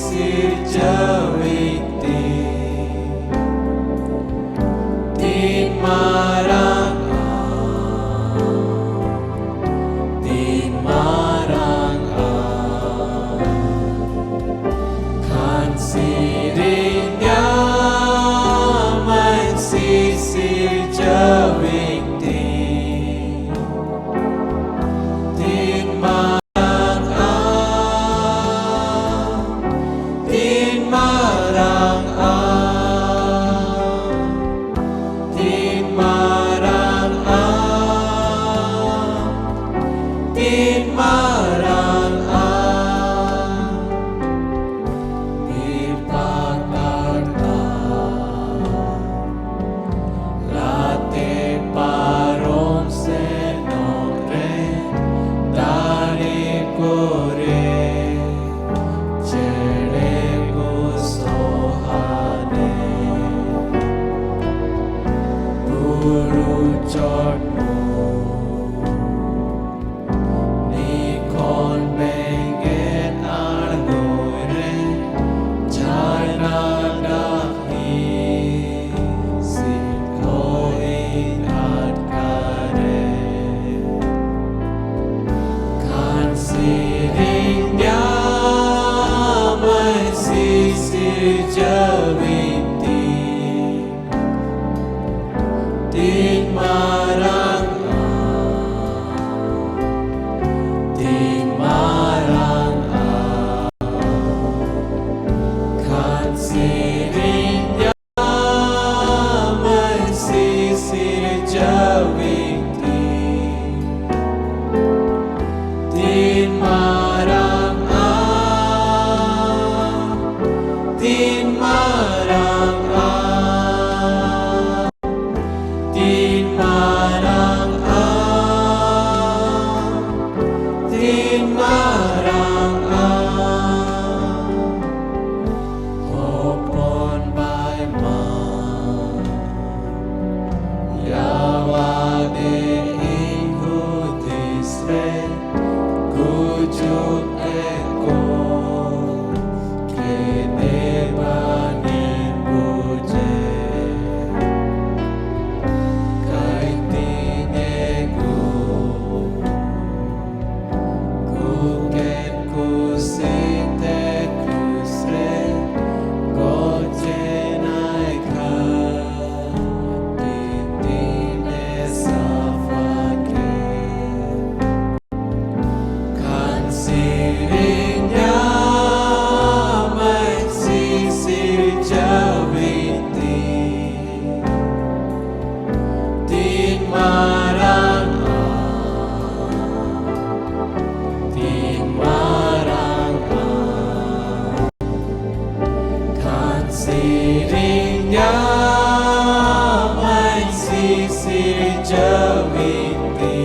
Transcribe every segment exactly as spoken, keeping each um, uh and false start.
ᱥᱤᱨᱡᱟᱹᱣᱤᱡ ᱛᱤᱧ, ᱛᱤᱧ ᱢᱟᱨᱟᱝ ᱟᱢ, ᱛᱤᱧ ᱢᱟᱨᱟᱝ ᱟᱢ᱾ ᱠᱷᱟᱱ ᱥᱮᱨᱮᱧ ᱟᱢᱟᱹᱧ ᱥᱤᱥᱤᱨᱡᱟᱹᱣᱤᱡ ᱛᱤᱧ, ᱛᱤᱧ ᱢᱟᱨᱟᱝ ᱟᱢ, ᱛᱤᱧ ᱢᱟᱨᱟᱝ ᱵᱤᱱᱛᱤ᱾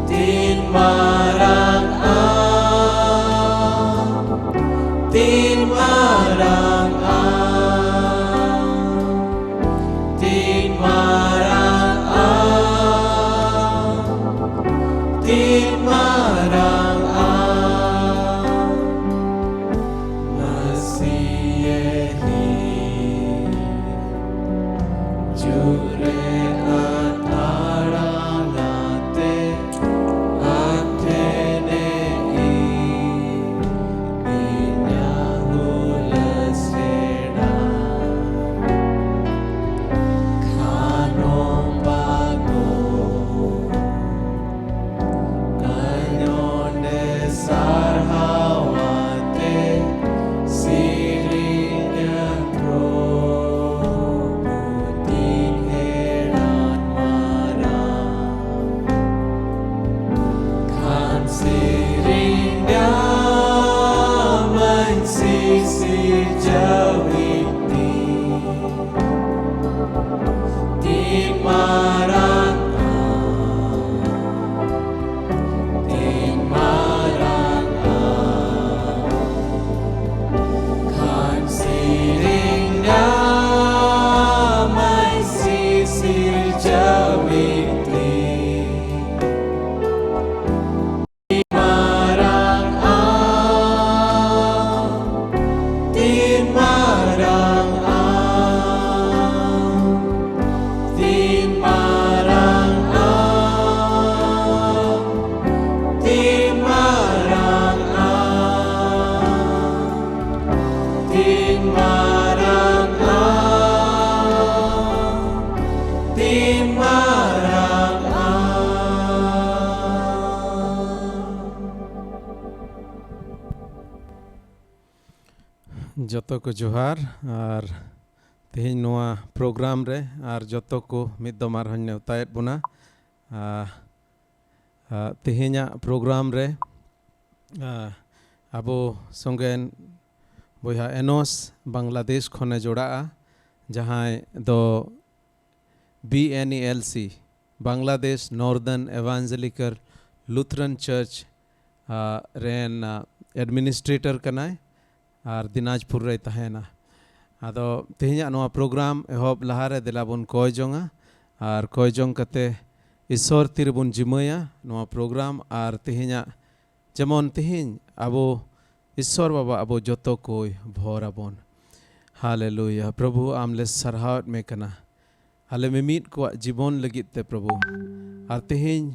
ᱛᱤᱱ ᱢᱟᱨᱟᱝ ᱟᱢ, ᱛᱤᱱ ᱢᱟᱨᱟᱝ ᱟᱢ, ᱛᱤᱱ ᱢᱟᱨᱟᱝ ᱟᱢ, ᱛᱤᱱ ᱢᱟᱨᱟᱝ ᱟᱢ, ᱢᱟᱹᱥᱤᱭᱟᱹ ᱦᱤ᱾ ᱡᱩᱨᱮ ᱟᱛᱟᱲᱟᱝᱟᱛᱮ ᱟᱴᱷᱮᱱᱮ ᱤᱧᱟᱹᱜ ᱦᱩᱞᱟᱹᱥ ᱮᱲᱟ᱾ ᱠᱷᱟᱱᱚᱢ ᱵᱟᱜᱚ ᱠᱟᱧᱚᱱᱰᱮ ᱥᱟᱨᱦᱟᱣᱟᱛᱮ ᱥᱤᱨᱤᱧᱟ ᱯᱨᱚᱵᱷᱩ ᱛᱤᱧ ᱦᱮᱲᱟᱱ ᱢᱟᱨᱟᱝ᱾ ᱠᱷᱟᱱ ᱥᱤᱨᱤᱧᱟ ᱢᱟᱹᱧ ᱥᱤᱥᱤᱨᱡᱟᱹᱣᱤᱡ ᱛᱤᱧ᱾ ᱛᱤᱱ ᱢᱟᱨᱟᱝ ᱟᱢ, ᱛᱤᱱ ᱢᱟᱨᱟᱝ ᱟᱢ, ᱠᱷᱟᱱ ᱥᱤᱨᱤᱧ ᱟᱢᱟᱭ ᱥᱤᱥᱤᱨᱡᱟᱹᱣᱤᱡ ᱛᱤᱧ᱾ ᱢᱟᱨᱟᱝ ᱟᱢ, ᱛᱤᱱ ᱢᱟᱨᱟᱝ ᱟᱢ, ᱛᱤᱱ ᱢᱟᱨᱟᱝ ᱟᱢ, ᱛᱤᱱ ᱢᱟᱨᱟᱝ ᱟᱢ, ᱛᱤᱱ ᱢᱟᱨᱟᱝ ᱟᱢ, ᱛᱤᱱ ᱢᱟᱨᱟᱝ ᱟᱢ᱾ ᱡᱚᱛᱚ ᱠᱚ ᱡᱚᱦᱟᱨ᱾ ᱟᱨ ᱛᱮᱦᱮᱧ ᱱᱚᱣᱟ ᱯᱨᱳᱜᱨᱟᱢ ᱨᱮ ᱟᱨ ᱡᱚᱛᱚ ᱠᱚ ᱢᱤᱫ ᱫᱚᱢ ᱟᱨᱦᱚᱸᱧ ᱱᱮᱣᱛᱟᱭᱮᱫ ᱵᱚᱱᱟ᱾ ᱟ, ᱟ, ᱛᱮᱦᱮᱧᱟᱜ ᱯᱨᱳᱜᱨᱟᱢ ᱨᱮ, ᱟ, ᱟᱵᱚ ᱥᱚᱸᱜᱮᱱ ᱵᱚᱭᱦᱟ ᱮᱱᱚᱥ ᱵᱟᱝᱞᱟᱫᱮᱥ ᱠᱷᱚᱱᱮ ᱡᱚᱲᱟᱜᱼᱟ, ᱡᱟᱦᱟᱸᱭ ᱫᱚ B N E L C, Bangladesh Northern Evangelical Lutheran Church, ᱟ, ᱨᱮᱱ, ᱟ, administrator ᱠᱟᱱᱟᱭ ᱟᱨ ᱫᱤᱱᱟᱡᱽᱯᱩᱨ ᱨᱮᱭ ᱛᱟᱦᱮᱱᱟ᱾ ᱟᱫᱚ ᱛᱮᱦᱮᱧᱟᱜ ᱱᱚᱣᱟ program ᱮᱦᱚᱵ ᱞᱟᱦᱟᱨᱮ ᱫᱮᱞᱟ ᱵᱚᱱ ᱠᱚᱭ ᱡᱚᱝᱟ ᱟᱨ ᱠᱚᱭ ᱡᱚᱝ ᱠᱟᱛᱮ ᱤᱥᱚᱨ ᱛᱤᱨᱮᱵᱚᱱ ᱡᱤᱢᱟᱹᱭᱟ ᱱᱚᱣᱟ program ᱟᱨ ᱛᱮᱦᱮᱧᱟᱜ ᱡᱮᱢᱚᱱ ᱛᱮᱦᱮᱧ ᱟᱵᱚ ᱤᱥᱚᱨ ᱵᱟᱵᱟ ᱟᱵᱚ ᱡᱚᱛᱚ ᱠᱚᱭ ᱵᱷᱚᱨ ᱟᱵᱚᱱ᱾ ᱦᱟᱞᱮᱞᱩᱭᱟ᱾ ᱯᱨᱚᱵᱷᱩ ᱟᱢ ᱞᱮ ᱥᱟᱨᱦᱟᱣᱮᱫ ᱢᱮ ᱠᱟᱱᱟ᱾ ᱟᱞᱮ ᱢᱤᱢᱤᱫ ᱠᱚᱣᱟᱜ ᱡᱤᱵᱚᱱ ᱞᱟᱹᱜᱤᱫ ᱛᱮ ᱯᱨᱚᱵᱷᱩ᱾ ᱟᱨ ᱛᱮᱦᱮᱧ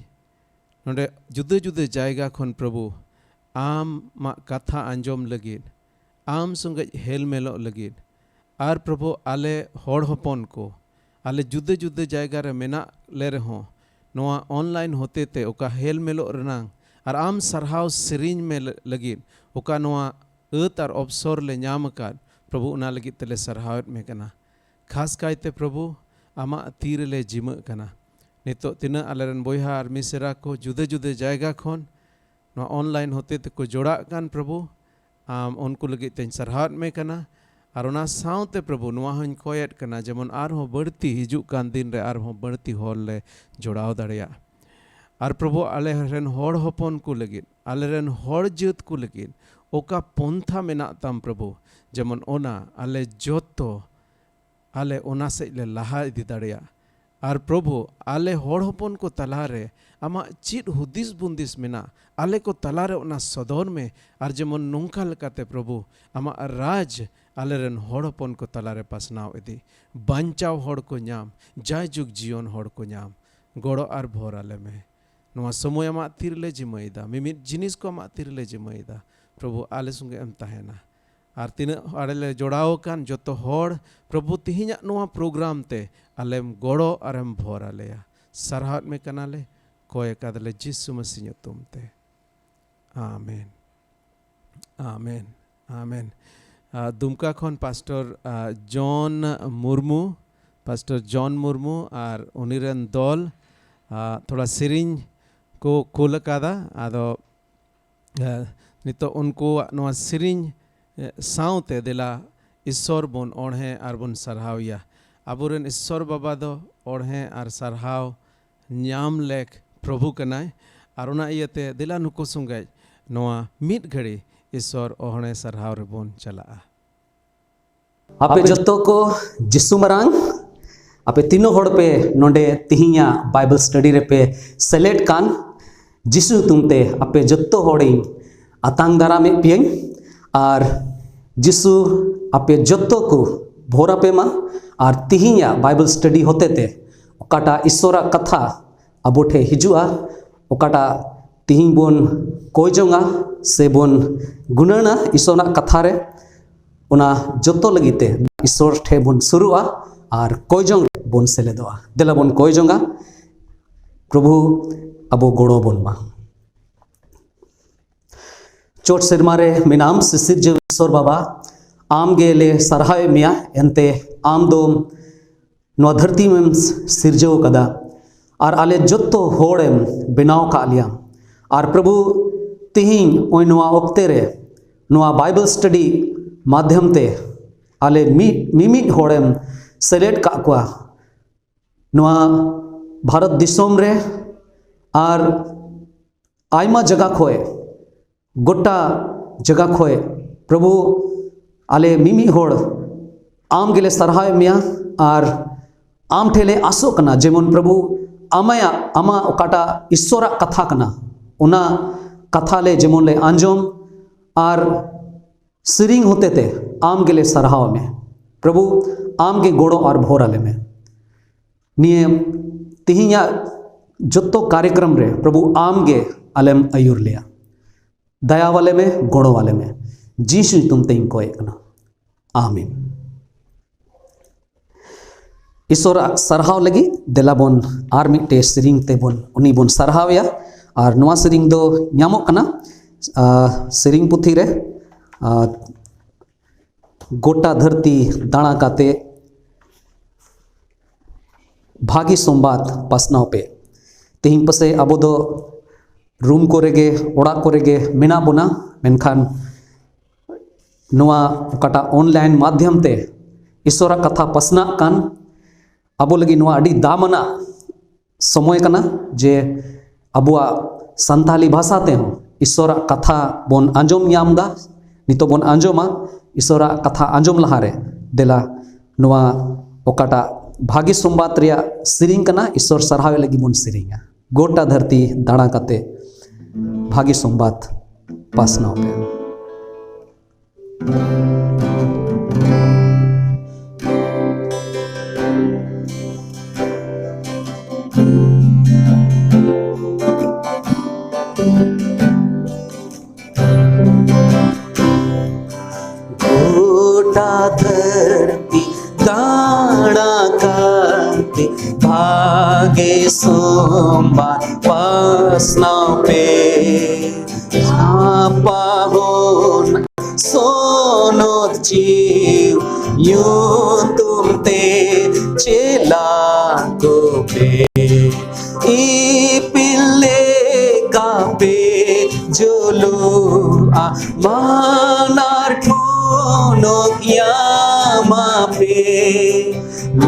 ᱱᱚᱰᱮ ᱡᱩᱫᱟᱹ ᱡᱩᱫᱟᱹ ᱡᱟᱭᱜᱟ ᱠᱷᱚᱱ ᱯᱨᱚᱵᱷᱩ ᱟᱢᱟᱜ ᱠᱟᱛᱷᱟ ᱟᱸᱡᱚᱢ ᱞᱟᱹᱜᱤᱫ, ᱟᱢ ᱥᱚᱸᱜᱮ ᱦᱮᱞ ᱢᱮᱞᱚᱜ ᱞᱟᱹᱜᱤᱫ, ᱟᱨ ᱯᱨᱚᱵᱷᱩ ᱟᱞᱮ ᱦᱚᱲ ᱦᱚᱯᱚᱱ ᱠᱚ ᱟᱞᱮ ᱡᱩᱫᱟᱹ ᱡᱩᱫᱟᱹ ᱡᱟᱭᱜᱟ ᱨᱮ ᱢᱮᱱᱟᱜ ᱞᱮ ᱨᱮᱦᱚᱸ ᱱᱚᱣᱟ online ᱦᱚᱛᱮ ᱛᱮ ᱚᱠᱟ ᱦᱮᱞ ᱢᱮᱞᱚᱜ ᱨᱮᱱᱟᱝ ᱟᱨ ᱟᱢ ᱥᱟᱨᱦᱟᱣ ᱥᱮᱨᱮᱧ ᱢᱮ ᱞᱟᱹᱜᱤᱫ ᱚᱠᱟ ᱱᱚᱣᱟ ᱟᱹᱛ ᱟᱨ ᱚᱵᱥᱚᱨ ᱞᱮ ᱧᱟᱢ ᱟᱠᱟᱫ, ᱯᱨᱚᱵᱷᱩ ᱚᱱᱟ ᱞᱟᱹᱜᱤᱫ ᱛᱮᱞᱮ ᱥᱟᱨᱦᱟᱣᱮᱫ ᱢᱮ ᱠᱟᱱᱟ᱾ ᱠᱷᱟᱥ ᱠᱟᱭᱛᱮ ᱯᱨᱚᱵᱷᱩ ᱟᱢᱟᱜ ᱛᱤ ᱨᱮᱞᱮ ᱡᱤᱢᱟᱹᱜ ᱠᱟᱱᱟ᱾ ᱱᱤᱛᱚᱜ ᱛᱤᱱᱟᱹᱜ ᱟᱞᱮᱨᱮᱱ ᱵᱚᱭᱦᱟ ᱟᱨ ᱢᱤᱥᱮᱨᱟ ᱠᱚ ᱡᱩᱫᱟᱹ ᱡᱩᱫᱟᱹ ᱡᱟᱭᱜᱟ ᱠᱷᱚᱱ ᱱᱚᱣᱟ online ᱦᱚᱛᱮ ᱛᱮᱠᱚ ᱡᱚᱲᱟᱜ ᱠᱟᱱ ᱯᱨᱚᱵᱷᱩ, ᱟᱢ ᱩᱱᱠᱩ ᱞᱟᱹᱜᱤᱫ ᱛᱮᱧ ᱥᱟᱨᱦᱟᱣᱮᱫ ᱢᱮ ᱠᱟᱱᱟ᱾ ᱟᱨ ᱚᱱᱟ ᱥᱟᱶᱛᱮ ᱯᱨᱚᱵᱷᱩ ᱱᱚᱣᱟ ᱦᱚᱸᱧ ᱠᱚᱭᱮᱫ ᱠᱟᱱᱟ ᱡᱮᱢᱚᱱ ᱟᱨᱦᱚᱸ ᱵᱟᱹᱲᱛᱤ ᱦᱤᱡᱩᱜ ᱠᱟᱱ ᱫᱤᱱ ᱨᱮ ᱟᱨᱦᱚᱸ ᱵᱟᱹᱲᱛᱤ ᱦᱚᱲ ᱞᱮ ᱡᱚᱲᱟᱣ ᱫᱟᱲᱮᱭᱟᱜ᱾ ᱟᱨ ᱯᱨᱚᱵᱷᱩ ᱟᱞᱮ ᱨᱮᱱ ᱦᱚᱲ ᱦᱚᱯᱚᱱ ᱠᱚ ᱞᱟᱹᱜᱤᱫ, ᱟᱞᱮ ᱨᱮᱱ ᱦᱚᱲ ᱡᱟᱹᱛ ᱠᱚ ᱞᱟᱹᱜᱤᱫ ᱚᱠᱟ ᱯᱚᱱᱛᱷᱟ ᱢᱮᱱᱟᱜ ᱛᱟᱢ ᱯᱨᱚᱵᱷᱩ, ᱡᱮᱢᱚᱱ ᱚᱱᱟ ᱟᱞᱮ ᱡᱚᱛᱚ ᱟᱞᱮ ᱚᱱᱟ ᱥᱮᱫ ᱞᱮ ᱞᱟᱦᱟ ᱤᱫᱤ ᱫᱟᱲᱮᱭᱟᱜ᱾ ᱟᱨ ᱯᱨᱚᱵᱷᱩ ᱟᱞᱮ ᱦᱚᱲ ᱦᱚᱯᱚᱱ ᱠᱚ ᱛᱟᱞᱟᱨᱮ ᱟᱢᱟᱜ ᱪᱮᱫ ᱦᱩᱫᱤᱥ ᱵᱩᱸᱫᱤᱥ ᱢᱮᱱᱟᱜ, ᱟᱞᱮ ᱠᱚ ᱛᱟᱞᱟᱨᱮ ᱚᱱᱟ ᱥᱚᱫᱚᱨ ᱢᱮ᱾ ᱟᱨ ᱡᱮᱢᱚᱱ ᱱᱚᱝᱠᱟ ᱞᱮᱠᱟᱛᱮ ᱯᱨᱚᱵᱷᱩ ᱟᱢᱟᱜ ᱨᱟᱡᱽ ᱟᱞᱮᱨᱮᱱ ᱦᱚᱲ ᱦᱚᱯᱚᱱ ᱠᱚ ᱛᱟᱞᱟᱨᱮ ᱯᱟᱥᱱᱟᱣ ᱤᱫᱤ, ᱵᱟᱧᱪᱟᱣ ᱦᱚᱲ ᱠᱚ ᱧᱟᱢ, ᱡᱟᱭᱡᱩᱜᱽ ᱡᱤᱭᱚᱱ ᱦᱚᱲ ᱠᱚ ᱧᱟᱢ᱾ ᱜᱚᱲᱚ ᱟᱨ ᱵᱷᱚᱨ ᱟᱞᱮ ᱢᱮ᱾ ᱱᱚᱣᱟ ᱥᱚᱢᱚᱭ ᱟᱢᱟᱜ ᱛᱤ ᱨᱮᱞᱮ ᱡᱤᱢᱟᱹᱭᱮᱫᱟ, ᱢᱤᱢᱤᱫ ᱡᱤᱱᱤᱥ ᱠᱚ ᱟᱢᱟᱜ ᱛᱤ ᱨᱮᱞᱮ ᱡᱤᱢᱟᱹᱭᱮᱫᱟ᱾ ᱯᱨᱚᱵᱷᱩ ᱟᱞᱮ ᱥᱚᱸᱜᱮ ᱮᱢ ᱛᱟᱦᱮᱱᱟ᱾ ᱟᱨ ᱛᱤᱱᱟᱹᱜ ᱟᱲᱮ ᱞᱮ ᱡᱚᱲᱟᱣ ᱟᱠᱟᱱ ᱡᱚᱛᱚ ᱦᱚᱲ, ᱯᱨᱚᱵᱷᱩ ᱛᱮᱦᱮᱧᱟᱜ ᱱᱚᱣᱟ program ᱛᱮ ᱟᱞᱮᱢ ᱜᱚᱲᱚ ᱟᱨᱮᱢ ᱵᱷᱚᱨ ᱟᱞᱮᱭᱟ᱾ ᱥᱟᱨᱦᱟᱣᱮᱫ ᱢᱮ ᱠᱟᱱᱟᱞᱮ, ᱠᱚᱭ ᱟᱠᱟᱫᱟᱞᱮ ᱡᱤᱥᱩ ᱢᱟᱹᱥᱤ ᱧᱩᱛᱩᱢ ᱛᱮ᱾ ᱟᱢᱮᱱ᱾ ᱟᱢᱮᱱ᱾ ᱟᱢᱮᱱ᱾ ᱟ, ᱫᱩᱢᱠᱟ ᱠᱷᱚᱱ ᱯᱟᱥᱴᱚᱨ, ᱟ, ᱡᱚᱱ ᱢᱩᱨᱢᱩ, ᱯᱟᱥᱴᱚᱨ ᱡᱚᱱ ᱢᱩᱨᱢᱩ ᱟᱨ ᱩᱱᱤ ᱨᱮᱱ ᱫᱚᱞ, ᱟ, ᱛᱷᱚᱲᱟ ᱥᱮᱨᱮᱧ ᱠᱚ ᱠᱩᱞ ᱟᱠᱟᱫᱟ᱾ ᱟᱫᱚ, ᱟ, ᱱᱤᱛᱚᱜ ᱩᱱᱠᱩᱣᱟᱜ ᱱᱚᱣᱟ ᱥᱮᱨᱮᱧ, ᱮ, ᱥᱟᱶᱛᱮ ᱫᱮᱞᱟ ᱤᱥᱥᱚᱨ ᱵᱚᱱ ᱚᱬᱦᱮ ᱟᱨ ᱵᱚᱱ ᱥᱟᱨᱦᱟᱣᱮᱭᱟ᱾ ᱟᱵᱚᱨᱮᱱ ᱤᱥᱥᱚᱨ ᱵᱟᱵᱟ ᱫᱚ ᱚᱬᱦᱮ ᱟᱨ ᱥᱟᱨᱦᱟᱣ ᱧᱟᱢ ᱞᱮᱠ ᱯᱨᱚᱵᱷᱩ ᱠᱟᱱᱟᱭ᱾ ᱟᱨ ᱚᱱᱟ ᱤᱭᱟᱹᱛᱮ ᱫᱮᱞᱟ ᱱᱩᱠᱩ ᱥᱚᱸᱜᱮᱡ ᱱᱚᱣᱟ ᱢᱤᱫ ᱜᱷᱟᱹᱲᱤ ᱤᱥᱥᱚᱨ ᱚᱬᱦᱮ ᱥᱟᱨᱦᱟᱣ ᱨᱮᱵᱚᱱ ᱪᱟᱞᱟᱜᱼᱟ᱾ ᱟᱯᱮ ᱡᱚᱛᱚ ᱠᱚ ᱡᱤᱥᱩ ᱢᱟᱨᱟᱝ, ᱟᱯᱮ ᱛᱤᱱᱟᱹᱜ ᱦᱚᱲ ᱯᱮ ᱱᱚᱰᱮ ᱛᱤᱦᱤᱧᱟᱜ ᱵᱟᱭᱵᱮᱞ ᱥᱴᱟᱰᱤ ᱨᱮᱯᱮ ᱥᱮᱞᱮᱫ ᱠᱟᱱ, ᱡᱤᱥᱩ ᱧᱩᱛᱩᱢ ᱛᱮ ᱟᱯᱮ ᱡᱚᱛᱚ ᱦᱚᱲᱤᱧ ᱟᱛᱟᱝ ᱫᱟᱨᱟᱢᱮᱫ ᱯᱮᱭᱟᱹᱧ᱾ ᱟᱨ ᱡᱤᱥᱩ ᱟᱯᱮ ᱡᱚᱛᱚ ᱠᱚ ᱵᱷᱳᱨ ᱟᱯᱮ ᱢᱟ᱾ ᱟᱨ ᱛᱤᱦᱤᱧᱟᱜ ᱵᱟᱭᱵᱮᱞ ᱥᱴᱟᱰᱤ ᱦᱚᱛᱮᱛᱮ ᱚᱠᱟᱴᱟᱜ ᱤᱥᱥᱚᱨᱟᱜ ᱠᱟᱛᱷᱟ ᱟᱵᱚ ᱴᱷᱮᱱ ᱦᱤᱡᱩᱜᱼᱟ, ᱚᱠᱟᱴᱟᱜ ᱛᱤᱦᱤᱧ ᱵᱚᱱ ᱠᱚᱭ ᱡᱚᱝᱟ ᱥᱮ ᱵᱚᱱ ᱜᱩᱱᱟᱹᱱᱟ ᱤᱥᱥᱚᱨᱟᱜ ᱠᱟᱛᱷᱟ ᱨᱮ, ᱚᱱᱟ ᱡᱚᱛᱚ ᱞᱟᱹᱜᱤᱫ ᱛᱮ ᱤᱥᱥᱚᱨ ᱴᱷᱮᱱ ᱵᱚᱱ ᱥᱩᱨᱩᱜᱼᱟ ᱟᱨ ᱠᱚᱭ ᱡᱚᱝ ᱵᱚᱱ ᱥᱮᱞᱮᱫᱚᱜᱼᱟ᱾ ᱫᱮᱞᱟ ᱵᱚᱱ ᱠᱚᱭ ᱡᱚᱝᱟ, ᱯᱨᱚᱵᱷᱩ ᱟᱵᱚ ᱜᱚᱲᱚ ᱵᱚᱱ ᱢᱟ᱾ ᱪᱚᱴ ᱥᱮᱨᱢᱟ ᱨᱮ ᱢᱮᱱᱟᱢ ᱥᱤᱥᱤᱨᱡᱟᱹᱣ ᱤᱥᱥᱚᱨ ᱵᱟᱵᱟ, ᱟᱢ ᱜᱮ ᱞᱮ ᱥᱟᱨᱦᱟᱣᱮᱫ ᱢᱮᱭᱟ᱾ ᱮᱱᱛᱮ ᱟᱢ ᱫᱚ ᱱᱚᱣᱟ ᱫᱷᱟᱹᱨᱛᱤ ᱮᱢ ᱥᱤᱨᱡᱟᱹᱣ ᱠᱟᱫᱟ ᱟᱨ ᱟᱞᱮ ᱡᱚᱛᱚ ᱦᱚᱲᱮᱢ ᱵᱮᱱᱟᱣ ᱟᱠᱟᱫ ᱞᱮᱭᱟ᱾ ᱟᱨ ᱯᱨᱚᱵᱷᱩ, ᱛᱤᱦᱤᱧ ᱱᱚᱜᱼᱚᱭ ᱱᱚᱣᱟ ᱚᱠᱛᱮ ᱨᱮ ᱱᱚᱣᱟ ᱵᱟᱭᱵᱮᱞ ᱥᱴᱟᱰᱤ ᱢᱟᱫᱽᱫᱷᱚᱢ ᱛᱮ ᱟᱞᱮ ᱢᱤᱫ ᱢᱤᱢᱤᱫ ᱦᱚᱲᱮᱢ ᱥᱮᱞᱮᱫ ᱠᱟᱜ ᱠᱚᱣᱟ ᱱᱚᱣᱟ ᱵᱷᱟᱨᱚᱛ ᱫᱤᱥᱚᱢ ᱨᱮ ᱟᱨ ᱟᱭᱢᱟ ᱡᱟᱭᱜᱟ ᱠᱷᱚᱱ, ᱜᱚᱴᱟ ᱡᱟᱭᱜᱟ ᱠᱷᱚᱱ᱾ ᱯᱨᱚᱵᱷᱩ, ᱟᱞᱮ ᱢᱤᱢᱤᱫ ᱦᱚᱲ ᱟᱢ ᱜᱮᱞᱮ ᱥᱟᱨᱦᱟᱣᱮᱫ ᱢᱮᱭᱟ ᱟᱨ ᱟᱢ ᱴᱷᱮᱱ ᱞᱮ ᱟᱥᱚᱜ ᱠᱟᱱᱟ, ᱡᱮᱢᱚᱱ ᱯᱨᱚᱵᱷᱩ ᱟᱢᱟᱭᱟᱜ, ᱟᱢᱟᱜ ᱚᱠᱟᱴᱟᱜ ᱤᱥᱥᱚᱨᱟᱜ ᱠᱟᱛᱷᱟ ᱠᱟᱱᱟ, ᱚᱱᱟ ᱠᱟᱛᱷᱟ ᱞᱮ ᱡᱮᱢᱚᱱ ᱞᱮ ᱟᱸᱡᱚᱢ ᱟᱨ ᱥᱮᱨᱮᱧ ᱦᱚᱛᱮᱛᱮ ᱟᱢ ᱜᱮᱞᱮ ᱥᱟᱨᱦᱟᱣ ᱢᱮ᱾ ᱯᱨᱚᱵᱷᱩ, ᱟᱢ ᱜᱮ ᱜᱚᱲᱚ ᱟᱨ ᱵᱷᱚᱨ ᱟᱞᱮ ᱢᱮ᱾ ᱱᱤᱭᱟᱹ ᱛᱤᱦᱤᱧᱟᱜ ᱡᱚᱛᱚ ᱠᱟᱨᱭᱚᱠᱨᱚᱢ ᱨᱮ ᱯᱨᱚᱵᱷᱩ ᱟᱢ ᱜᱮ ᱟᱞᱮᱢ ᱟᱹᱭᱩᱨ ᱞᱮᱭᱟ᱾ ᱫᱟᱭᱟ ᱟᱞᱮ ᱢᱮ, ᱜᱚᱲᱚ ᱟᱞᱮ ᱢᱮ᱾ ᱡᱤᱥᱩ ᱧᱩᱛᱩᱢ ᱛᱮᱧ ᱠᱚᱭᱮᱫ ᱠᱟᱱᱟ, ᱟᱢᱮᱱ᱾ ᱤᱥᱚᱨᱟᱜ ᱥᱟᱨᱦᱟᱣ ᱞᱟᱹᱜᱤᱫ ᱫᱮᱞᱟ ᱵᱚᱱ ᱟᱨ ᱢᱤᱫᱴᱮᱡ ᱥᱮᱨᱮᱧ ᱛᱮᱵᱚᱱ ᱩᱱᱤ ᱵᱚᱱ ᱥᱟᱨᱦᱟᱣᱮᱭᱟ᱾ ᱟᱨ ᱱᱚᱣᱟ ᱥᱮᱨᱮᱧ ᱫᱚ ᱧᱟᱢᱚᱜ ᱠᱟᱱᱟ, ᱟᱨ ᱥᱮᱨᱮᱧ ᱯᱩᱛᱷᱤ ᱨᱮ, ᱟᱨ ᱜᱚᱴᱟ ᱫᱷᱟᱹᱨᱛᱤ ᱫᱟᱬᱟ ᱠᱟᱛᱮ ᱵᱷᱟᱹᱜᱤ ᱥᱚᱢᱵᱟᱫ ᱯᱟᱥᱱᱟᱣ ᱯᱮ᱾ ᱛᱮᱦᱮᱧ ᱯᱟᱥᱮ ᱟᱵᱚ ᱫᱚ ᱨᱩᱢ ᱠᱚᱨᱮ ᱜᱮ, ᱚᱲᱟᱜ ᱠᱚᱨᱮ ᱜᱮ ᱢᱮᱱᱟᱜ ᱵᱚᱱᱟ, ᱢᱮᱱᱠᱷᱟᱱ ᱱᱚᱣᱟ ᱚᱠᱟᱴᱟᱜ ᱚᱱᱞᱟᱭᱤᱱ ᱢᱟᱫᱽᱫᱷᱚᱢ ᱛᱮ ᱤᱥᱚᱨᱟᱜ ᱠᱟᱛᱷᱟ ᱯᱟᱥᱱᱟᱜ ᱠᱟᱱ, ᱟᱵᱚ ᱞᱟᱹᱜᱤᱫ ᱱᱚᱣᱟ ᱟᱹᱰᱤ ᱫᱟᱢᱟᱱᱟᱜ ᱥᱚᱢᱚᱭ ᱠᱟᱱᱟ ᱡᱮ ᱟᱵᱚᱣᱟᱜ ᱥᱟᱱᱛᱟᱞᱤ ᱵᱷᱟᱥᱟ ᱛᱮᱦᱚᱸ ᱤᱥᱚᱨᱟᱜ ᱠᱟᱛᱷᱟ ᱵᱚᱱ ᱟᱸᱡᱚᱢ ᱧᱟᱢ ᱮᱫᱟ᱾ ᱱᱤᱛᱚᱜ ᱵᱚᱱ ᱟᱸᱡᱚᱢᱟ ᱤᱥᱚᱨᱟᱜ ᱠᱟᱛᱷᱟ ᱟᱸᱡᱚᱢ ᱞᱟᱦᱟᱨᱮ᱾ ᱫᱮᱞᱟ, ᱱᱚᱣᱟ ᱚᱠᱟᱴᱟᱜ ᱵᱷᱟᱹᱜᱤ ᱥᱚᱢᱵᱟᱫ ᱨᱮᱭᱟᱜ ᱥᱮᱨᱮᱧ ᱠᱟᱱᱟ, ᱤᱥᱚᱨ ᱥᱟᱨᱦᱟᱣ ᱞᱟᱹᱜᱤᱫ ᱵᱚᱱ ᱥᱮᱨᱮᱧᱟ᱾ ᱜᱚᱴᱟ ᱫᱷᱟᱹᱨᱛᱤ ᱫᱟᱬᱟ ᱠᱟᱛᱮ ᱵᱷᱟᱹᱜᱤ ᱥᱚᱢᱵᱟᱫ ᱯᱟᱥᱱᱟᱣ ᱯᱮ᱾ ᱜᱚᱴᱟ ᱫᱷᱟᱹᱨᱛᱤ ᱫᱟᱬᱟ ᱠᱟᱛᱮ ᱵᱷᱟᱜᱮ ᱥᱚᱢᱵᱟᱫ ᱯᱟᱥᱱᱟᱣ ᱯᱮ᱾ ᱟᱯᱟᱦᱚᱱ ᱥᱚᱱᱚᱛ ᱡᱤᱣ ᱧᱩᱛᱩᱢ ᱛᱮ ᱪᱮᱞᱟ ᱠᱚᱯᱮ᱾ ᱤᱯᱤᱞ ᱞᱮᱠᱟ ᱯᱮ ᱡᱩᱞᱩᱜᱼᱟ, ᱢᱟᱱᱟᱨ ᱴᱷᱩᱱᱩᱠ ᱧᱟᱢᱟ ᱯᱮ᱾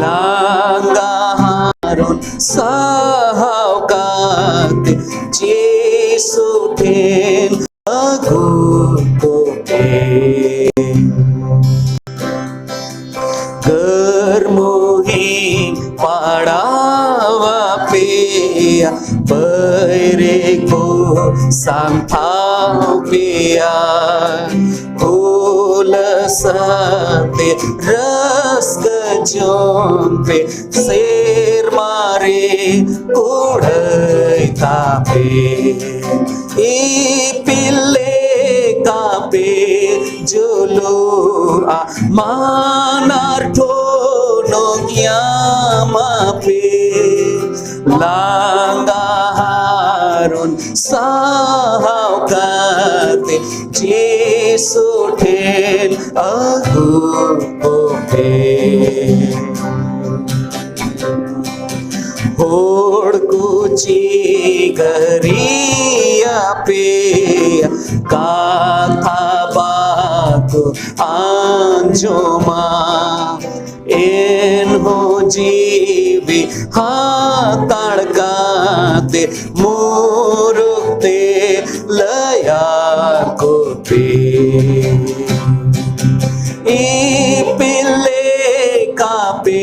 ᱞᱟᱸᱜᱟ ᱦᱟᱨᱚᱱ ᱥᱟᱦᱟᱣ ᱠᱟᱛᱮ ᱡᱤᱥᱩ ᱴᱷᱮᱱ ᱟᱹᱜᱩ ᱠᱚᱯᱮ᱾ ᱜᱟᱨᱢᱩᱦᱤᱧ ᱯᱟᱲᱟᱣ ᱟᱯᱮᱭᱟ, ᱵᱟᱹᱭᱨᱤ ᱠᱚ ᱥᱟᱢᱴᱷᱟᱣ ᱯᱮᱭᱟ᱾ ᱦᱩᱞᱟᱹᱥᱟᱛᱮ ᱨᱟᱹᱥᱠᱟᱹ ᱡᱚᱝ ᱯᱮ, ᱥᱮᱨᱢᱟ ᱨᱮ ᱠᱩᱲᱟᱹᱭ ᱛᱟᱯᱮ᱾ ᱤᱯᱤᱞ ᱞᱮᱠᱟ ᱯᱮ ᱡᱩᱞᱩᱜᱼᱟ, ᱢᱟᱱᱟᱨ ᱴᱷᱩᱱᱩᱠ ᱧᱟᱢᱟ ᱯᱮ᱾ ᱞᱟᱸᱜᱟ ᱦᱟᱨᱚᱱ ᱥᱟᱦᱟᱣ ᱠᱟᱛᱮ ᱡᱤᱥᱩ ᱴᱷᱮᱱ ᱟᱹᱜᱩ ᱠᱚᱯᱮ᱾ ᱦᱚᱲ ᱠᱚ ᱪᱤᱜᱟᱹᱨᱤᱭᱟ ᱯᱮ, ᱠᱟᱛᱷᱟ ᱵᱟᱠᱚ ᱟᱸᱡᱚᱢᱟ᱾ ᱮᱱᱦᱚᱸ ᱡᱤ ᱦᱟᱛᱟᱲ ᱠᱟᱛᱮ ᱢᱩᱨᱩᱠ ᱛᱮ ᱞᱟᱹᱭᱟ ᱠᱚ ᱯᱮ, ᱤᱯᱤᱞ ᱞᱮᱠᱟ ᱯᱮ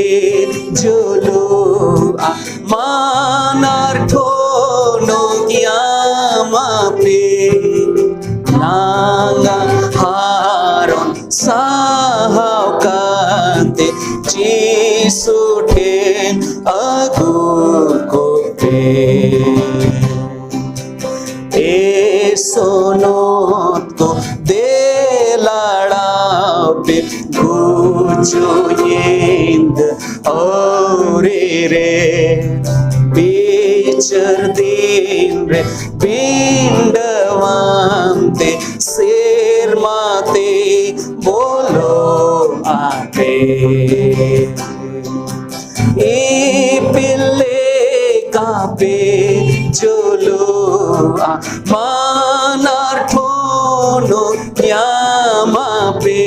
ᱡᱩᱞᱩᱜᱼᱟ, ᱢᱟᱱᱟᱨ ᱴᱷᱚᱱᱚ ᱜᱮᱭᱟ ᱢᱟᱯᱮ, ᱞᱟᱸᱜᱟ ᱦᱟᱨᱚᱱ ᱥᱟᱦᱟᱣ ᱠᱟᱛᱮ ᱡᱤᱥᱩ ᱴᱷᱮᱱ ᱟᱹᱜᱩ ᱠᱚᱯᱮ᱾ ᱮ ᱥᱚᱱᱚᱛ ᱠᱚ ᱫᱮᱞᱟᱲᱟᱣ ᱯᱮ, ᱜᱩᱡᱩᱜ ᱧᱤᱫᱟᱹ ᱟᱹᱣᱨᱤ ᱨᱮ, ᱵᱤᱪᱟᱹᱨ ᱫᱤᱱ ᱨᱮ ᱵᱤᱱᱰᱟᱹᱣᱟᱱ ᱛᱮ ᱥᱮᱨᱢᱟ ᱛᱮ ᱵᱚᱞᱚᱜ ᱟᱯᱮ᱾ ᱤᱯᱤᱞ ᱞᱮᱠᱟ ᱯᱮ ᱡᱩᱞᱩᱜᱼᱟ, ᱢᱟᱱᱟᱨ ᱴᱷᱚᱱᱚ ᱧᱟᱢᱟᱯᱮ,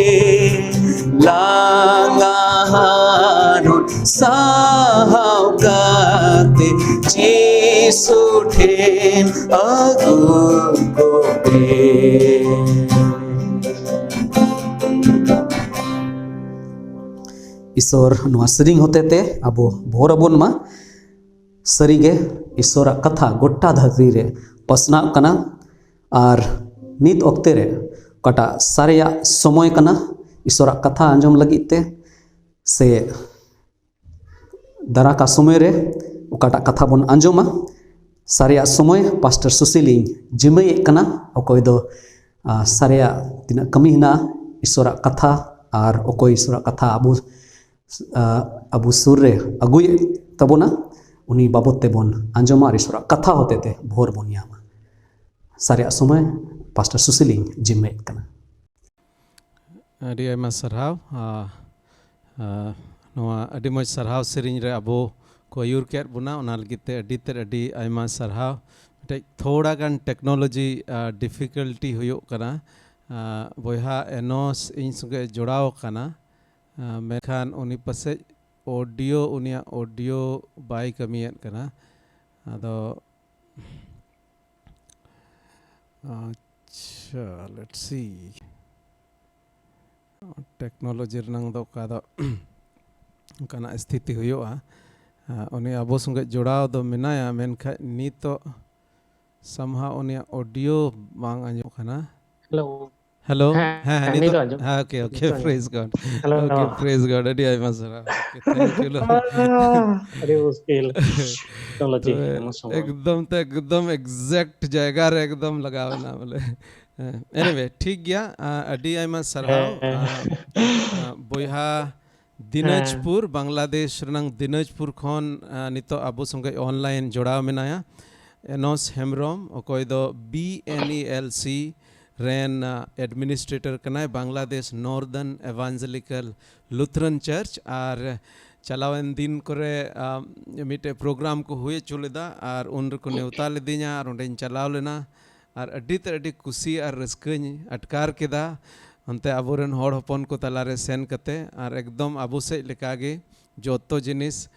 ᱞᱟᱸᱜᱟ ᱦᱟᱨᱚᱱ ᱥᱟᱦᱟᱣ ᱠᱟᱛᱮ ᱡᱤᱥᱩ ᱴᱷᱮᱱ ᱟᱹᱜᱩ ᱠᱚᱯᱮ᱾ ᱤᱥᱚᱨ ᱱᱚᱣᱟ ᱥᱮᱨᱮᱧ ᱦᱚᱛᱮᱛᱮ ᱟᱵᱚ ᱵᱷᱳᱨ ᱟᱵᱚᱱ ᱢᱟ᱾ ᱥᱟᱹᱨᱤᱜᱮ ᱤᱥᱚᱨᱟᱜ ᱠᱟᱛᱷᱟ ᱜᱚᱴᱟ ᱫᱷᱟᱹᱨᱛᱤ ᱨᱮ ᱯᱟᱥᱱᱟᱜ ᱠᱟᱱᱟ᱾ ᱟᱨ ᱱᱤᱛ ᱚᱠᱛᱮ ᱨᱮ ᱚᱠᱟᱴᱟᱜ ᱥᱟᱨᱮᱭᱟᱜ ᱥᱚᱢᱚᱭ ᱠᱟᱱᱟ, ᱤᱥᱚᱨᱟᱜ ᱠᱟᱛᱷᱟ ᱟᱸᱡᱚᱢ ᱞᱟᱹᱜᱤᱫ ᱛᱮ ᱥᱮ ᱫᱟᱨᱟᱠᱟ ᱥᱚᱢᱚᱭ ᱨᱮ ᱚᱠᱟᱴᱟᱜ ᱠᱟᱛᱷᱟ ᱵᱚᱱ ᱟᱸᱡᱚᱢᱟ, ᱥᱟᱨᱮᱭᱟᱜ ᱥᱚᱢᱚᱭ ᱯᱟᱥᱴᱚᱨ ᱥᱩᱥᱤᱞᱤᱧ ᱡᱤᱢᱟᱹᱭᱮᱫ ᱠᱟᱱᱟ᱾ ᱚᱠᱚᱭ ᱫᱚ, ᱟ, ᱥᱟᱨᱮᱭᱟᱜ ᱛᱤᱱᱟᱹᱜ ᱠᱟᱹᱢᱤ ᱦᱮᱱᱟᱜᱼᱟ, ᱤᱥᱚᱨᱟᱜ ᱠᱟᱛᱷᱟ ᱟᱨ ᱚᱠᱚᱭ ᱤᱥᱚᱨᱟᱜ ᱠᱟᱛᱷᱟ ᱟᱵᱚ, ᱟ, ᱟᱵᱚ ᱥᱩᱨ ᱨᱮ ᱟᱹᱜᱩᱭᱮᱫ ᱛᱟᱵᱚᱱᱟ, ᱩᱱᱤ ᱵᱟᱵᱚᱛ ᱛᱮᱵᱚᱱ ᱟᱸᱡᱚᱢᱟ ᱟᱨ ᱤᱥᱚᱨᱟᱜ ᱠᱟᱛᱷᱟ ᱦᱚᱛᱮᱛᱮ ᱵᱷᱳᱨ ᱵᱚᱱ ᱧᱟᱢᱟ᱾ ᱥᱟᱨᱮᱭᱟᱜ ᱥᱚᱢᱚᱭ ᱯᱟᱥᱴᱚᱨ ᱥᱩᱥᱤᱞᱤᱧ ᱡᱤᱢᱟᱹᱭᱮᱫ ᱠᱟᱱᱟ᱾ ᱟᱹᱰᱤ ᱟᱭᱢᱟ ᱥᱟᱨᱦᱟᱣ᱾ ᱟ, ᱟ, ᱱᱚᱣᱟ ᱟᱹᱰᱤ ᱢᱚᱡᱽ ᱥᱟᱨᱦᱟᱣ ᱥᱮᱨᱮᱧ ᱨᱮ ᱟᱵᱚ ᱠᱚ ᱟᱹᱭᱩᱨ ᱠᱮᱫ ᱵᱚᱱᱟ, ᱚᱱᱟ ᱞᱟᱹᱜᱤᱫ ᱛᱮ ᱟᱹᱰᱤ ᱛᱮᱫ ᱟᱹᱰᱤ ᱟᱭᱢᱟ ᱥᱟᱨᱦᱟᱣ᱾ ᱢᱤᱫᱴᱮᱡ ᱛᱷᱚᱲᱟ ᱜᱟᱱ technology, ᱟ, difficulty ᱦᱩᱭᱩᱜ ᱠᱟᱱᱟ᱾ ᱟ, ᱵᱚᱭᱦᱟ ᱮᱱᱚᱥ ᱤᱧ ᱥᱚᱸᱜᱮ ᱡᱚᱲᱟᱣ ᱟᱠᱟᱱᱟ, ᱟ, ᱢᱮᱱᱠᱷᱟᱱ ᱩᱱᱤ ᱯᱟᱥᱮᱡ ᱚᱰᱤᱭᱳ, ᱩᱱᱤᱭᱟᱜ ᱚᱰᱤᱭᱳ ᱵᱟᱭ ᱠᱟᱹᱢᱤᱭᱮᱫ ᱠᱟᱱᱟ᱾ ᱟᱫᱚ ᱟᱪᱪᱷᱟ, let's see᱾ ᱴᱮᱠᱱᱳᱞᱚᱡᱤ ᱨᱮᱱᱟᱝ ᱫᱚ ᱚᱠᱟ ᱫᱚ ᱚᱱᱠᱟᱱᱟᱜ ᱥᱛᱷᱤᱛᱤ ᱦᱩᱭᱩᱜᱼᱟ᱾ ᱟᱨ ᱩᱱᱤ ᱟᱵᱚ ᱥᱚᱸᱜᱮ ᱡᱚᱲᱟᱣ ᱫᱚ ᱢᱮᱱᱟᱭᱟ, ᱢᱮᱱᱠᱷᱟᱱ ᱱᱤᱛᱚᱜ somehow ᱩᱱᱤᱭᱟᱜ ᱚᱰᱤᱭᱳ ᱵᱟᱝ ᱟᱸᱡᱚᱢᱚᱜ ᱠᱟᱱᱟ᱾ ᱦᱮᱞᱳ᱾ ᱦᱮᱞᱳ᱾ ᱦᱮᱸ, ᱦᱮᱸ, ᱦᱮᱸ, ᱱᱤᱛᱚᱜ ᱱᱤᱛᱚᱜ ᱟᱸᱡᱚᱢ᱾ ᱦᱮᱸ, okay, okay, ᱱᱤᱛᱚᱜ ᱟᱸᱡᱚᱢ᱾ praise God᱾ Hello. Okay, praise God᱾ ᱟᱹᱰᱤ ᱟᱭᱢᱟ ᱥᱟᱨᱦᱟᱣ᱾ Okay, thank you, Lord᱾ ᱟᱹᱰᱤ ᱢᱩᱥᱠᱤᱞ᱾ ᱴᱮᱠᱱᱳᱞᱚᱡᱤ ᱛᱚᱵᱮ ᱮᱢᱚᱱ ᱥᱚᱢᱚᱭ᱾ ᱮᱠᱫᱚᱢ ᱛᱮ ᱮᱠᱫᱚᱢ exact ᱡᱟᱭᱜᱟ ᱨᱮ ᱮᱠᱫᱚᱢ ᱞᱟᱜᱟᱣ ᱮᱱᱟ ᱵᱚᱞᱮ᱾ ᱦᱮᱸ, anyway, ᱴᱷᱤᱠ ᱜᱮᱭᱟ᱾ ᱟ, ᱟᱹᱰᱤ ᱟᱭᱢᱟ ᱥᱟᱨᱦᱟᱣ᱾ ᱦᱮᱸ᱾ ᱟ, ᱟ, ᱵᱚᱭᱦᱟ ᱫᱤᱱᱟᱡᱽᱯᱩᱨ, ᱵᱟᱝᱞᱟᱫᱮᱥ ᱨᱮᱱᱟᱝ ᱫᱤᱱᱟᱡᱽᱯᱩᱨ ᱠᱷᱚᱱ, ᱟ, ᱱᱤᱛᱚᱜ ᱟᱵᱚ ᱥᱚᱸᱜᱮ online ᱡᱚᱲᱟᱣ ᱢᱮᱱᱟᱭᱟ ᱮᱱᱚᱥ ᱦᱮᱢᱵᱨᱚᱢ, ᱚᱠᱚᱭ ᱫᱚ B N E L C ᱨᱮᱱ, ᱟ, administrator ᱠᱟᱱᱟᱭ, Bangladesh Northern Evangelical Lutheran Church᱾ ᱟᱨ ᱪᱟᱞᱟᱣᱮᱱ ᱫᱤᱱ ᱠᱚᱨᱮ, ᱟ, ᱢᱤᱫᱴᱮᱡ program ᱠᱚ ᱦᱩᱭ ᱦᱚᱪᱚ ᱞᱮᱫᱟ ᱟᱨ ᱩᱱ ᱨᱮᱠᱚ ᱱᱮᱣᱛᱟ ᱞᱤᱫᱤᱧᱟ ᱟᱨ ᱚᱸᱰᱮᱧ ᱪᱟᱞᱟᱣ ᱞᱮᱱᱟ᱾ ᱟᱨ ᱟᱹᱰᱤ ᱛᱮ ᱟᱹᱰᱤ ᱠᱩᱥᱤ ᱟᱨ ᱨᱟᱹᱥᱠᱟᱹᱧ ᱟᱴᱠᱟᱨ ᱠᱮᱫᱟ ᱚᱱᱛᱮ ᱟᱵᱚᱨᱮᱱ ᱦᱚᱲ ᱦᱚᱯᱚᱱ ᱠᱚ ᱛᱟᱞᱟᱨᱮ ᱥᱮᱱ ᱠᱟᱛᱮ᱾ ᱟᱨ ᱮᱠᱫᱚᱢ ᱟᱵᱚ ᱥᱮᱫ ᱞᱮᱠᱟᱜᱮ ᱡᱚᱛᱚ ᱡᱤᱱᱤᱥ,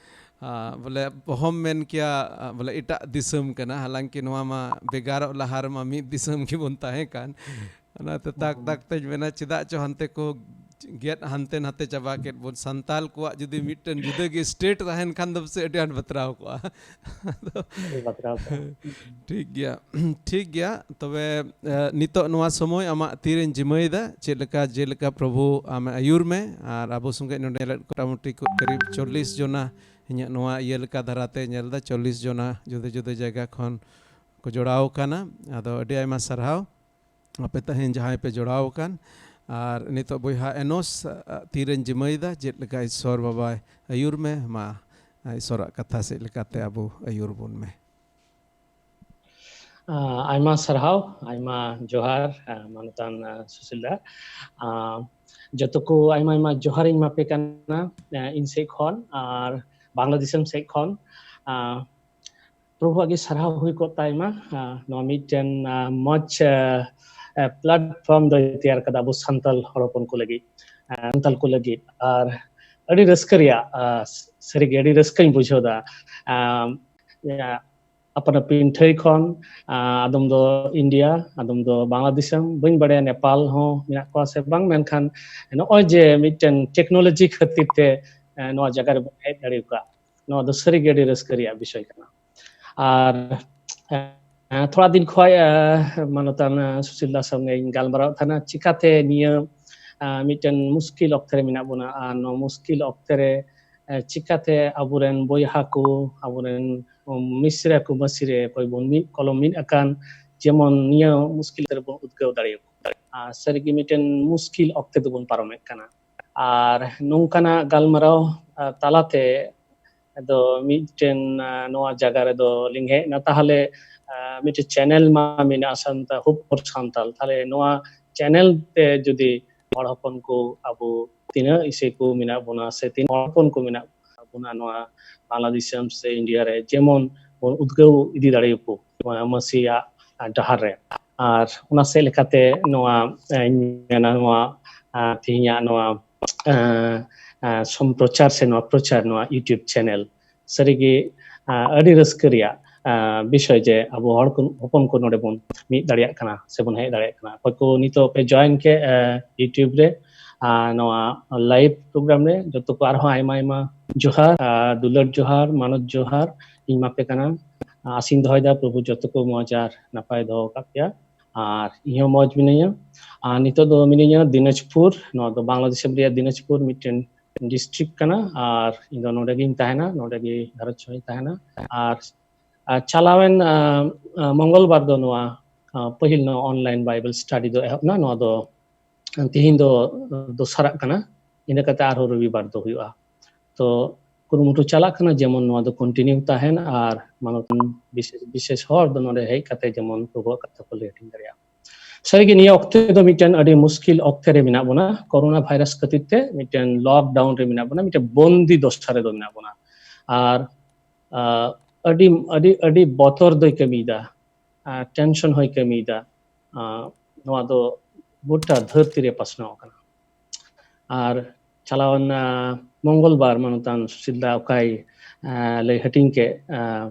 ᱟ, ᱵᱚᱞᱮ ᱚᱦᱚᱢ ᱢᱮᱱ ᱠᱮᱭᱟ, ᱟ, ᱵᱚᱞᱮ ᱮᱴᱟᱜ ᱫᱤᱥᱚᱢ ᱠᱟᱱᱟ, ᱦᱟᱞᱟᱝᱠᱤ ᱱᱚᱣᱟ ᱢᱟ ᱵᱷᱮᱜᱟᱨᱚᱜ ᱞᱟᱦᱟ ᱨᱮᱢᱟ ᱢᱤᱫ ᱫᱤᱥᱚᱢ ᱜᱮᱵᱚᱱ ᱛᱟᱦᱮᱸ ᱠᱟᱱ᱾ ᱚᱱᱟᱛᱮ ᱛᱟᱠ ᱛᱟᱠ ᱛᱮᱧ ᱢᱮᱱᱟ, ᱪᱮᱫᱟᱜ ᱪᱚ ᱦᱟᱱᱛᱮ ᱠᱚ ᱜᱮᱫ ᱦᱟᱱᱛᱮ ᱱᱟᱛᱮ ᱪᱟᱵᱟ ᱠᱮᱫ ᱵᱚᱱ᱾ ᱥᱟᱱᱛᱟᱞ ᱠᱚᱣᱟᱜ ᱡᱩᱫᱤ ᱢᱤᱫᱴᱮᱱ ᱡᱩᱫᱟᱹ ᱜᱮ state ᱛᱟᱦᱮᱱ ᱠᱷᱟᱱ ᱫᱚ ᱯᱟᱥᱮᱡ ᱟᱹᱰᱤ ᱟᱸᱴ ᱵᱟᱛᱨᱟᱣ ᱠᱚᱜᱼᱟ᱾ ᱟᱫᱚ ᱟᱹᱰᱤ ᱵᱟᱛᱨᱟᱣ ᱠᱚᱜᱼᱟ᱾ ᱴᱷᱤᱠ ᱜᱮᱭᱟ, ᱴᱷᱤᱠ ᱜᱮᱭᱟ᱾ ᱛᱚᱵᱮ, ᱮ, ᱱᱤᱛᱚᱜ ᱱᱚᱣᱟ ᱥᱚᱢᱚᱭ ᱟᱢᱟᱜ ᱛᱤᱨᱮᱧ ᱡᱤᱢᱟᱹᱭᱮᱫᱟ, ᱪᱮᱫ ᱞᱮᱠᱟ, ᱡᱮᱞᱮᱠᱟ ᱯᱨᱚᱵᱷᱩ ᱟᱢᱮ ᱟᱹᱭᱩᱨ ᱢᱮ᱾ ᱟᱨ ᱟᱵᱚ ᱥᱚᱸᱜᱮ ᱱᱚᱰᱮ ᱧᱮᱞᱮᱫ ᱠᱚ ᱢᱚᱴᱟᱢᱩᱴᱤ ᱠᱚ ᱠᱟᱹᱨᱤᱵ ᱪᱚᱞᱞᱤᱥ ᱡᱚᱱᱟ, ᱤᱧᱟᱹᱜ ᱱᱚᱣᱟ ᱤᱭᱟᱹ ᱞᱮᱠᱟ ᱫᱷᱟᱨᱟᱛᱮ ᱧᱮᱞ ᱮᱫᱟ, ᱪᱚᱞᱞᱤᱥ ᱡᱚᱱᱟ ᱡᱩᱫᱟᱹ ᱡᱩᱫᱟᱹ ᱡᱟᱭᱜᱟ ᱠᱷᱚᱱ ᱠᱚ ᱡᱚᱲᱟᱣ ᱟᱠᱟᱱᱟ᱾ ᱟᱫᱚ ᱟᱹᱰᱤ ᱟᱭᱢᱟ ᱥᱟᱨᱦᱟᱣ ᱟᱯᱮ ᱛᱮᱦᱮᱧ ᱡᱟᱦᱟᱸᱭ ᱯᱮ ᱡᱚᱲᱟᱣ ᱟᱠᱟᱱ᱾ ᱟᱨ ᱱᱤᱛᱚᱜ ᱵᱚᱭᱦᱟ ᱮᱱᱚᱥ, ᱟ, ᱛᱤᱨᱮᱧ ᱡᱤᱢᱟᱹᱭᱮᱫᱟ, ᱪᱮᱫ ᱞᱮᱠᱟ ᱤᱥᱥᱚᱨ ᱵᱟᱵᱟᱭ ᱟᱹᱭᱩᱨ ᱢᱮ, ᱢᱟ, ᱟ, ᱤᱥᱥᱚᱨᱟᱜ ᱠᱟᱛᱷᱟ ᱥᱮᱫ ᱞᱮᱠᱟᱛᱮ ᱟᱵᱚ ᱟᱹᱭᱩᱨ ᱵᱚᱱ ᱢᱮ᱾ ᱟ, ᱟᱭᱢᱟ ᱥᱟᱨᱦᱟᱣ, ᱟᱭᱢᱟ ᱡᱚᱦᱟᱨ, ᱟ, ᱢᱟᱱᱚᱛᱟᱱ, ᱟ, ᱥᱩᱥᱤᱞ ᱫᱟ᱾ ᱟ, ᱡᱚᱛᱚ ᱠᱚ ᱟᱭᱢᱟ ᱟᱭᱢᱟ ᱡᱚᱦᱟᱨ ᱤᱧ ᱮᱢᱟᱯᱮ ᱠᱟᱱᱟ, ᱟ, ᱤᱧ ᱥᱮᱫ ᱠᱷᱚᱱ ᱟᱨ ᱵᱟᱝᱞᱟ ᱫᱤᱥᱚᱢ ᱥᱮᱫ ᱠᱷᱚᱱ᱾ ᱟ, ᱯᱨᱚᱵᱷᱩᱣᱟᱜ ᱜᱮ ᱥᱟᱨᱦᱟᱣ ᱦᱩᱭ ᱠᱚᱜ ᱛᱟᱭ ᱢᱟ, ᱟ, ᱱᱚᱣᱟ ᱢᱤᱫᱴᱮᱱ, ᱟ, ᱢᱚᱡᱽ, ᱟ, ᱟ, platform ᱫᱚᱭ ᱛᱮᱭᱟᱨ ᱠᱟᱫᱟ ᱟᱵᱚ ᱥᱟᱱᱛᱟᱞ ᱦᱚᱲ ᱦᱚᱯᱚᱱ ᱠᱚ ᱞᱟᱹᱜᱤᱫ, ᱟ, ᱥᱟᱱᱛᱟᱞ ᱠᱚ ᱞᱟᱹᱜᱤᱫ᱾ ᱟᱨ ᱟᱹᱰᱤ ᱨᱟᱹᱥᱠᱟᱹ ᱨᱮᱭᱟᱜ, ᱟᱸ, ᱥᱟᱹᱨᱤᱜᱮ ᱟᱹᱰᱤ ᱨᱟᱹᱥᱠᱟᱹᱧ ᱵᱩᱡᱷᱟᱹᱣ ᱮᱫᱟ᱾ ᱟᱸ, ᱟᱯᱟᱱ ᱟᱹᱯᱤᱱ ᱴᱷᱟᱹᱭ ᱠᱷᱚᱱ, ᱟᱸ, ᱟᱫᱚᱢ ᱫᱚ ᱤᱱᱰᱤᱭᱟ, ᱟᱫᱚᱢ ᱫᱚ ᱵᱟᱝᱞᱟ ᱫᱤᱥᱚᱢ, ᱵᱟᱹᱧ ᱵᱟᱲᱟᱭᱟ ᱱᱮᱯᱟᱞ ᱦᱚᱸ ᱢᱮᱱᱟᱜ ᱠᱚᱣᱟ ᱥᱮ ᱵᱟᱝ, ᱢᱮᱱᱠᱷᱟᱱ ᱱᱚᱜᱼᱚᱭ ᱡᱮ ᱢᱤᱫᱴᱮᱱ ᱴᱮᱠᱱᱳᱞᱚᱡᱤ ᱠᱷᱟᱹᱛᱤᱨ ᱛᱮ, ᱟᱸ, ᱱᱚᱣᱟ ᱡᱟᱭᱜᱟ ᱨᱮᱵᱚᱱ ᱦᱮᱡ ᱫᱟᱲᱮ ᱟᱠᱟᱫ, ᱱᱚᱣᱟ ᱫᱚ ᱥᱟᱹᱨᱤᱜᱮ ᱟᱹᱰᱤ ᱨᱟᱹᱥᱠᱟᱹ ᱨᱮᱭᱟᱜ ᱵᱤᱥᱚᱭ ᱠᱟᱱᱟ᱾ ᱟᱨ, ᱮᱸ, ᱛᱷᱚᱲᱟ ᱫᱤᱱ ᱠᱷᱚᱡ, ᱮᱸ, ᱢᱟᱱᱚᱛᱟᱱ, ᱮᱸ, ᱥᱩᱥᱤᱞ ᱫᱟ ᱥᱚᱸᱜᱮᱧ ᱜᱟᱞᱢᱟᱨᱟᱣ ᱛᱟᱦᱮᱱᱟ, ᱪᱤᱠᱟᱛᱮ ᱱᱤᱭᱟᱹ, ᱮᱸ, ᱢᱤᱫᱴᱮᱱ ᱢᱩᱥᱠᱤᱞ ᱚᱠᱛᱮ ᱨᱮ ᱢᱮᱱᱟᱜ ᱵᱚᱱᱟ, ᱟᱨ ᱱᱚᱣᱟ ᱢᱩᱥᱠᱤᱞ ᱚᱠᱛᱮ ᱨᱮ, ᱮᱸ, ᱪᱤᱠᱟᱛᱮ ᱟᱵᱚᱨᱮᱱ ᱵᱚᱭᱦᱟ ᱠᱚ, ᱟᱵᱚᱨᱮᱱ, ᱩᱢ, ᱢᱤᱥᱨᱟ ᱠᱚ, ᱢᱟᱹᱥᱤᱨᱮ ᱚᱠᱚᱭ ᱵᱚᱱ ᱢᱤᱫ ᱠᱚᱞᱚᱢ ᱢᱤᱫ ᱟᱠᱟᱱ, ᱡᱮᱢᱚᱱ ᱱᱤᱭᱟᱹ ᱢᱩᱥᱠᱤᱞ ᱨᱮᱵᱚᱱ ᱩᱫᱽᱜᱟᱹᱣ ᱫᱟᱲᱮᱭᱟᱠᱚ᱾ ᱟᱨ ᱥᱟᱹᱨᱤᱜᱮ ᱢᱤᱫᱴᱮᱱ ᱢᱩᱥᱠᱤᱞ ᱚᱠᱛᱮ ᱫᱚᱵᱚᱱ ᱯᱟᱨᱚᱢᱮᱫ ᱠᱟᱱᱟ᱾ ᱟᱨ ᱱᱚᱝᱠᱟᱱᱟᱜ ᱜᱟᱞᱢᱟᱨᱟᱣ, ᱟᱸ, ᱛᱟᱞᱟᱛᱮ ᱟᱫᱚ ᱢᱤᱫᱴᱮᱱ, ᱟᱸ, ᱱᱚᱣᱟ ᱡᱟᱭᱜᱟ ᱨᱮᱫᱚ ᱞᱤᱧ ᱦᱮᱡ ᱮᱱᱟ, ᱛᱟᱦᱚᱞᱮ, ᱟᱸ, ᱢᱤᱫᱴᱮᱱ ᱪᱮᱱᱮᱞ ᱢᱟ ᱢᱮᱱᱟᱜᱼᱟ, ᱥᱟᱱᱛᱟᱲ, ᱦᱳᱯ ᱯᱷᱚᱨ ᱥᱟᱱᱛᱟᱞ᱾ ᱛᱟᱦᱚᱞᱮ ᱱᱚᱣᱟ ᱪᱮᱱᱮᱞ ᱛᱮ ᱡᱩᱫᱤ ᱦᱚᱲ ᱦᱚᱯᱚᱱ ᱠᱚ ᱟᱵᱚ ᱛᱤᱱᱟᱹᱜ ᱤᱥᱤ ᱠᱚ ᱢᱮᱱᱟᱜ ᱵᱚᱱᱟ ᱥᱮ ᱛᱤᱱᱟᱹᱜ ᱦᱚᱲ ᱦᱚᱯᱚᱱ ᱠᱚ ᱢᱮᱱᱟᱜ ᱵᱚᱱᱟ ᱱᱚᱣᱟ ᱵᱟᱝᱞᱟ ᱫᱤᱥᱚᱢ ᱥᱮ ᱤᱱᱰᱤᱭᱟ ᱨᱮ, ᱡᱮᱢᱚᱱ ᱵᱚᱱ ᱩᱫᱽᱜᱟᱹᱣ ᱤᱫᱤ ᱫᱟᱲᱮᱭᱟᱠᱚ ᱱᱚᱣᱟ ᱢᱟᱹᱥᱤᱭᱟᱜ ᱰᱟᱦᱟᱨ ᱨᱮ᱾ ᱟᱨ ᱚᱱᱟ ᱥᱮᱫ ᱞᱮᱠᱟᱛᱮ ᱱᱚᱣᱟ, ᱮᱸ, ᱤᱧ ᱢᱮᱱᱟ ᱱᱚᱣᱟ, ᱟᱸ, ᱛᱮᱦᱮᱧᱟᱜ ᱱᱚᱣᱟ, ᱟᱸ, ᱟᱸ, ᱥᱚᱢᱯᱨᱚᱪᱟᱨ ᱥᱮ ᱱᱚᱣᱟ ᱯᱨᱚᱪᱟᱨ ᱱᱚᱣᱟ YouTube ᱪᱮᱱᱮᱞ ᱥᱟᱹᱨᱤᱜᱮ, ᱟᱸ, ᱟᱹᱰᱤ ᱨᱟᱹᱥᱠᱟᱹ ᱨᱮᱭᱟᱜ, ᱟᱸ, ᱵᱤᱥᱚᱭ ᱡᱮ ᱟᱵᱚ ᱦᱚᱲ ᱠᱚ, ᱦᱚᱯᱚᱱ ᱠᱚ ᱱᱚᱰᱮ ᱵᱚᱱ ᱢᱤᱫ ᱫᱟᱲᱮᱭᱟᱜ ᱠᱟᱱᱟ ᱥᱮᱵᱚᱱ ᱦᱮᱡ ᱫᱟᱲᱮᱭᱟᱜ ᱠᱟᱱᱟ᱾ ᱚᱠᱚᱭ ᱠᱚ ᱱᱤᱛᱚᱜ ᱯᱮ ᱡᱚᱭᱮᱱ ᱠᱮᱫ, ᱟᱸ, YouTube ᱨᱮ, ᱟᱸ, ᱱᱚᱣᱟ ᱞᱟᱭᱤᱵᱷ ᱯᱨᱳᱜᱨᱟᱢ ᱨᱮ, ᱡᱚᱛᱚ ᱠᱚ ᱟᱨᱦᱚᱸ ᱟᱭᱢᱟ ᱟᱭᱢᱟ ᱡᱚᱦᱟᱨ, ᱟᱨ ᱫᱩᱞᱟᱹᱲ ᱡᱚᱦᱟᱨ, ᱢᱟᱱᱚᱛ ᱡᱚᱦᱟᱨ ᱤᱧ ᱮᱢᱟ ᱯᱮ ᱠᱟᱱᱟ᱾ ᱟᱸᱥᱤᱧ ᱫᱚᱦᱚᱭᱮᱫᱟ ᱯᱨᱚᱵᱷᱩ ᱡᱚᱛᱚ ᱠᱚ ᱢᱚᱡᱽ ᱟᱨ ᱱᱟᱯᱟᱭ ᱫᱚᱦᱚ ᱟᱠᱟᱫ ᱯᱮᱭᱟ, ᱟᱨ ᱤᱧ ᱦᱚᱸ ᱢᱚᱡᱽ ᱢᱤᱱᱟᱹᱧᱟ᱾ ᱟᱨ ᱱᱤᱛᱚᱜ ᱫᱚ ᱢᱤᱱᱟᱹᱧᱟ ᱫᱤᱱᱟᱡᱽᱯᱩᱨ, ᱱᱚᱣᱟ ᱫᱚ ᱵᱟᱝᱞᱟᱫᱮᱥ ᱨᱮᱭᱟᱜ ᱫᱤᱱᱟᱡᱽᱯᱩᱨ ᱢᱤᱫᱴᱮᱱ ᱰᱤᱥᱴᱨᱤᱠᱴ ᱠᱟᱱᱟ, ᱟᱨ ᱤᱧ ᱫᱚ ᱱᱚᱰᱮ ᱜᱤᱧ ᱛᱟᱦᱮᱱᱟ, ᱱᱚᱰᱮ ᱜᱮ ᱜᱷᱟᱨᱚᱸᱡᱽ ᱦᱚᱸᱧ ᱛᱟᱦᱮᱱᱟ᱾ ᱟᱨ, ᱟᱨ ᱪᱟᱞᱟᱣᱮᱱ, ᱟᱸ, ᱟᱸ, ᱢᱚᱝᱜᱚᱞ ᱵᱟᱨ ᱫᱚ ᱱᱚᱣᱟ, ᱟᱸ, ᱯᱟᱹᱦᱤᱞ ᱱᱚᱣᱟ ᱚᱱᱞᱟᱭᱤᱱ ᱵᱟᱭᱵᱮᱞ ᱥᱴᱟᱰᱤ ᱫᱚ ᱮᱦᱚᱵ ᱮᱱᱟ᱾ ᱱᱚᱣᱟ ᱫᱚ ᱛᱤᱦᱤᱧ ᱫᱚ ᱫᱚᱥᱟᱨᱟᱜ ᱠᱟᱱᱟ, ᱤᱱᱟᱹ ᱠᱟᱛᱮ ᱟᱨᱦᱚᱸ ᱨᱚᱵᱤᱵᱟᱨ ᱫᱚ ᱦᱩᱭᱩᱜᱼᱟ᱾ ᱛᱚ ᱠᱩᱨᱩᱢᱩᱴᱩ ᱪᱟᱞᱟᱜ ᱠᱟᱱᱟ ᱡᱮᱢᱚᱱ ᱱᱚᱣᱟ ᱫᱚ ᱠᱚᱱᱴᱤᱱᱤᱭᱩ ᱛᱟᱦᱮᱱ, ᱟᱨ ᱢᱟᱱᱚᱛ ᱵᱤᱥᱮᱥ, ᱵᱤᱥᱮᱥ ᱦᱚᱲ ᱫᱚ ᱱᱚᱰᱮ ᱦᱮᱡ ᱠᱟᱛᱮ ᱡᱮᱢᱚᱱ ᱯᱨᱚᱵᱷᱩᱣᱟᱜ ᱠᱟᱛᱷᱟ ᱠᱚ ᱞᱟᱹᱭ ᱦᱟᱹᱴᱤᱧ ᱫᱟᱲᱮᱭᱟᱜᱼᱟ᱾ ᱥᱟᱹᱨᱤᱜᱮ ᱱᱤᱭᱟᱹ ᱚᱠᱛᱮ ᱫᱚ ᱢᱤᱫᱴᱮᱱ ᱟᱹᱰᱤ ᱢᱩᱥᱠᱤᱞ ᱚᱠᱛᱮ ᱨᱮ ᱢᱮᱱᱟᱜ ᱵᱚᱱᱟ, ᱠᱳᱨᱳᱱᱟ ᱵᱷᱟᱭᱨᱟᱥ ᱠᱷᱟᱹᱛᱤᱨ ᱛᱮ ᱢᱤᱫᱴᱮᱱ ᱞᱚᱠᱰᱟᱣᱩᱱ ᱨᱮ ᱢᱮᱱᱟᱜ ᱵᱚᱱᱟ, ᱢᱤᱫᱴᱮᱱ ᱵᱚᱱᱫᱤ ᱫᱚᱥᱟ ᱨᱮᱫᱚ ᱢᱮᱱᱟᱜ ᱵᱚᱱᱟ᱾ ᱟᱨ, ᱟᱸ, ᱟᱹᱰᱤ, ᱟᱹᱰᱤ, ᱟᱹᱰᱤ ᱵᱚᱛᱚᱨ ᱫᱚᱭ ᱠᱟᱹᱢᱤᱭᱮᱫᱟ, ᱟᱨ ᱴᱮᱱᱥᱚᱱ ᱦᱚᱸᱭ ᱠᱟᱹᱢᱤᱭᱮᱫᱟ᱾ ᱟᱸ, ᱱᱚᱣᱟ ᱫᱚ ᱜᱚᱴᱟ ᱫᱷᱟᱹᱨᱛᱤ ᱨᱮ ᱯᱟᱥᱱᱟᱣ ᱟᱠᱟᱱᱟ᱾ ᱟᱨ ᱪᱟᱞᱟᱣᱮᱱ ᱢᱚᱝᱜᱚᱞ ᱵᱟᱨ ᱢᱟᱱᱚᱛᱟᱱ ᱥᱩᱥᱤᱞ ᱫᱟ ᱚᱠᱟᱭ ᱞᱟᱹᱭ ᱦᱟᱹᱴᱤᱧ ᱠᱮᱫ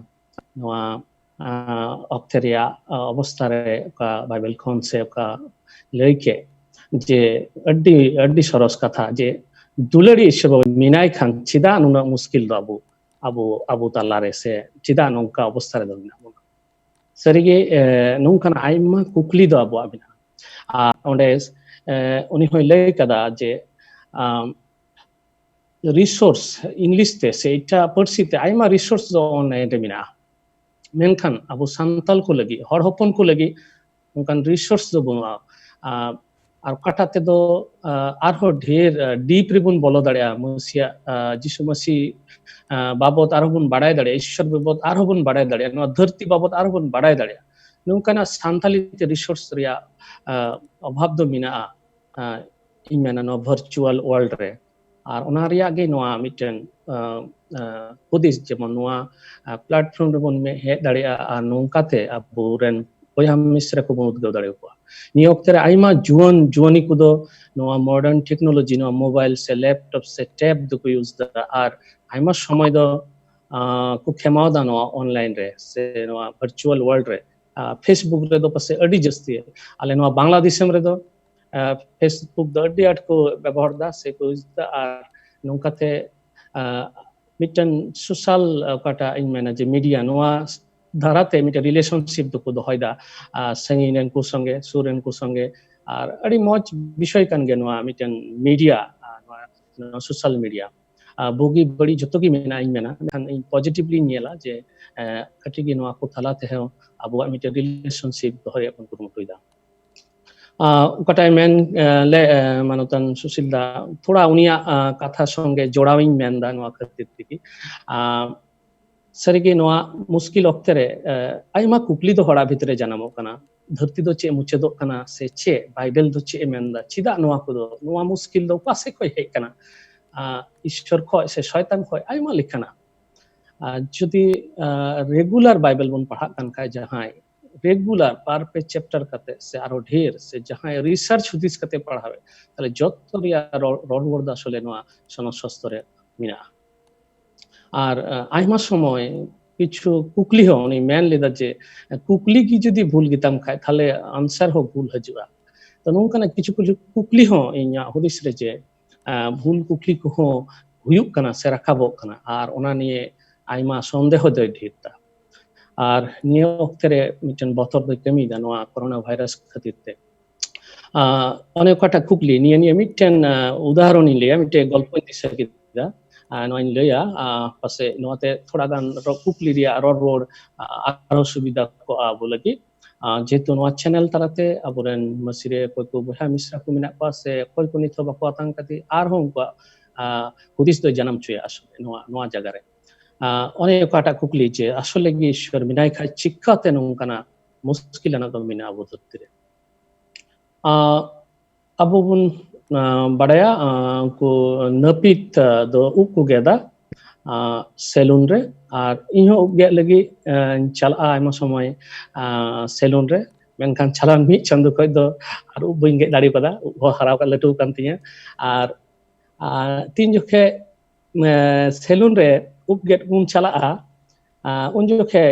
ᱱᱚᱣᱟ ᱚᱠᱛᱮ ᱨᱮᱭᱟᱜ ᱚᱵᱚᱥᱛᱷᱟ ᱨᱮ ᱚᱠᱟ ᱵᱟᱭᱵᱮᱞ ᱠᱷᱚᱱ ᱥᱮ ᱚᱠᱟ ᱞᱟᱹᱭ ᱠᱮᱫ ᱡᱮ ᱟᱹᱰᱤ ᱟᱹᱰᱤ ᱥᱚᱨᱚᱥ ᱠᱟᱛᱷᱟ ᱡᱮ ᱫᱩᱞᱟᱹᱲᱤᱭᱟᱹ ᱤᱥᱚᱨ ᱵᱟᱵᱟ ᱢᱮᱱᱟᱭ ᱠᱷᱟᱱ ᱪᱮᱫᱟᱜ ᱱᱩᱱᱟᱹᱜ ᱢᱩᱥᱠᱤᱞ ᱫᱚ ᱟᱵᱚ ᱟᱵᱚ ᱟᱵᱚ ᱛᱟᱞᱟᱨᱮ ᱥᱮ ᱪᱮᱫᱟᱜ ᱱᱚᱝᱠᱟ ᱚᱵᱚᱥᱛᱷᱟ ᱨᱮᱫᱚ ᱢᱮᱱᱟᱜ ᱵᱚᱱᱟ? ᱥᱟᱹᱨᱤᱜᱮ ᱱᱚᱝᱠᱟᱱᱟᱜ ᱟᱭᱢᱟ ᱠᱩᱠᱞᱤ ᱫᱚ ᱟᱵᱚᱣᱟᱜ ᱢᱮᱱᱟᱜᱼᱟ᱾ ᱟᱨ ᱚᱸᱰᱮ ᱩᱱᱤ ᱦᱚᱸᱭ ᱞᱟᱹᱭ ᱠᱟᱫᱟ ᱡᱮ resource, English ᱛᱮ ᱥᱮ ᱮᱴᱟᱜ ᱯᱟᱹᱨᱥᱤ ᱛᱮ ᱟᱭᱢᱟ resource ᱫᱚ online ᱨᱮ ᱢᱮᱱᱟᱜᱼᱟ, ᱢᱮᱱᱠᱷᱟᱱ ᱟᱵᱚ ᱥᱟᱱᱛᱟᱲ ᱠᱚ ᱞᱟᱹᱜᱤᱫ, ᱦᱚᱲ ᱦᱚᱯᱚᱱ ᱠᱚ ᱞᱟᱹᱜᱤᱫ ᱚᱱᱠᱟᱱ resource ᱫᱚ ᱵᱟᱹᱱᱩᱜᱼᱟ᱾ ᱟᱨ ᱚᱠᱟᱴᱟᱜ ᱛᱮᱫᱚ ᱟᱨᱦᱚᱸ ᱰᱷᱮᱨ deep ᱨᱮᱵᱚᱱ ᱵᱚᱞᱚ ᱫᱟᱲᱮᱭᱟᱜᱼᱟ, ᱢᱟᱹᱥᱤᱭᱟᱜ ᱡᱤᱥᱩ ᱢᱟᱹᱥᱤ ᱵᱟᱵᱚᱛ ᱟᱨᱦᱚᱸ ᱵᱚᱱ ᱵᱟᱲᱟᱭ ᱫᱟᱲᱮᱭᱟᱜᱼᱟ, ᱤᱥᱥᱚᱨ ᱵᱟᱵᱚᱛ ᱟᱨᱦᱚᱸ ᱵᱚᱱ ᱵᱟᱲᱟᱭ ᱫᱟᱲᱮᱭᱟᱜᱼᱟ, ᱱᱚᱣᱟ ᱫᱷᱟᱹᱨᱛᱤ ᱵᱟᱵᱚᱛ ᱟᱨᱦᱚᱸ ᱵᱚᱱ ᱵᱟᱲᱟᱭ ᱫᱟᱲᱮᱭᱟᱜᱼᱟ᱾ ᱱᱚᱝᱠᱟᱱᱟᱜ ᱥᱟᱱᱛᱟᱲᱤ ᱛᱮ resource ᱨᱮᱭᱟᱜ ᱚᱵᱷᱟᱵ ᱫᱚ ᱢᱮᱱᱟᱜᱼᱟ, ᱤᱧ ᱢᱮᱱᱟ ᱱᱚᱣᱟ virtual world ᱨᱮ᱾ ᱟᱨ ᱚᱱᱟ ᱨᱮᱭᱟᱜ ᱜᱮ ᱱᱚᱣᱟ ᱢᱤᱫᱴᱮᱱ ᱦᱩᱫᱤᱥ, ᱡᱮᱢᱚᱱ ᱱᱚᱣᱟ platform ᱨᱮᱵᱚᱱ ᱦᱮᱡ ᱫᱟᱲᱮᱭᱟᱜᱼᱟ ᱟᱨ ᱱᱚᱝᱠᱟᱛᱮ ᱟᱵᱚᱨᱮᱱ ᱵᱚᱭᱦᱟ ᱢᱤᱥᱨᱟ ᱠᱚᱵᱚᱱ ᱩᱫᱽᱜᱟᱹᱣ ᱫᱟᱲᱮᱭᱟᱠᱚᱣᱟ᱾ ᱱᱤᱭᱟᱹ ᱚᱠᱛᱮ ᱨᱮ ᱟᱭᱢᱟ ᱡᱩᱣᱟᱹᱱ ᱡᱩᱣᱟᱹᱱᱤ ᱠᱚᱫᱚ ᱱᱚᱣᱟ modern technology, ᱱᱚᱣᱟ mobile ᱥᱮ laptop ᱥᱮ tab ᱫᱚᱠᱚ use ᱫᱟ ᱟᱨ ᱟᱭᱢᱟ ᱥᱚᱢᱚᱭ ᱫᱚ ᱠᱚ ᱠᱷᱮᱢᱟᱣ ᱫᱟ ᱱᱚᱣᱟ online ᱨᱮ ᱥᱮ ᱱᱚᱣᱟ virtual world ᱨᱮ᱾ Facebook ᱨᱮᱫᱚ ᱯᱟᱥᱮᱡ ᱟᱹᱰᱤ ᱡᱟᱹᱥᱛᱤ, ᱟᱞᱮ ᱱᱚᱣᱟ ᱵᱟᱝᱞᱟ ᱫᱤᱥᱚᱢ ᱨᱮᱫᱚ Facebook ᱫᱚ ᱟᱹᱰᱤ ᱟᱸᱴ ᱠᱚ ᱵᱮᱵᱚᱦᱟᱨ ᱫᱟ ᱥᱮ ᱠᱚ use ᱫᱟ, ᱟᱨ ᱱᱚᱝᱠᱟᱛᱮ ᱢᱤᱫᱴᱮᱱ social ᱚᱠᱟᱴᱟᱜ ᱤᱧ ᱢᱮᱱᱟ ᱡᱮ media, ᱱᱚᱣᱟ ᱫᱷᱟᱨᱟᱛᱮ ᱢᱤᱫᱴᱮᱱ relationship ᱫᱚᱠᱚ ᱫᱚᱦᱚᱭᱮᱫᱟ ᱥᱟᱺᱜᱤᱧ ᱨᱮᱱ ᱠᱚ ᱥᱚᱸᱜᱮ, ᱥᱩᱨ ᱨᱮᱱ ᱠᱚ ᱥᱚᱸᱜᱮ᱾ ᱟᱨ ᱟᱹᱰᱤ ᱢᱚᱡᱽ ᱵᱤᱥᱚᱭ ᱠᱟᱱ ᱜᱮᱭᱟ ᱱᱚᱣᱟ ᱢᱤᱫᱴᱮᱱ media, ᱱᱚᱣᱟ social media᱾ ᱵᱩᱜᱤ ᱵᱟᱹᱲᱤᱡ ᱡᱷᱚᱛᱚ ᱜᱮ ᱢᱮᱱᱟᱜᱼᱟ, ᱤᱧ ᱢᱮᱱᱟ, ᱢᱮᱱᱠᱷᱟᱱ ᱤᱧ positively ᱤᱧ ᱧᱮᱞᱟ ᱡᱮ ᱠᱟᱹᱴᱤᱡ ᱜᱮ ᱱᱚᱣᱟ ᱠᱚ ᱛᱟᱞᱟ ᱛᱮᱦᱚᱸ ᱟᱵᱚᱣᱟᱜ ᱢᱤᱫᱴᱮᱱ relationship ᱫᱚᱦᱚ ᱨᱮᱭᱟᱜ ᱵᱚᱱ ᱠᱩᱨᱩᱢᱩᱴᱩᱭᱮᱫᱟ᱾ ᱚᱠᱟᱴᱟᱜ ᱢᱮᱱ ᱞᱮ ᱢᱟᱱᱚᱛᱟᱱ ᱥᱩᱥᱤᱞ ᱫᱟ, ᱛᱷᱚᱲᱟ ᱩᱱᱤᱭᱟᱜ ᱠᱟᱛᱷᱟ ᱥᱚᱸᱜᱮ ᱡᱚᱲᱟᱣ ᱤᱧ ᱢᱮᱱᱫᱟ ᱱᱚᱣᱟ ᱠᱷᱟᱹᱛᱤᱨ ᱛᱮᱜᱮ᱾ ᱥᱟᱹᱨᱤᱜᱮ ᱱᱚᱣᱟ ᱢᱩᱥᱠᱤᱞ ᱚᱠᱛᱮ ᱨᱮ ᱟᱭᱢᱟ ᱠᱩᱠᱞᱤ ᱫᱚ ᱦᱚᱲᱟᱜ ᱵᱷᱤᱛᱨᱤ ᱨᱮ ᱡᱟᱱᱟᱢᱚᱜ ᱠᱟᱱᱟ, ᱫᱷᱟᱹᱨᱛᱤ ᱫᱚ ᱪᱮᱫ ᱢᱩᱪᱟᱹᱫᱚᱜ ᱠᱟᱱᱟ ᱥᱮ ᱪᱮᱫ, ᱵᱟᱭᱵᱮᱞ ᱫᱚ ᱪᱮᱫ ᱮ ᱢᱮᱱᱫᱟ, ᱪᱮᱫᱟᱜ ᱱᱚᱣᱟ ᱠᱚᱫᱚ, ᱱᱚᱣᱟ ᱢᱩᱥᱠᱤᱞ ᱫᱚ ᱚᱠᱟ ᱥᱮᱫ ᱠᱷᱚᱱ ᱦᱮᱡ ᱠᱟᱱᱟ? ᱤᱥᱥᱚᱨ ᱠᱷᱚᱱ ᱥᱮ ᱥᱚᱭᱛᱟᱱ ᱠᱷᱚᱱ, ᱟᱭᱢᱟ ᱞᱮᱠᱟᱱᱟᱜ᱾ ᱟᱨ ᱡᱩᱫᱤ regular ᱵᱟᱭᱵᱮᱞ ᱵᱚᱱ ᱯᱟᱲᱦᱟᱜ ᱠᱟᱱ ᱠᱷᱟᱡ, ᱡᱟᱦᱟᱸᱭ ᱨᱮᱜᱩᱞᱟᱨ ᱯᱟᱨ ᱯᱮ ᱪᱮᱯᱴᱟᱨ ᱠᱟᱛᱮ ᱥᱮ ᱟᱨᱚ ᱰᱷᱮᱨ ᱥᱮ ᱡᱟᱦᱟᱸᱭ ᱨᱤᱥᱟᱨᱪ ᱦᱩᱫᱤᱥ ᱠᱟᱛᱮ ᱯᱟᱲᱦᱟᱣᱮᱫ, ᱛᱟᱦᱚᱞᱮ ᱡᱚᱛᱚ ᱨᱮᱭᱟᱜ ᱨᱚᱲ, ᱨᱚᱲ ᱨᱩᱣᱟᱹᱲ ᱫᱚ ᱟᱥᱚᱞᱮ ᱱᱚᱣᱟ ᱥᱚᱱᱚᱛ ᱥᱟᱥᱛᱚ ᱨᱮ ᱢᱮᱱᱟᱜᱼᱟ᱾ ᱟᱨ ᱟᱭᱢᱟ ᱥᱚᱢᱚᱭ ᱠᱤᱪᱷᱩ ᱠᱩᱠᱞᱤ ᱦᱚᱸ ᱩᱱᱤ ᱢᱮᱱ ᱞᱮᱫᱟ ᱡᱮ ᱠᱩᱠᱞᱤ ᱜᱮ ᱡᱩᱫᱤ ᱵᱷᱩᱞ ᱜᱮᱛᱟᱢ ᱠᱷᱟᱡ ᱛᱟᱦᱚᱞᱮ ᱟᱱᱥᱟᱨ ᱦᱚᱸ ᱵᱷᱩᱞ ᱦᱤᱡᱩᱜᱼᱟ᱾ ᱛᱚ ᱱᱚᱝᱠᱟᱱᱟᱜ ᱠᱤᱪᱷᱩ ᱠᱤᱪᱷᱩ ᱠᱩᱠᱞᱤ ᱦᱚᱸ ᱤᱧᱟᱹᱜ ᱦᱩᱫᱤᱥ ᱨᱮ ᱡᱮ ᱵᱷᱩᱞ ᱠᱩᱠᱞᱤ ᱠᱚᱦᱚᱸ ᱦᱩᱭᱩᱜ ᱠᱟᱱᱟ ᱥᱮ ᱨᱟᱠᱟᱵᱚᱜ ᱠᱟᱱᱟ, ᱟᱨ ᱚᱱᱟ ᱱᱤᱭᱮ ᱟᱭᱢᱟ ᱥᱚᱱᱫᱮᱦᱚ ᱫᱚᱭ ᱰᱷᱮᱨ ᱮᱫᱟ᱾ ᱟᱨ ᱱᱤᱭᱟᱹ ᱚᱠᱛᱮ ᱨᱮ ᱢᱤᱫᱴᱮᱱ ᱵᱚᱛᱚᱨ ᱫᱚᱭ ᱠᱟᱹᱢᱤᱭᱮᱫᱟ ᱱᱚᱣᱟ ᱠᱳᱨᱳᱱᱟ ᱵᱷᱟᱭᱨᱟᱥ ᱠᱷᱟᱹᱛᱤᱨ ᱛᱮ᱾ ᱚᱱᱮ ᱚᱠᱟᱴᱟᱜ ᱠᱩᱠᱞᱤ, ᱱᱤᱭᱟᱹ ᱱᱤᱭᱮ ᱢᱤᱫᱴᱮᱱ ᱩᱫᱟᱦᱚᱨᱚᱱ ᱤᱧ ᱞᱟᱹᱭᱟ, ᱢᱤᱫᱴᱮᱱ ᱜᱚᱞᱯᱚᱧ ᱫᱤᱥᱟᱹ ᱠᱮᱫᱟ᱾ ᱱᱚᱣᱟᱧ ᱞᱟᱹᱭᱟ, ᱯᱟᱥᱮᱡ ᱱᱚᱣᱟᱛᱮ ᱛᱷᱚᱲᱟ ᱜᱟᱱ ᱠᱩᱠᱞᱤ ᱨᱮᱭᱟᱜ ᱨᱚᱲ ᱨᱚᱲ ᱟᱨᱦᱚᱸ ᱥᱩᱵᱤᱫᱷᱟ ᱠᱚᱜᱼᱟ ᱟᱵᱚ ᱞᱟᱹᱜᱤᱫ᱾ ᱡᱮᱦᱮᱛᱩ ᱱᱚᱣᱟ ᱪᱮᱱᱮᱞ ᱛᱟᱞᱟᱛᱮ ᱟᱵᱚᱨᱮᱱ ᱢᱟᱹᱥᱤᱨᱮ ᱚᱠᱚᱭ ᱠᱚ ᱵᱚᱭᱦᱟ ᱢᱤᱥᱨᱟ ᱠᱚ ᱢᱮᱱᱟᱜ ᱠᱚᱣᱟ ᱥᱮ ᱚᱠᱚᱭ ᱠᱚ ᱱᱤᱛ ᱦᱚᱸ ᱵᱟᱠᱚ ᱟᱛᱟᱝ ᱠᱟᱛᱮ ᱟᱨᱦᱚᱸ ᱩᱱᱠᱩᱣᱟᱜ ᱦᱩᱫᱤᱥ ᱫᱚ ᱡᱟᱱᱟᱢ ᱦᱚᱪᱚᱭᱟ ᱟᱥᱚᱞᱮ ᱱᱚᱣᱟ, ᱱᱚᱣᱟ ᱡᱟᱭᱜᱟ ᱨᱮ᱾ ᱚᱱᱮ ᱚᱠᱟᱴᱟᱜ ᱠᱩᱠᱞᱤ ᱡᱮ ᱟᱥᱚᱞᱮ ᱜᱮ ᱤᱥᱣᱚᱨ ᱢᱮᱱᱟᱭ ᱠᱷᱟᱡ ᱪᱤᱠᱟᱛᱮ ᱱᱚᱝᱠᱟᱱᱟᱜ ᱢᱩᱥᱠᱤᱞ ᱟᱱᱟᱜ ᱫᱚ ᱢᱮᱱᱟᱜᱼᱟ ᱟᱵᱚ ᱫᱷᱟᱹᱨᱛᱤ ᱨᱮ? ᱟᱵᱚ ᱵᱚᱱ ᱵᱟᱲᱟᱭᱟ, ᱩᱱᱠᱩ ᱱᱟᱹᱯᱤᱛ ᱫᱚ ᱩᱵ ᱠᱚ ᱜᱮᱫᱟ ᱥᱮᱞᱩᱱ ᱨᱮ, ᱟᱨ ᱤᱧᱦᱚᱸ ᱩᱵ ᱜᱮᱫ ᱞᱟᱹᱜᱤᱫ ᱪᱟᱞᱟᱜᱼᱟ ᱟᱭᱢᱟ ᱥᱚᱢᱚᱭ ᱥᱮᱞᱩᱱ ᱨᱮ᱾ ᱢᱮᱱᱠᱷᱟᱱ ᱪᱟᱞᱟᱣ ᱢᱤᱫ ᱪᱟᱸᱫᱳ ᱠᱷᱚᱱ ᱫᱚ ᱟᱨ ᱩᱵ ᱵᱟᱹᱧ ᱜᱮᱫ ᱫᱟᱲᱮ ᱠᱟᱫᱟ, ᱩᱵ ᱦᱚᱸ ᱦᱟᱨᱟ ᱞᱟᱹᱴᱩ ᱟᱠᱟᱱ ᱛᱤᱧᱟᱹ᱾ ᱟᱨ ᱛᱤᱱ ᱡᱚᱠᱷᱮᱡ ᱥᱮᱞᱩᱱ ᱨᱮ ᱩᱵ ᱜᱮᱫ ᱵᱚᱱ ᱪᱟᱞᱟᱜᱼᱟ, ᱩᱱ ᱡᱚᱠᱷᱮᱡ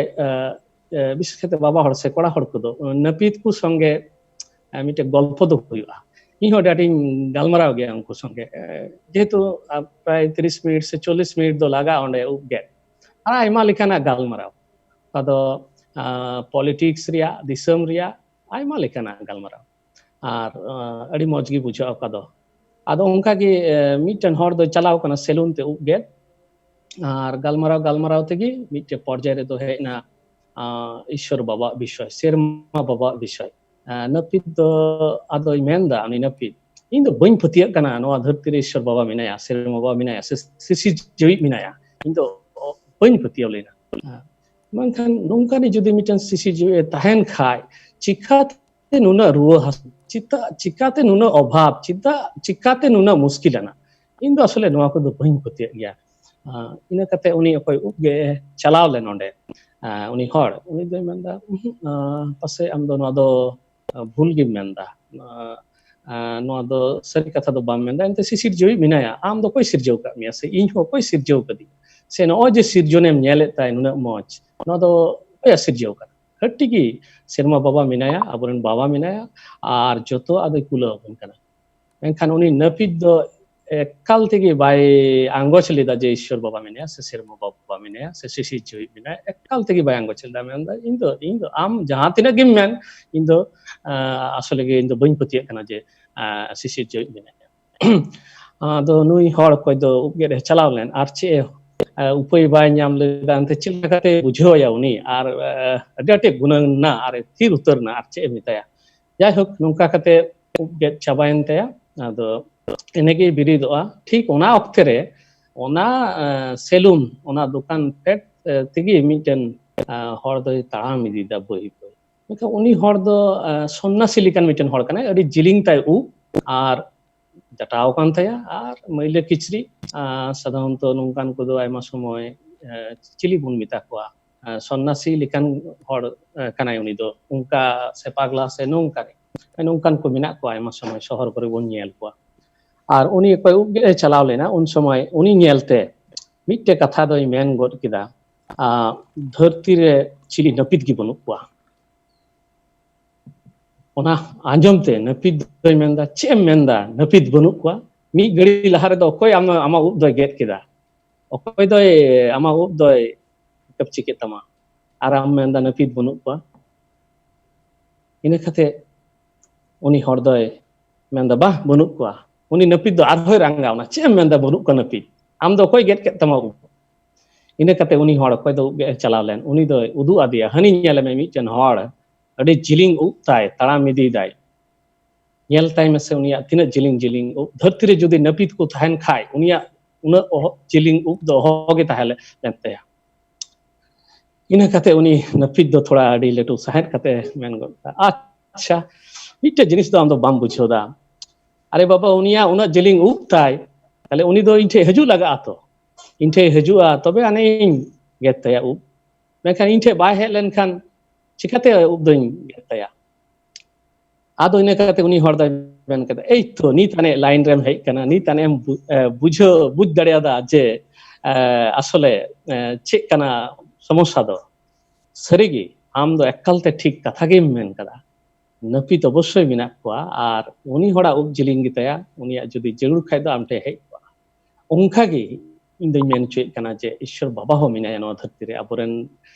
ᱵᱤᱥᱮᱥ ᱠᱟᱛᱮ ᱵᱟᱵᱟ ᱦᱚᱲ ᱥᱮ ᱠᱚᱲᱟ ᱦᱚᱲ ᱠᱚᱫᱚ ᱱᱟᱹᱯᱤᱛ ᱠᱚ ᱥᱚᱸᱜᱮ ᱢᱤᱫᱴᱮᱡ ᱜᱚᱞᱯᱚ ᱫᱚ ᱦᱩᱭᱩᱜᱼᱟ᱾ ᱤᱧ ᱦᱚᱸ ᱟᱹᱰᱤ ᱟᱸᱴᱤᱧ ᱜᱟᱞᱢᱟᱨᱟᱣ ᱜᱮᱭᱟ ᱩᱱᱠᱩ ᱥᱚᱸᱜᱮ, ᱡᱮᱦᱮᱛᱩ ᱯᱨᱟᱭ ᱛᱤᱨᱤᱥ ᱢᱤᱱᱤᱴ ᱥᱮ ᱪᱚᱞᱞᱤᱥ ᱢᱤᱱᱤᱴ ᱫᱚ ᱞᱟᱜᱟᱜᱼᱟ ᱚᱸᱰᱮ ᱩᱵ ᱜᱮᱫ᱾ ᱟᱨ ᱟᱭᱢᱟ ᱞᱮᱠᱟᱱᱟᱜ ᱜᱟᱞᱢᱟᱨᱟᱣ, ᱚᱠᱟ ᱫᱚ ᱯᱚᱞᱤᱴᱤᱠᱥ ᱨᱮᱭᱟᱜ, ᱫᱤᱥᱚᱢ ᱨᱮᱭᱟᱜ, ᱟᱭᱢᱟ ᱞᱮᱠᱟᱱᱟᱜ ᱜᱟᱞᱢᱟᱨᱟᱣ᱾ ᱟᱨ ᱟᱹᱰᱤ ᱢᱚᱡᱽ ᱜᱮ ᱵᱩᱡᱷᱟᱹᱜᱼᱟ ᱚᱠᱟ ᱫᱚ᱾ ᱟᱫᱚ ᱚᱱᱠᱟᱜᱮ ᱢᱤᱫᱴᱮᱱ ᱦᱚᱲ ᱫᱚᱭ ᱪᱟᱞᱟᱣ ᱠᱟᱱᱟ ᱥᱮᱞᱩᱱ ᱛᱮ ᱩᱵ ᱜᱮᱫ, ᱟᱨ ᱜᱟᱞᱢᱟᱨᱟᱣ ᱜᱟᱞᱢᱟᱨᱟᱣ ᱛᱮᱜᱮ ᱢᱤᱫᱴᱮᱱ ᱯᱚᱨᱡᱟᱭ ᱨᱮᱫᱚ ᱦᱮᱡ ᱮᱱᱟ ᱤᱥᱥᱚᱨ ᱵᱟᱵᱟᱣᱟᱜ ᱵᱤᱥᱚᱭ, ᱥᱮᱨᱢᱟ ᱵᱟᱵᱟᱣᱟᱜ ᱵᱤᱥᱚᱭ᱾ ᱱᱟᱹᱯᱤᱛ ᱫᱚ ᱟᱫᱚᱭ ᱢᱮᱱᱫᱟ, ᱩᱱᱤ ᱱᱟᱹᱯᱤᱛ, "ᱤᱧ ᱫᱚ ᱵᱟᱹᱧ ᱯᱟᱹᱛᱭᱟᱹᱜ ᱠᱟᱱᱟ ᱱᱚᱣᱟ ᱫᱷᱟᱹᱨᱛᱤ ᱨᱮ ᱤᱥᱥᱚᱨ ᱵᱟᱵᱟ ᱢᱮᱱᱟᱭᱟ, ᱥᱮᱨᱢᱟ ᱵᱟᱵᱟ ᱢᱮᱱᱟᱭᱟ, ᱥᱮ ᱥᱤᱥᱤᱨ ᱡᱤᱣᱤᱫ ᱢᱮᱱᱟᱭᱟ᱾ ᱤᱧ ᱫᱚ ᱵᱟᱹᱧ ᱯᱟᱹᱛᱭᱟᱹᱣ ᱞᱮᱱᱟ᱾ ᱢᱮᱱᱠᱷᱟᱱ ᱱᱚᱝᱠᱟᱱᱤᱡ ᱡᱩᱫᱤ ᱢᱤᱫᱴᱮᱱ ᱥᱤᱥᱤᱨ ᱡᱤᱣᱤ ᱛᱟᱦᱮᱱ ᱠᱷᱟᱡ, ᱪᱤᱠᱟᱛᱮ ᱱᱩᱱᱟᱹᱜ ᱨᱩᱣᱟᱹ ᱦᱟᱹᱥᱩ, ᱪᱮᱫᱟᱜ, ᱪᱤᱠᱟᱛᱮ ᱱᱩᱱᱟᱹᱜ ᱚᱵᱷᱟᱵ, ᱪᱮᱫᱟᱜ, ᱪᱤᱠᱟᱛᱮ ᱱᱩᱱᱟᱹᱜ ᱢᱩᱥᱠᱤᱞ ᱟᱱᱟ? ᱤᱧ ᱫᱚ ᱟᱥᱚᱞᱮ ᱱᱚᱣᱟ ᱠᱚᱫᱚ ᱵᱟᱹᱧ ᱯᱟᱹᱛᱭᱟᱹᱜ ᱜᱮᱭᱟ᱾" ᱤᱱᱟᱹ ᱠᱟᱛᱮ ᱩᱱᱤ ᱚᱠᱚᱭ ᱩᱵ ᱜᱮ ᱪᱟᱞᱟᱣ ᱞᱮᱱ ᱚᱸᱰᱮ, ᱟᱸ, ᱩᱱᱤ ᱦᱚᱲ, ᱩᱱᱤ ᱫᱚᱭ ᱢᱮᱱᱫᱟ, "ᱩᱸᱦᱩᱸᱜ, ᱟᱸ, ᱯᱟᱥᱮᱡ ᱟᱢ ᱫᱚ ᱱᱚᱣᱟ ᱫᱚ, ᱟᱸ, ᱵᱷᱩᱞ ᱜᱮᱢ ᱢᱮᱱᱫᱟ᱾ ᱟᱸ, ᱟᱸ, ᱱᱚᱣᱟ ᱫᱚ ᱥᱟᱹᱨᱤ ᱠᱟᱛᱷᱟ ᱫᱚ ᱵᱟᱢ ᱢᱮᱱᱫᱟ᱾ ᱮᱱᱛᱮ ᱥᱤᱥᱤᱨᱡᱟᱹᱣᱤᱡ ᱢᱮᱱᱟᱭᱟ, ᱟᱢ ᱫᱚ ᱚᱠᱚᱭ ᱥᱤᱨᱡᱟᱹᱣ ᱠᱟᱜ ᱢᱮᱭᱟ? ᱥᱮ ᱤᱧ ᱦᱚᱸ ᱚᱠᱚᱭ ᱥᱤᱨᱡᱟᱹᱣ ᱠᱟᱫᱤᱧ? ᱥᱮ ᱱᱚᱜᱼᱚᱭ ᱡᱮ ᱥᱤᱨᱡᱚᱱᱮᱢ ᱧᱮᱞᱮᱫ ᱛᱟᱭ ᱱᱩᱱᱟᱹᱜ ᱢᱚᱡᱽ, ᱱᱚᱣᱟ ᱫᱚ ᱚᱠᱚᱭᱟᱜ ᱥᱤᱨᱡᱟᱹᱣ ᱠᱟᱱᱟ? ᱦᱟᱹᱴᱤ ᱜᱮ ᱥᱮᱨᱢᱟ ᱵᱟᱵᱟ ᱢᱮᱱᱟᱭᱟ, ᱟᱵᱚᱨᱮᱱ ᱵᱟᱵᱟ ᱢᱮᱱᱟᱭᱟ, ᱟᱨ ᱡᱚᱛᱚᱣᱟᱜ ᱫᱚᱭ ᱠᱩᱞᱟᱹᱣ ᱟᱵᱚᱱ ᱠᱟᱱᱟ᱾ ᱢᱮᱱᱠᱷᱟᱱ ᱩᱱᱤ ᱱᱟᱹᱯᱤᱛ ᱫᱚ ᱮᱠᱟᱞ ᱛᱮᱜᱮ ᱵᱟᱭ ᱟᱸᱜᱚᱪ ᱞᱮᱫᱟ ᱡᱮ ᱤᱥᱥᱚᱨ ᱵᱟᱵᱟ ᱢᱮᱱᱟᱭᱟ ᱥᱮ ᱥᱮᱨᱢᱟ ᱵᱟᱵᱟ ᱢᱮᱱᱟᱭᱟ ᱥᱮ ᱥᱤᱥᱤᱨᱡᱟᱹᱣᱤᱡ ᱢᱮᱱᱟᱭᱟ᱾ ᱮᱠᱟᱞ ᱛᱮᱜᱮ ᱵᱟᱭ ᱟᱸᱜᱚᱪ ᱞᱮᱫᱟ᱾ ᱢᱮᱱᱫᱟ, "ᱤᱧ ᱫᱚ, ᱤᱧ ᱫᱚ ᱟᱢ ᱡᱟᱦᱟᱸ ᱛᱤᱱᱟᱹᱜ ᱜᱮᱢ ᱢᱮᱱ, ᱤᱧ ᱫᱚ, ᱟᱸ, ᱟᱥᱚᱞᱮ ᱜᱮ ᱤᱧ ᱫᱚ ᱵᱟᱹᱧ ᱯᱟᱹᱛᱭᱟᱹᱜ ᱠᱟᱱᱟ ᱡᱮ, ᱟᱸ, ᱥᱤᱥᱤᱨᱡᱟᱹᱣᱤᱡ ᱢᱮᱱᱟᱭᱟ᱾" ᱟᱫᱚ ᱱᱩᱭ ᱦᱚᱲ ᱚᱠᱚᱭ ᱫᱚ ᱩᱵ ᱜᱮᱫ ᱮ ᱪᱟᱞᱟᱣ ᱞᱮᱱ, ᱟᱨ ᱪᱮᱫ ᱮ, ᱟᱸ, ᱩᱯᱟᱹᱭ ᱵᱟᱭ ᱧᱟᱢ ᱞᱮᱫᱟ, ᱮᱱᱛᱮ ᱪᱮᱫ ᱞᱮᱠᱟᱛᱮ ᱵᱩᱡᱷᱟᱹᱣ ᱟᱭᱟ ᱩᱱᱤ? ᱟᱨ, ᱟᱸ, ᱟᱹᱰᱤ ᱟᱸᱴᱮ ᱜᱩᱱᱟᱹᱱ ᱱᱟ ᱟᱨ ᱮ ᱛᱷᱤᱨ ᱩᱛᱟᱹᱨ ᱱᱟ, ᱟᱨ ᱪᱮᱫ ᱮ ᱢᱮᱛᱟᱭᱟ? ᱡᱟᱭᱦᱳᱠ, ᱱᱚᱝᱠᱟ ᱠᱟᱛᱮ ᱩᱵ ᱜᱮᱫ ᱪᱟᱵᱟᱭᱮᱱ ᱛᱟᱭᱟ᱾ ᱟᱫᱚ ᱮᱱᱮᱜᱮ ᱵᱮᱨᱮᱫᱚᱜᱼᱟ᱾ ᱴᱷᱤᱠ ᱚᱱᱟ ᱚᱠᱛᱮ ᱨᱮ ᱚᱱᱟ, ᱮ, ᱥᱮᱞᱩᱱ, ᱚᱱᱟ ᱫᱚᱠᱟᱱ ᱯᱷᱮᱰ, ᱮ, ᱛᱮᱜᱮ ᱢᱤᱫᱴᱮᱱ, ᱮ, ᱦᱚᱲ ᱫᱚᱭ ᱛᱟᱲᱟᱢ ᱤᱫᱤᱭᱮᱫᱟ ᱵᱟᱹᱭ ᱵᱟᱹᱭ᱾ ᱢᱮᱱᱠᱷᱟᱱ ᱩᱱᱤ ᱦᱚᱲ ᱫᱚ, ᱮ, ᱥᱚᱱᱱᱟᱥᱤ ᱞᱮᱠᱟᱱ ᱢᱤᱫᱴᱮᱱ ᱦᱚᱲ ᱠᱟᱱᱟᱭ, ᱟᱹᱰᱤ ᱡᱤᱞᱤᱧ ᱛᱟᱭ ᱩᱵ ᱟᱨ ᱡᱟᱴᱟᱣ ᱟᱠᱟᱱ ᱛᱟᱭᱟ ᱟᱨ ᱢᱟᱹᱭᱞᱟᱹ ᱠᱤᱪᱨᱤᱡ᱾ ᱟᱨ ᱥᱟᱫᱷᱟᱨᱚᱱᱛᱚ ᱱᱚᱝᱠᱟᱱ ᱠᱚᱫᱚ ᱟᱭᱢᱟ ᱥᱚᱢᱚᱭ, ᱮ, ᱪᱤᱞᱤ ᱵᱚᱱ ᱢᱮᱛᱟ ᱠᱚᱣᱟ? ᱮ, ᱥᱚᱱᱱᱟᱥᱤ ᱞᱮᱠᱟᱱ ᱦᱚᱲ, ᱮ, ᱠᱟᱱᱟᱭ ᱩᱱᱤ ᱫᱚ, ᱚᱱᱠᱟ ᱥᱮ ᱯᱟᱜᱽᱞᱟ ᱥᱮ ᱱᱚᱝᱠᱟ, ᱱᱚᱝᱠᱟᱱ ᱠᱚ ᱢᱮᱱᱟᱜ ᱠᱚᱣᱟ ᱟᱭᱢᱟ ᱥᱚᱢᱚᱭ ᱥᱚᱦᱚᱨ ᱠᱚᱨᱮ ᱵᱚᱱ ᱧᱮᱞ ᱠᱚᱣᱟ᱾ ᱟᱨ ᱩᱱᱤ ᱚᱠᱚᱭ ᱩᱵ ᱜᱮᱫ ᱮ ᱪᱟᱞᱟᱣ ᱞᱮᱱᱟ, ᱩᱱ ᱥᱚᱢᱚᱭ ᱩᱱᱤ ᱧᱮᱞᱛᱮ ᱢᱤᱫᱴᱮᱡ ᱠᱟᱛᱷᱟ ᱫᱚᱭ ᱢᱮᱱ ᱜᱚᱫ ᱠᱮᱫᱟ, ᱟᱸ, "ᱫᱷᱟᱹᱨᱛᱤ ᱨᱮ ᱪᱤᱞᱤ ᱱᱟᱹᱯᱤᱛ ᱜᱮ ᱵᱟᱹᱱᱩᱜ ᱠᱚᱣᱟ?" ᱚᱱᱟ ᱟᱸᱡᱚᱢ ᱛᱮ ᱱᱟᱹᱯᱤᱛ ᱫᱚᱭ ᱢᱮᱱᱫᱟ, "ᱪᱮᱫ ᱮᱢ ᱢᱮᱱᱫᱟ? ᱱᱟᱹᱯᱤᱛ ᱵᱟᱹᱱᱩᱜ ᱠᱚᱣᱟ? ᱢᱤᱫ ᱜᱷᱟᱹᱲᱤ ᱞᱟᱦᱟ ᱨᱮᱫᱚ ᱚᱠᱚᱭ ᱟᱢ, ᱟᱢᱟᱜ ᱩᱵ ᱫᱚᱭ ᱜᱮᱫ ᱠᱮᱫᱟ? ᱚᱠᱚᱭ ᱫᱚᱭ ᱟᱢᱟᱜ ᱩᱵ ᱫᱚᱭ ᱠᱟᱹᱯᱪᱤ ᱠᱮᱫ ᱛᱟᱢᱟ? ᱟᱨ ᱟᱢ ᱢᱮᱱᱫᱟ ᱱᱟᱹᱯᱤᱛ ᱵᱟᱹᱱᱩᱜ ᱠᱚᱣᱟ?" ᱤᱱᱟᱹ ᱠᱟᱛᱮ ᱩᱱᱤ ᱦᱚᱲ ᱫᱚᱭ ᱢᱮᱱᱫᱟ, "ᱵᱟᱦ, ᱵᱟᱹᱱᱩᱜ ᱠᱚᱣᱟ᱾" ᱩᱱᱤ ᱱᱟᱹᱯᱤᱛ ᱫᱚ ᱟᱨᱦᱚᱸᱭ ᱨᱟᱸᱜᱟᱣ ᱮᱱᱟ, "ᱪᱮᱫ ᱮᱢ ᱢᱮᱱᱫᱟ ᱵᱟᱹᱱᱩᱜ ᱠᱚᱣᱟ ᱱᱟᱹᱯᱤᱛ? ᱟᱢ ᱫᱚ ᱚᱠᱚᱭ ᱜᱮᱫ ᱠᱮᱫ ᱛᱟᱢᱟ ᱩᱵ?" ᱤᱱᱟᱹ ᱠᱟᱛᱮ ᱩᱱᱤ ᱦᱚᱲ ᱚᱠᱚᱭ ᱫᱚ ᱩᱵ ᱜᱮᱫ ᱮ ᱪᱟᱞᱟᱣ ᱞᱮᱱ, ᱩᱱᱤ ᱫᱚᱭ ᱩᱫᱩᱜ ᱟᱫᱮᱭᱟ, "ᱦᱟᱹᱱᱤ ᱧᱮᱞᱮ ᱢᱮ, ᱢᱤᱫᱴᱮᱱ ᱦᱚᱲ ᱟᱹᱰᱤ ᱡᱤᱞᱤᱧ ᱩᱵ ᱛᱟᱭ, ᱛᱟᱲᱟᱢ ᱤᱫᱤᱭᱮᱫᱟᱭ᱾ ᱧᱮᱞ ᱛᱟᱭ ᱢᱮᱥᱮ ᱩᱱᱤᱭᱟᱜ ᱛᱤᱱᱟᱹᱜ ᱡᱤᱞᱤᱧ ᱡᱤᱞᱤᱧ ᱩᱵ᱾ ᱫᱷᱟᱹᱨᱛᱤ ᱨᱮ ᱡᱩᱫᱤ ᱱᱟᱹᱯᱤᱛ ᱠᱚ ᱛᱟᱦᱮᱱ ᱠᱷᱟᱡ, ᱩᱱᱤᱭᱟᱜ ᱩᱱᱟᱹᱜ ᱚᱦᱚ-, ᱡᱤᱞᱤᱧ ᱩᱵ ᱫᱚ ᱚᱦᱚ ᱜᱮ ᱛᱟᱦᱮᱸ ᱞᱮ-, ᱞᱮᱱ ᱛᱟᱭᱟ᱾" ᱤᱱᱟᱹ ᱠᱟᱛᱮ ᱩᱱᱤ ᱱᱟᱹᱯᱤᱛ ᱫᱚ ᱛᱷᱚᱲᱟ ᱟᱹᱰᱤ ᱞᱟᱹᱴᱩ ᱥᱟᱦᱮᱫ ᱠᱟᱛᱮ ᱢᱮᱱ ᱜᱚᱫ ᱠᱮᱫᱟ, "ᱟᱪᱪᱷᱟ, ᱢᱤᱫᱴᱮᱡ ᱡᱤᱱᱤᱥ ᱫᱚ ᱟᱢ ᱫᱚ ᱵᱟᱢ ᱵᱩᱡᱷᱟᱹᱣ ᱫᱟ᱾ ᱟᱨᱮ ᱵᱟᱵᱟ, ᱩᱱᱤᱭᱟᱜ ᱩᱱᱟᱹᱜ ᱡᱤᱞᱤᱧ ᱩᱵ ᱛᱟᱭ, ᱛᱟᱦᱞᱮ ᱩᱱᱤ ᱫᱚ ᱤᱧ ᱴᱷᱮᱡ ᱦᱤᱡᱩᱜ ᱞᱟᱜᱟᱜᱼᱟ ᱛᱚ᱾ ᱤᱧ ᱴᱷᱮᱡ ᱦᱤᱡᱩᱜᱼᱟ, ᱛᱚᱵᱮ ᱟᱹᱱᱤᱡ ᱤᱧ ᱜᱮᱫ ᱛᱟᱭᱟ ᱩᱵ᱾ ᱢᱮᱱᱠᱷᱟᱱ ᱤᱧ ᱴᱷᱮᱱ ᱵᱟᱭ ᱦᱮᱡ ᱞᱮᱱᱠᱷᱟᱱ ᱪᱤᱠᱟᱹᱛᱮ ᱩᱵ ᱫᱚᱧ ᱜᱮᱫ ᱛᱟᱭᱟ? ᱟᱫᱚ ᱤᱱᱟᱹ ᱠᱟᱛᱮ ᱩᱱᱤ ᱦᱚᱲ ᱫᱚᱭ ᱢᱮᱱ ᱠᱮᱫᱟ, "ᱮᱭ ᱛᱚ, ᱱᱤᱛ ᱟᱱᱮ ᱞᱟᱭᱤᱱ ᱨᱮᱢ ᱦᱮᱡ ᱠᱟᱱᱟ, ᱱᱤᱛ ᱟᱱᱮᱢ ᱵᱩ-, ᱮ, ᱵᱩᱡᱷᱟᱹᱣ, ᱵᱩᱡᱽ ᱫᱟᱲᱮᱭᱟᱫᱟ ᱡᱮ, ᱮ, ᱟᱥᱚᱞᱮ, ᱮ, ᱪᱮᱫ ᱠᱟᱱᱟ ᱥᱚᱢᱚᱥᱥᱟ ᱫᱚ᱾ ᱥᱟᱹᱨᱤᱜᱮ ᱟᱢ ᱫᱚ ᱮᱠᱟᱞ ᱛᱮ ᱴᱷᱤᱠ ᱠᱟᱛᱷᱟ ᱜᱮᱢ ᱢᱮᱱ ᱠᱟᱫᱟ, ᱱᱟᱹᱯᱤᱛ ᱚᱵᱚᱥᱥᱳᱭ ᱢᱮᱱᱟᱜ ᱠᱚᱣᱟ, ᱟᱨ ᱩᱱᱤ ᱦᱚᱲᱟᱜ ᱩᱵ ᱡᱤᱞᱤᱧ ᱜᱮᱛᱟᱭᱟ, ᱩᱱᱤᱭᱟᱜ ᱡᱩᱫᱤ ᱡᱟᱹᱨᱩᱲ ᱠᱷᱟᱡ ᱫᱚ ᱟᱢ ᱴᱷᱮᱱ ᱦᱮᱡ ᱠᱚᱜᱼᱟ᱾" ᱚᱱᱠᱟᱜᱮ ᱤᱧ ᱫᱚᱧ ᱢᱮᱱ ᱦᱚᱪᱚᱭᱮᱫ ᱠᱟᱱᱟ ᱡᱮ ᱤᱥᱥᱚᱨ ᱵᱟᱵᱟ ᱦᱚᱸ ᱢᱮᱱᱟᱭᱟ ᱱᱚᱣᱟ ᱫᱷᱟᱹᱨᱛᱤ ᱨᱮ, ᱟᱵᱚᱨᱮᱱ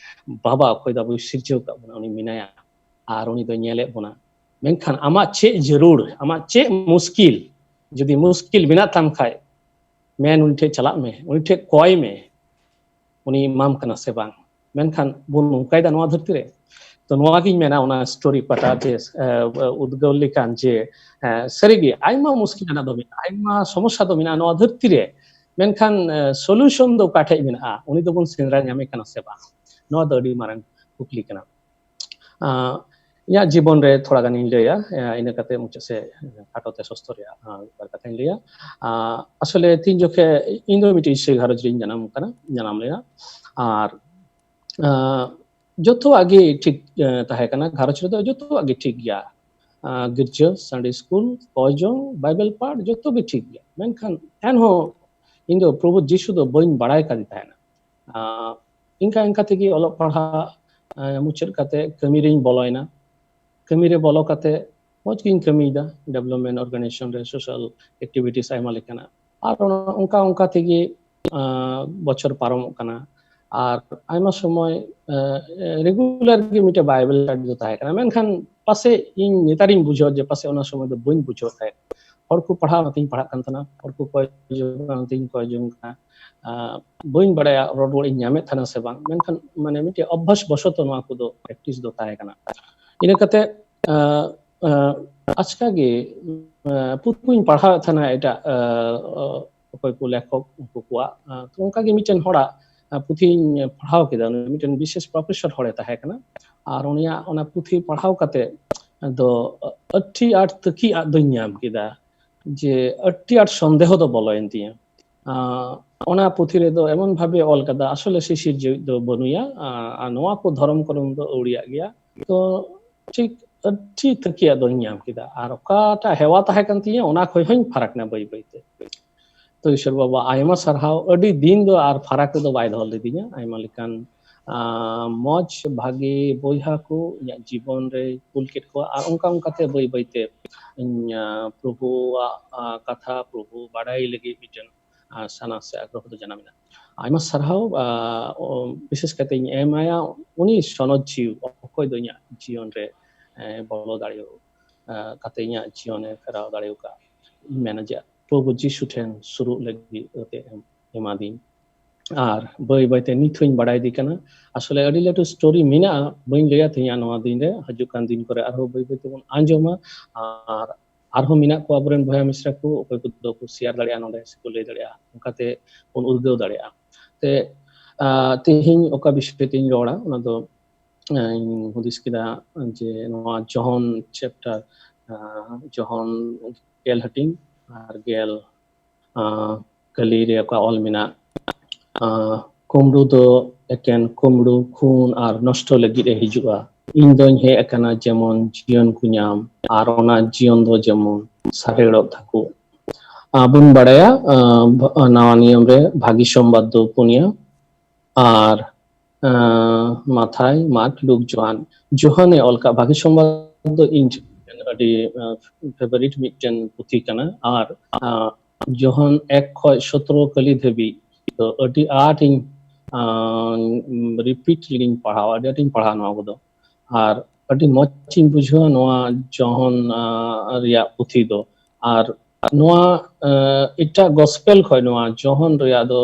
ᱵᱟᱵᱟ, ᱚᱠᱚᱭ ᱫᱚ ᱟᱵᱚᱭ ᱥᱤᱨᱡᱟᱹᱣ ᱟᱠᱟᱫ ᱵᱚᱱᱟ, ᱩᱱᱤ ᱢᱮᱱᱟᱭᱟ ᱟᱨ ᱩᱱᱤ ᱫᱚᱭ ᱧᱮᱞᱮᱫ ᱵᱚᱱᱟ᱾ ᱢᱮᱱᱠᱷᱟᱱ ᱟᱢᱟᱜ ᱪᱮᱫ ᱡᱟᱹᱨᱩᱲ, ᱟᱢᱟᱜ ᱪᱮᱫ ᱢᱩᱥᱠᱤᱞ, ᱡᱩᱫᱤ ᱢᱩᱥᱠᱤᱞ ᱢᱮᱱᱟᱜ ᱛᱟᱢ ᱠᱷᱟᱡ, ᱢᱮᱱ ᱩᱱᱤ ᱴᱷᱮᱡ ᱪᱟᱞᱟᱜ ᱢᱮ, ᱩᱱᱤ ᱴᱷᱮᱡ ᱠᱚᱭ ᱢᱮ, ᱩᱱᱤ ᱮᱢᱟᱢ ᱠᱟᱱᱟ ᱥᱮ ᱵᱟᱝ᱾ ᱢᱮᱱᱠᱷᱟᱱ ᱵᱚᱱ ᱱᱚᱝᱠᱟᱭᱮᱫᱟ ᱱᱚᱣᱟ ᱫᱷᱟᱹᱨᱛᱤ ᱨᱮ᱾ ᱛᱚ ᱱᱚᱣᱟ ᱜᱤᱧ ᱢᱮᱱᱟ, ᱚᱱᱟ ᱥᱴᱳᱨᱤ ᱯᱟᱴᱟ ᱡᱮ, ᱮ, ᱩᱫᱽᱜᱟᱹᱣ ᱞᱮᱠᱟᱱ ᱡᱮ, ᱮ, ᱥᱟᱹᱨᱤᱜᱮ ᱟᱭᱢᱟ ᱢᱩᱥᱠᱤᱞ ᱟᱱᱟᱜ ᱫᱚ ᱢᱮᱱᱟᱜᱼᱟ, ᱟᱭᱢᱟ ᱥᱚᱢᱚᱥᱥᱟ ᱫᱚ ᱢᱮᱱᱟᱜᱼᱟ ᱱᱚᱣᱟ ᱫᱷᱟᱹᱨᱛᱤ ᱨᱮ᱾ ᱢᱮᱱᱠᱷᱟᱱ, ᱮ, ᱥᱚᱞᱩᱥᱚᱱ ᱫᱚ ᱚᱠᱟ ᱴᱷᱮᱡ ᱢᱮᱱᱟᱜᱼᱟ, ᱩᱱᱤ ᱫᱚᱵᱚᱱ ᱥᱮᱸᱫᱽᱨᱟ ᱧᱟᱢᱮ ᱠᱟᱱᱟ ᱥᱮ ᱵᱟᱝ? ᱱᱚᱣᱟ ᱫᱚ ᱟᱹᱰᱤ ᱢᱟᱨᱟᱝ ᱠᱩᱠᱞᱤ ᱠᱟᱱᱟ᱾ ᱟᱸ, ᱤᱧᱟᱹᱜ ᱡᱤᱵᱚᱱ ᱨᱮ ᱛᱷᱚᱲᱟ ᱜᱟᱱᱤᱧ ᱞᱟᱹᱭᱟ, ᱮ, ᱤᱱᱟᱹ ᱠᱟᱛᱮ ᱢᱩᱪᱟᱹᱫ ᱥᱮ ᱠᱷᱟᱴᱚ ᱛᱮ ᱥᱚᱥᱛᱚ ᱨᱮᱭᱟᱜ, ᱟᱸ, ᱢᱤᱫ ᱵᱟᱨ ᱠᱟᱛᱷᱟᱧ ᱞᱟᱹᱭᱟ᱾ ᱟᱸ, ᱟᱥᱚᱞᱮ ᱛᱤᱱ ᱡᱚᱠᱷᱮᱡ ᱤᱧ ᱫᱚ ᱢᱤᱫᱴᱤᱡ ᱤᱥᱟᱹᱭ ᱜᱷᱟᱨᱚᱸᱡᱽ ᱨᱤᱧ ᱡᱟᱱᱟᱢ ᱠᱟᱱᱟ, ᱡᱟᱱᱟᱢ ᱞᱮᱱᱟ᱾ ᱟᱨ, ᱟᱸ, ᱡᱚᱛᱚᱣᱟᱜ ᱜᱮ ᱴᱷᱤᱠ, ᱮ, ᱛᱟᱦᱮᱸ ᱠᱟᱱᱟ, ᱜᱷᱟᱨᱚᱸᱡᱽ ᱨᱮᱫᱚ ᱡᱚᱛᱚᱣᱟᱜ ᱜᱮ ᱴᱷᱤᱠ ᱜᱮᱭᱟ᱾ ᱟᱸ, ᱜᱤᱨᱡᱟᱹ, ᱥᱟᱱᱰᱮ ᱥᱠᱩᱞ, ᱠᱚᱭ ᱡᱚᱝ, ᱵᱟᱭᱵᱮᱞ ᱯᱟᱴ, ᱡᱚᱛᱚ ᱜᱮ ᱴᱷᱤᱠ ᱜᱮᱭᱟ᱾ ᱢᱮᱱᱠᱷᱟᱱ ᱮᱱᱦᱚᱸ ᱤᱧ ᱫᱚ ᱯᱨᱚᱵᱷᱩ ᱡᱤᱥᱩ ᱫᱚ ᱵᱟᱹᱧ ᱵᱟᱲᱟᱭ ᱠᱟᱫᱮ ᱛᱟᱦᱮᱱᱟ᱾ ᱟᱸ, ᱤᱱᱠᱟ ᱤᱱᱠᱟ ᱛᱮᱜᱮ ᱚᱞᱚᱜ ᱯᱟᱲᱦᱟᱜ, ᱟᱸ, ᱢᱩᱪᱟᱹᱫ ᱠᱟᱛᱮ ᱠᱟᱹᱢᱤ ᱨᱤᱧ ᱵᱚᱞᱚᱭᱮᱱᱟ᱾ ᱠᱟᱹᱢᱤ ᱨᱮ ᱵᱚᱞᱚ ᱠᱟᱛᱮ ᱢᱚᱡᱽ ᱜᱤᱧ ᱠᱟᱹᱢᱤᱭᱮᱫᱟ, development organization ᱨᱮ social activities ᱟᱭᱢᱟ ᱞᱮᱠᱟᱱᱟᱜ᱾ ᱟᱨ ᱚᱱᱟ, ᱚᱱᱠᱟ ᱚᱱᱠᱟ ᱛᱮᱜᱮ, ᱟᱸ, ᱵᱚᱪᱷᱚᱨ ᱯᱟᱨᱚᱢᱚᱜ ᱠᱟᱱᱟ᱾ ᱟᱨ ᱟᱭᱢᱟ ᱥᱚᱢᱚᱭ, ᱟᱸ, regular ᱜᱮ ᱢᱤᱫᱴᱮᱡ ᱵᱟᱭᱵᱮᱞ ᱥᱴᱟᱰᱤ ᱫᱚ ᱛᱟᱦᱮᱸ ᱠᱟᱱᱟ᱾ ᱢᱮᱱᱠᱷᱟᱱ ᱯᱟᱥᱮᱡ ᱤᱧ ᱱᱮᱛᱟᱨᱤᱧ ᱵᱩᱡᱷᱟᱹᱣᱟ ᱡᱮ ᱯᱟᱥᱮᱡ ᱚᱱᱟ ᱥᱚᱢᱚᱭ ᱫᱚ ᱵᱟᱹᱧ ᱵᱩᱡᱷᱟᱹᱣ ᱛᱟᱦᱮᱸᱫ᱾ ᱦᱚᱲ ᱠᱚ ᱯᱟᱲᱦᱟᱜ ᱚᱱᱟᱛᱤᱧ ᱯᱟᱲᱦᱟᱜ ᱠᱟᱱ ᱛᱟᱦᱮᱱᱟ, ᱦᱚᱲ ᱠᱚ ᱠᱚᱭ ᱡᱚᱝ ᱠᱟᱱᱟ ᱚᱱᱟᱛᱤᱧ ᱠᱚᱭ ᱡᱚᱝ ᱠᱟᱱᱟ᱾ ᱟᱸ, ᱵᱟᱹᱧ ᱵᱟᱲᱟᱭᱟ ᱨᱚᱲ ᱨᱩᱣᱟᱹᱲ ᱤᱧ ᱧᱟᱢᱮᱫ ᱛᱟᱦᱮᱱᱟ ᱥᱮ ᱵᱟᱝ, ᱢᱮᱱᱠᱷᱟᱱ ᱢᱟᱱᱮ ᱢᱤᱫᱴᱮᱡ ᱚᱵᱵᱷᱟᱥ ᱵᱚᱥᱚᱛᱚ ᱱᱚᱣᱟ ᱠᱚᱫᱚ practice ᱫᱚ ᱛᱟᱦᱮᱸ ᱠᱟᱱᱟ᱾ ᱤᱱᱟᱹ ᱠᱟᱛᱮ, ᱟᱸ, ᱟᱸ, ᱟᱪᱠᱟ ᱜᱮ, ᱟᱸ, ᱯᱩᱛᱷᱤ ᱠᱚᱧ ᱯᱟᱲᱦᱟᱣᱮᱫ ᱛᱟᱦᱮᱱᱟ ᱮᱴᱟᱜ, ᱟᱸ, ᱚᱠᱚᱭ ᱠᱚ ᱞᱮᱠᱷᱚᱠ ᱩᱱᱠᱩ ᱠᱚᱣᱟᱜ, ᱟᱸ, ᱛᱚ ᱚᱱᱠᱟ ᱜᱮ ᱢᱤᱫᱴᱮᱱ ᱦᱚᱲᱟᱜ, ᱟᱸ, ᱯᱩᱛᱷᱤᱧ ᱯᱟᱲᱦᱟᱣ ᱠᱮᱫᱟ᱾ ᱩᱱᱤ ᱢᱤᱫᱴᱮᱱ ᱵᱤᱥᱮᱥ professor ᱦᱚᱲᱮ ᱛᱟᱦᱮᱸ ᱠᱟᱱᱟ᱾ ᱟᱨ ᱩᱱᱤᱭᱟᱜ ᱚᱱᱟ ᱯᱩᱛᱷᱤ ᱯᱟᱲᱦᱟᱣ ᱠᱟᱛᱮ ᱫᱚ ᱟᱹᱰᱤ ᱟᱸᱴ ᱛᱟᱹᱠᱤᱡ ᱟᱜ ᱫᱚᱧ ᱧᱟᱢ ᱠᱮᱫᱟ, ᱡᱮ ᱟᱹᱰᱤ ᱟᱸᱴ ᱥᱚᱱᱫᱮᱦᱚ ᱫᱚ ᱵᱚᱞᱚᱭᱮᱱ ᱛᱤᱧᱟᱹ᱾ ᱟᱸ, ᱚᱱᱟ ᱯᱩᱛᱷᱤ ᱨᱮᱫᱚ ᱮᱢᱚᱱ ᱵᱷᱟᱵᱮ ᱚᱞ ᱠᱟᱫᱟ, ᱟᱥᱚᱞᱮ ᱥᱤᱥᱤᱨ ᱡᱤᱣᱤ ᱫᱚ ᱵᱟᱹᱱᱩᱭᱟ, ᱟᱨ ᱱᱚᱣᱟ ᱠᱚ ᱫᱷᱚᱨᱚᱢ ᱠᱚᱨᱚᱢ ᱫᱚ ᱟᱹᱣᱲᱤᱭᱟᱜ ᱜᱮᱭᱟ᱾ ᱛᱚ ᱴᱷᱤᱠ ᱟᱹᱰᱤ ᱛᱟᱹᱠᱤᱭᱟᱜ ᱫᱚᱧ ᱧᱟᱢ ᱠᱮᱫᱟ᱾ ᱟᱨ ᱚᱠᱟᱴᱟᱜ ᱦᱮᱣᱟ ᱛᱟᱦᱮᱸ ᱠᱟᱱ ᱛᱤᱧᱟᱹ, ᱚᱱᱟ ᱠᱷᱚᱱ ᱦᱚᱸᱧ ᱯᱷᱟᱨᱟᱠ ᱱᱟ ᱵᱟᱹᱭ ᱵᱟᱹᱭᱛᱮ᱾ ᱛᱚ ᱤᱥᱚᱨ ᱵᱟᱵᱟ, ᱟᱭᱢᱟ ᱥᱟᱨᱦᱟᱣ᱾ ᱟᱹᱰᱤ ᱫᱤᱱ ᱫᱚ ᱟᱨ ᱯᱷᱟᱨᱟᱠ ᱨᱮᱫᱚ ᱵᱟᱭ ᱫᱚᱦᱚ ᱞᱤᱫᱤᱧᱟ᱾ ᱟᱭᱢᱟ ᱞᱮᱠᱟᱱ ᱟᱸ, ᱢᱚᱡᱽ ᱵᱷᱟᱜᱮ ᱵᱚᱭᱦᱟ ᱠᱚ ᱤᱧᱟᱹᱜ ᱡᱤᱵᱚᱱ ᱨᱮ ᱠᱩᱞ ᱠᱮᱫ ᱠᱚᱣᱟ᱾ ᱟᱨ ᱚᱱᱠᱟ ᱚᱱᱠᱟᱛᱮ ᱵᱟᱹᱭ ᱵᱟᱹᱭᱛᱮ ᱤᱧ, ᱟᱸ, ᱯᱨᱚᱵᱷᱩᱣᱟᱜ, ᱟᱸ, ᱠᱟᱛᱷᱟ, ᱯᱨᱚᱵᱷᱩ ᱵᱟᱰᱟᱭ ᱞᱟᱹᱜᱤᱫ ᱢᱤᱫᱴᱮᱱ, ᱟᱸ, ᱥᱟᱱᱟ ᱥᱮ ᱟᱜᱽᱨᱚᱦᱚ ᱫᱚ ᱡᱟᱱᱟᱢ ᱮᱱᱟ᱾ ᱟᱭᱢᱟ ᱥᱟᱨᱦᱟᱣ᱾ ᱟᱸ, ᱚ, ᱵᱤᱥᱮᱥ ᱠᱟᱛᱮ ᱤᱧ ᱮᱢᱟᱭᱟ ᱩᱱᱤ ᱥᱚᱱᱚᱛ ᱡᱤᱣᱤ, ᱚᱠᱚᱭ ᱫᱚ ᱤᱧᱟᱹᱜ ᱡᱤᱭᱚᱱ ᱨᱮ, ᱮᱸ, ᱵᱚᱞᱚ ᱫᱟᱲᱮᱭᱟᱜ, ᱟᱸ, ᱠᱟᱛᱮ ᱤᱧᱟᱹᱜ ᱡᱤᱭᱚᱱᱮ ᱯᱷᱮᱨᱟᱣ ᱫᱟᱲᱮ ᱟᱠᱟᱫ᱾ ᱤᱧ ᱢᱮᱱᱟ ᱡᱮ ᱯᱨᱚᱵᱷᱩ ᱡᱤᱥᱩ ᱴᱷᱮᱱ ᱥᱩᱨᱩᱜ ᱞᱟᱹᱜᱤᱫ ᱠᱟᱛᱮ ᱮᱢ, ᱮᱢᱟᱫᱤᱧ᱾ ᱟᱨ ᱵᱟᱹᱭ ᱵᱟᱹᱭᱛᱮ ᱱᱤᱛ ᱦᱚᱸᱧ ᱵᱟᱲᱟᱭ ᱤᱫᱤ ᱠᱟᱱᱟ᱾ ᱟᱥᱚᱞᱮ ᱟᱹᱰᱤ ᱞᱟᱹᱴᱩ ᱥᱴᱳᱨᱤ ᱢᱮᱱᱟᱜᱼᱟ, ᱵᱟᱹᱧ ᱞᱟᱹᱭᱟ ᱛᱮᱦᱮᱧ ᱱᱚᱣᱟ ᱫᱤᱱ ᱨᱮ, ᱦᱤᱡᱩᱜ ᱠᱟᱱ ᱫᱤᱱ ᱠᱚᱨᱮ ᱟᱨᱦᱚᱸ ᱵᱟᱹᱭ ᱵᱟᱹᱭ ᱛᱮᱵᱚᱱ ᱟᱸᱡᱚᱢᱟ᱾ ᱟᱨ ᱟᱨᱦᱚᱸ ᱢᱮᱱᱟᱜ ᱠᱚᱣᱟ ᱟᱵᱚᱨᱮᱱ ᱵᱚᱭᱦᱟ ᱢᱤᱥᱨᱟ ᱠᱚ, ᱚᱠᱚᱭ ᱠᱚᱫᱚ ᱠᱚ ᱥᱮᱭᱟᱨ ᱫᱟᱲᱮᱭᱟᱜᱼᱟ ᱱᱚᱰᱮ, ᱥᱮᱠᱚ ᱞᱟᱹᱭ ᱫᱟᱲᱮᱭᱟᱜᱼᱟ, ᱚᱱᱠᱟᱛᱮ ᱵᱚᱱ ᱩᱫᱽᱜᱟᱹᱣ ᱫᱟᱲᱮᱭᱟᱜᱼᱟ᱾ ᱛᱮ, ᱟᱸ, ᱛᱮᱦᱮᱧ ᱚᱠᱟ ᱵᱤᱥᱚᱭ ᱛᱮᱧ ᱨᱚᱲᱟ, ᱚᱱᱟ ᱫᱚ, ᱟᱸ, ᱤᱧ ᱦᱩᱫᱤᱥ ᱠᱮᱫᱟ ᱡᱮ ᱱᱚᱣᱟ ᱡᱚᱦᱚᱱ ᱪᱮᱯᱴᱟᱨ, ᱟᱸ, ᱡᱚᱦᱚᱱ ᱜᱮᱞ ᱦᱟᱹᱴᱤᱧ ᱟᱨ ᱜᱮᱞ, ᱟᱸ, ᱠᱟᱹᱞᱤ ᱨᱮ ᱚᱠᱟ ᱚᱞ ᱢᱮᱱᱟᱜ, ᱟᱸ, ᱠᱩᱢᱵᱽᱲᱩ ᱫᱚ ᱮᱠᱮᱱ ᱠᱩᱢᱵᱽᱲᱩ, ᱠᱷᱩᱱ ᱟᱨ ᱱᱚᱥᱴᱚ ᱞᱟᱹᱜᱤᱫ ᱮ ᱦᱤᱡᱩᱜᱼᱟ᱾ ᱤᱧ ᱫᱚᱧ ᱦᱮᱡ ᱟᱠᱟᱱᱟ ᱡᱮᱢᱚᱱ ᱡᱤᱭᱚᱱ ᱠᱚ ᱧᱟᱢ ᱟᱨ ᱚᱱᱟ ᱡᱤᱭᱚᱱ ᱫᱚ ᱡᱮᱢᱚᱱ ᱥᱟᱨᱮᱲᱚᱜ ᱛᱟᱠᱚ᱾ ᱟᱵᱚᱱ ᱵᱟᱲᱟᱭᱟ, ᱟᱸ, ᱵᱷ-, ᱱᱟᱣᱟ ᱱᱤᱭᱚᱢ ᱨᱮ ᱵᱷᱟᱹᱜᱤ ᱥᱚᱢᱵᱟᱫ ᱫᱚ ᱯᱩᱱᱭᱟ, ᱟᱨ, ᱟᱸ, ᱢᱟᱛᱷᱟᱭ, ᱢᱟᱨᱠ, ᱞᱩᱠ, ᱡᱳᱦᱟᱱ᱾ ᱡᱳᱦᱟᱱᱮ ᱚᱞ ᱠᱟᱜ ᱵᱷᱟᱹᱜᱤ ᱥᱚᱢᱵᱟᱫ ᱫᱚ ᱤᱧ ᱟᱹᱰᱤ, ᱟᱸ, ᱯᱷᱮᱵᱟᱨᱤᱴ ᱢᱤᱫᱴᱮᱱ ᱯᱩᱛᱷᱤ ᱠᱟᱱᱟ᱾ ᱟᱨ, ᱟᱸ, ᱡᱳᱦᱟᱱ ᱮᱠ ᱠᱷᱚᱡ ᱥᱚᱛᱨᱚ ᱠᱟᱹᱞᱤ ᱫᱷᱟᱹᱵᱤᱡ ᱫᱚ ᱟᱹᱰᱤ ᱟᱸᱴ ᱤᱧ, ᱟᱸ, ᱨᱤᱯᱤᱴ ᱞᱤᱧ ᱯᱟᱲᱦᱟᱣᱟ, ᱟᱹᱰᱤ ᱟᱸᱴᱤᱧ ᱯᱟᱲᱦᱟᱣᱟ ᱱᱚᱣᱟ ᱠᱚᱫᱚ᱾ ᱟᱨ ᱟᱹᱰᱤ ᱢᱚᱡᱽ ᱤᱧ ᱵᱩᱡᱷᱟᱹᱣᱟ ᱱᱚᱣᱟ ᱡᱚᱦᱚᱱ, ᱟᱸ, ᱨᱮᱭᱟᱜ ᱯᱩᱛᱷᱤ ᱫᱚ᱾ ᱟᱨ ᱱᱚᱣᱟ, ᱟᱸ, ᱮᱴᱟᱜ ᱜᱚᱥᱯᱮᱞ ᱠᱷᱚᱡ ᱱᱚᱣᱟ ᱡᱚᱦᱚᱱ ᱨᱮᱭᱟᱜ ᱫᱚ,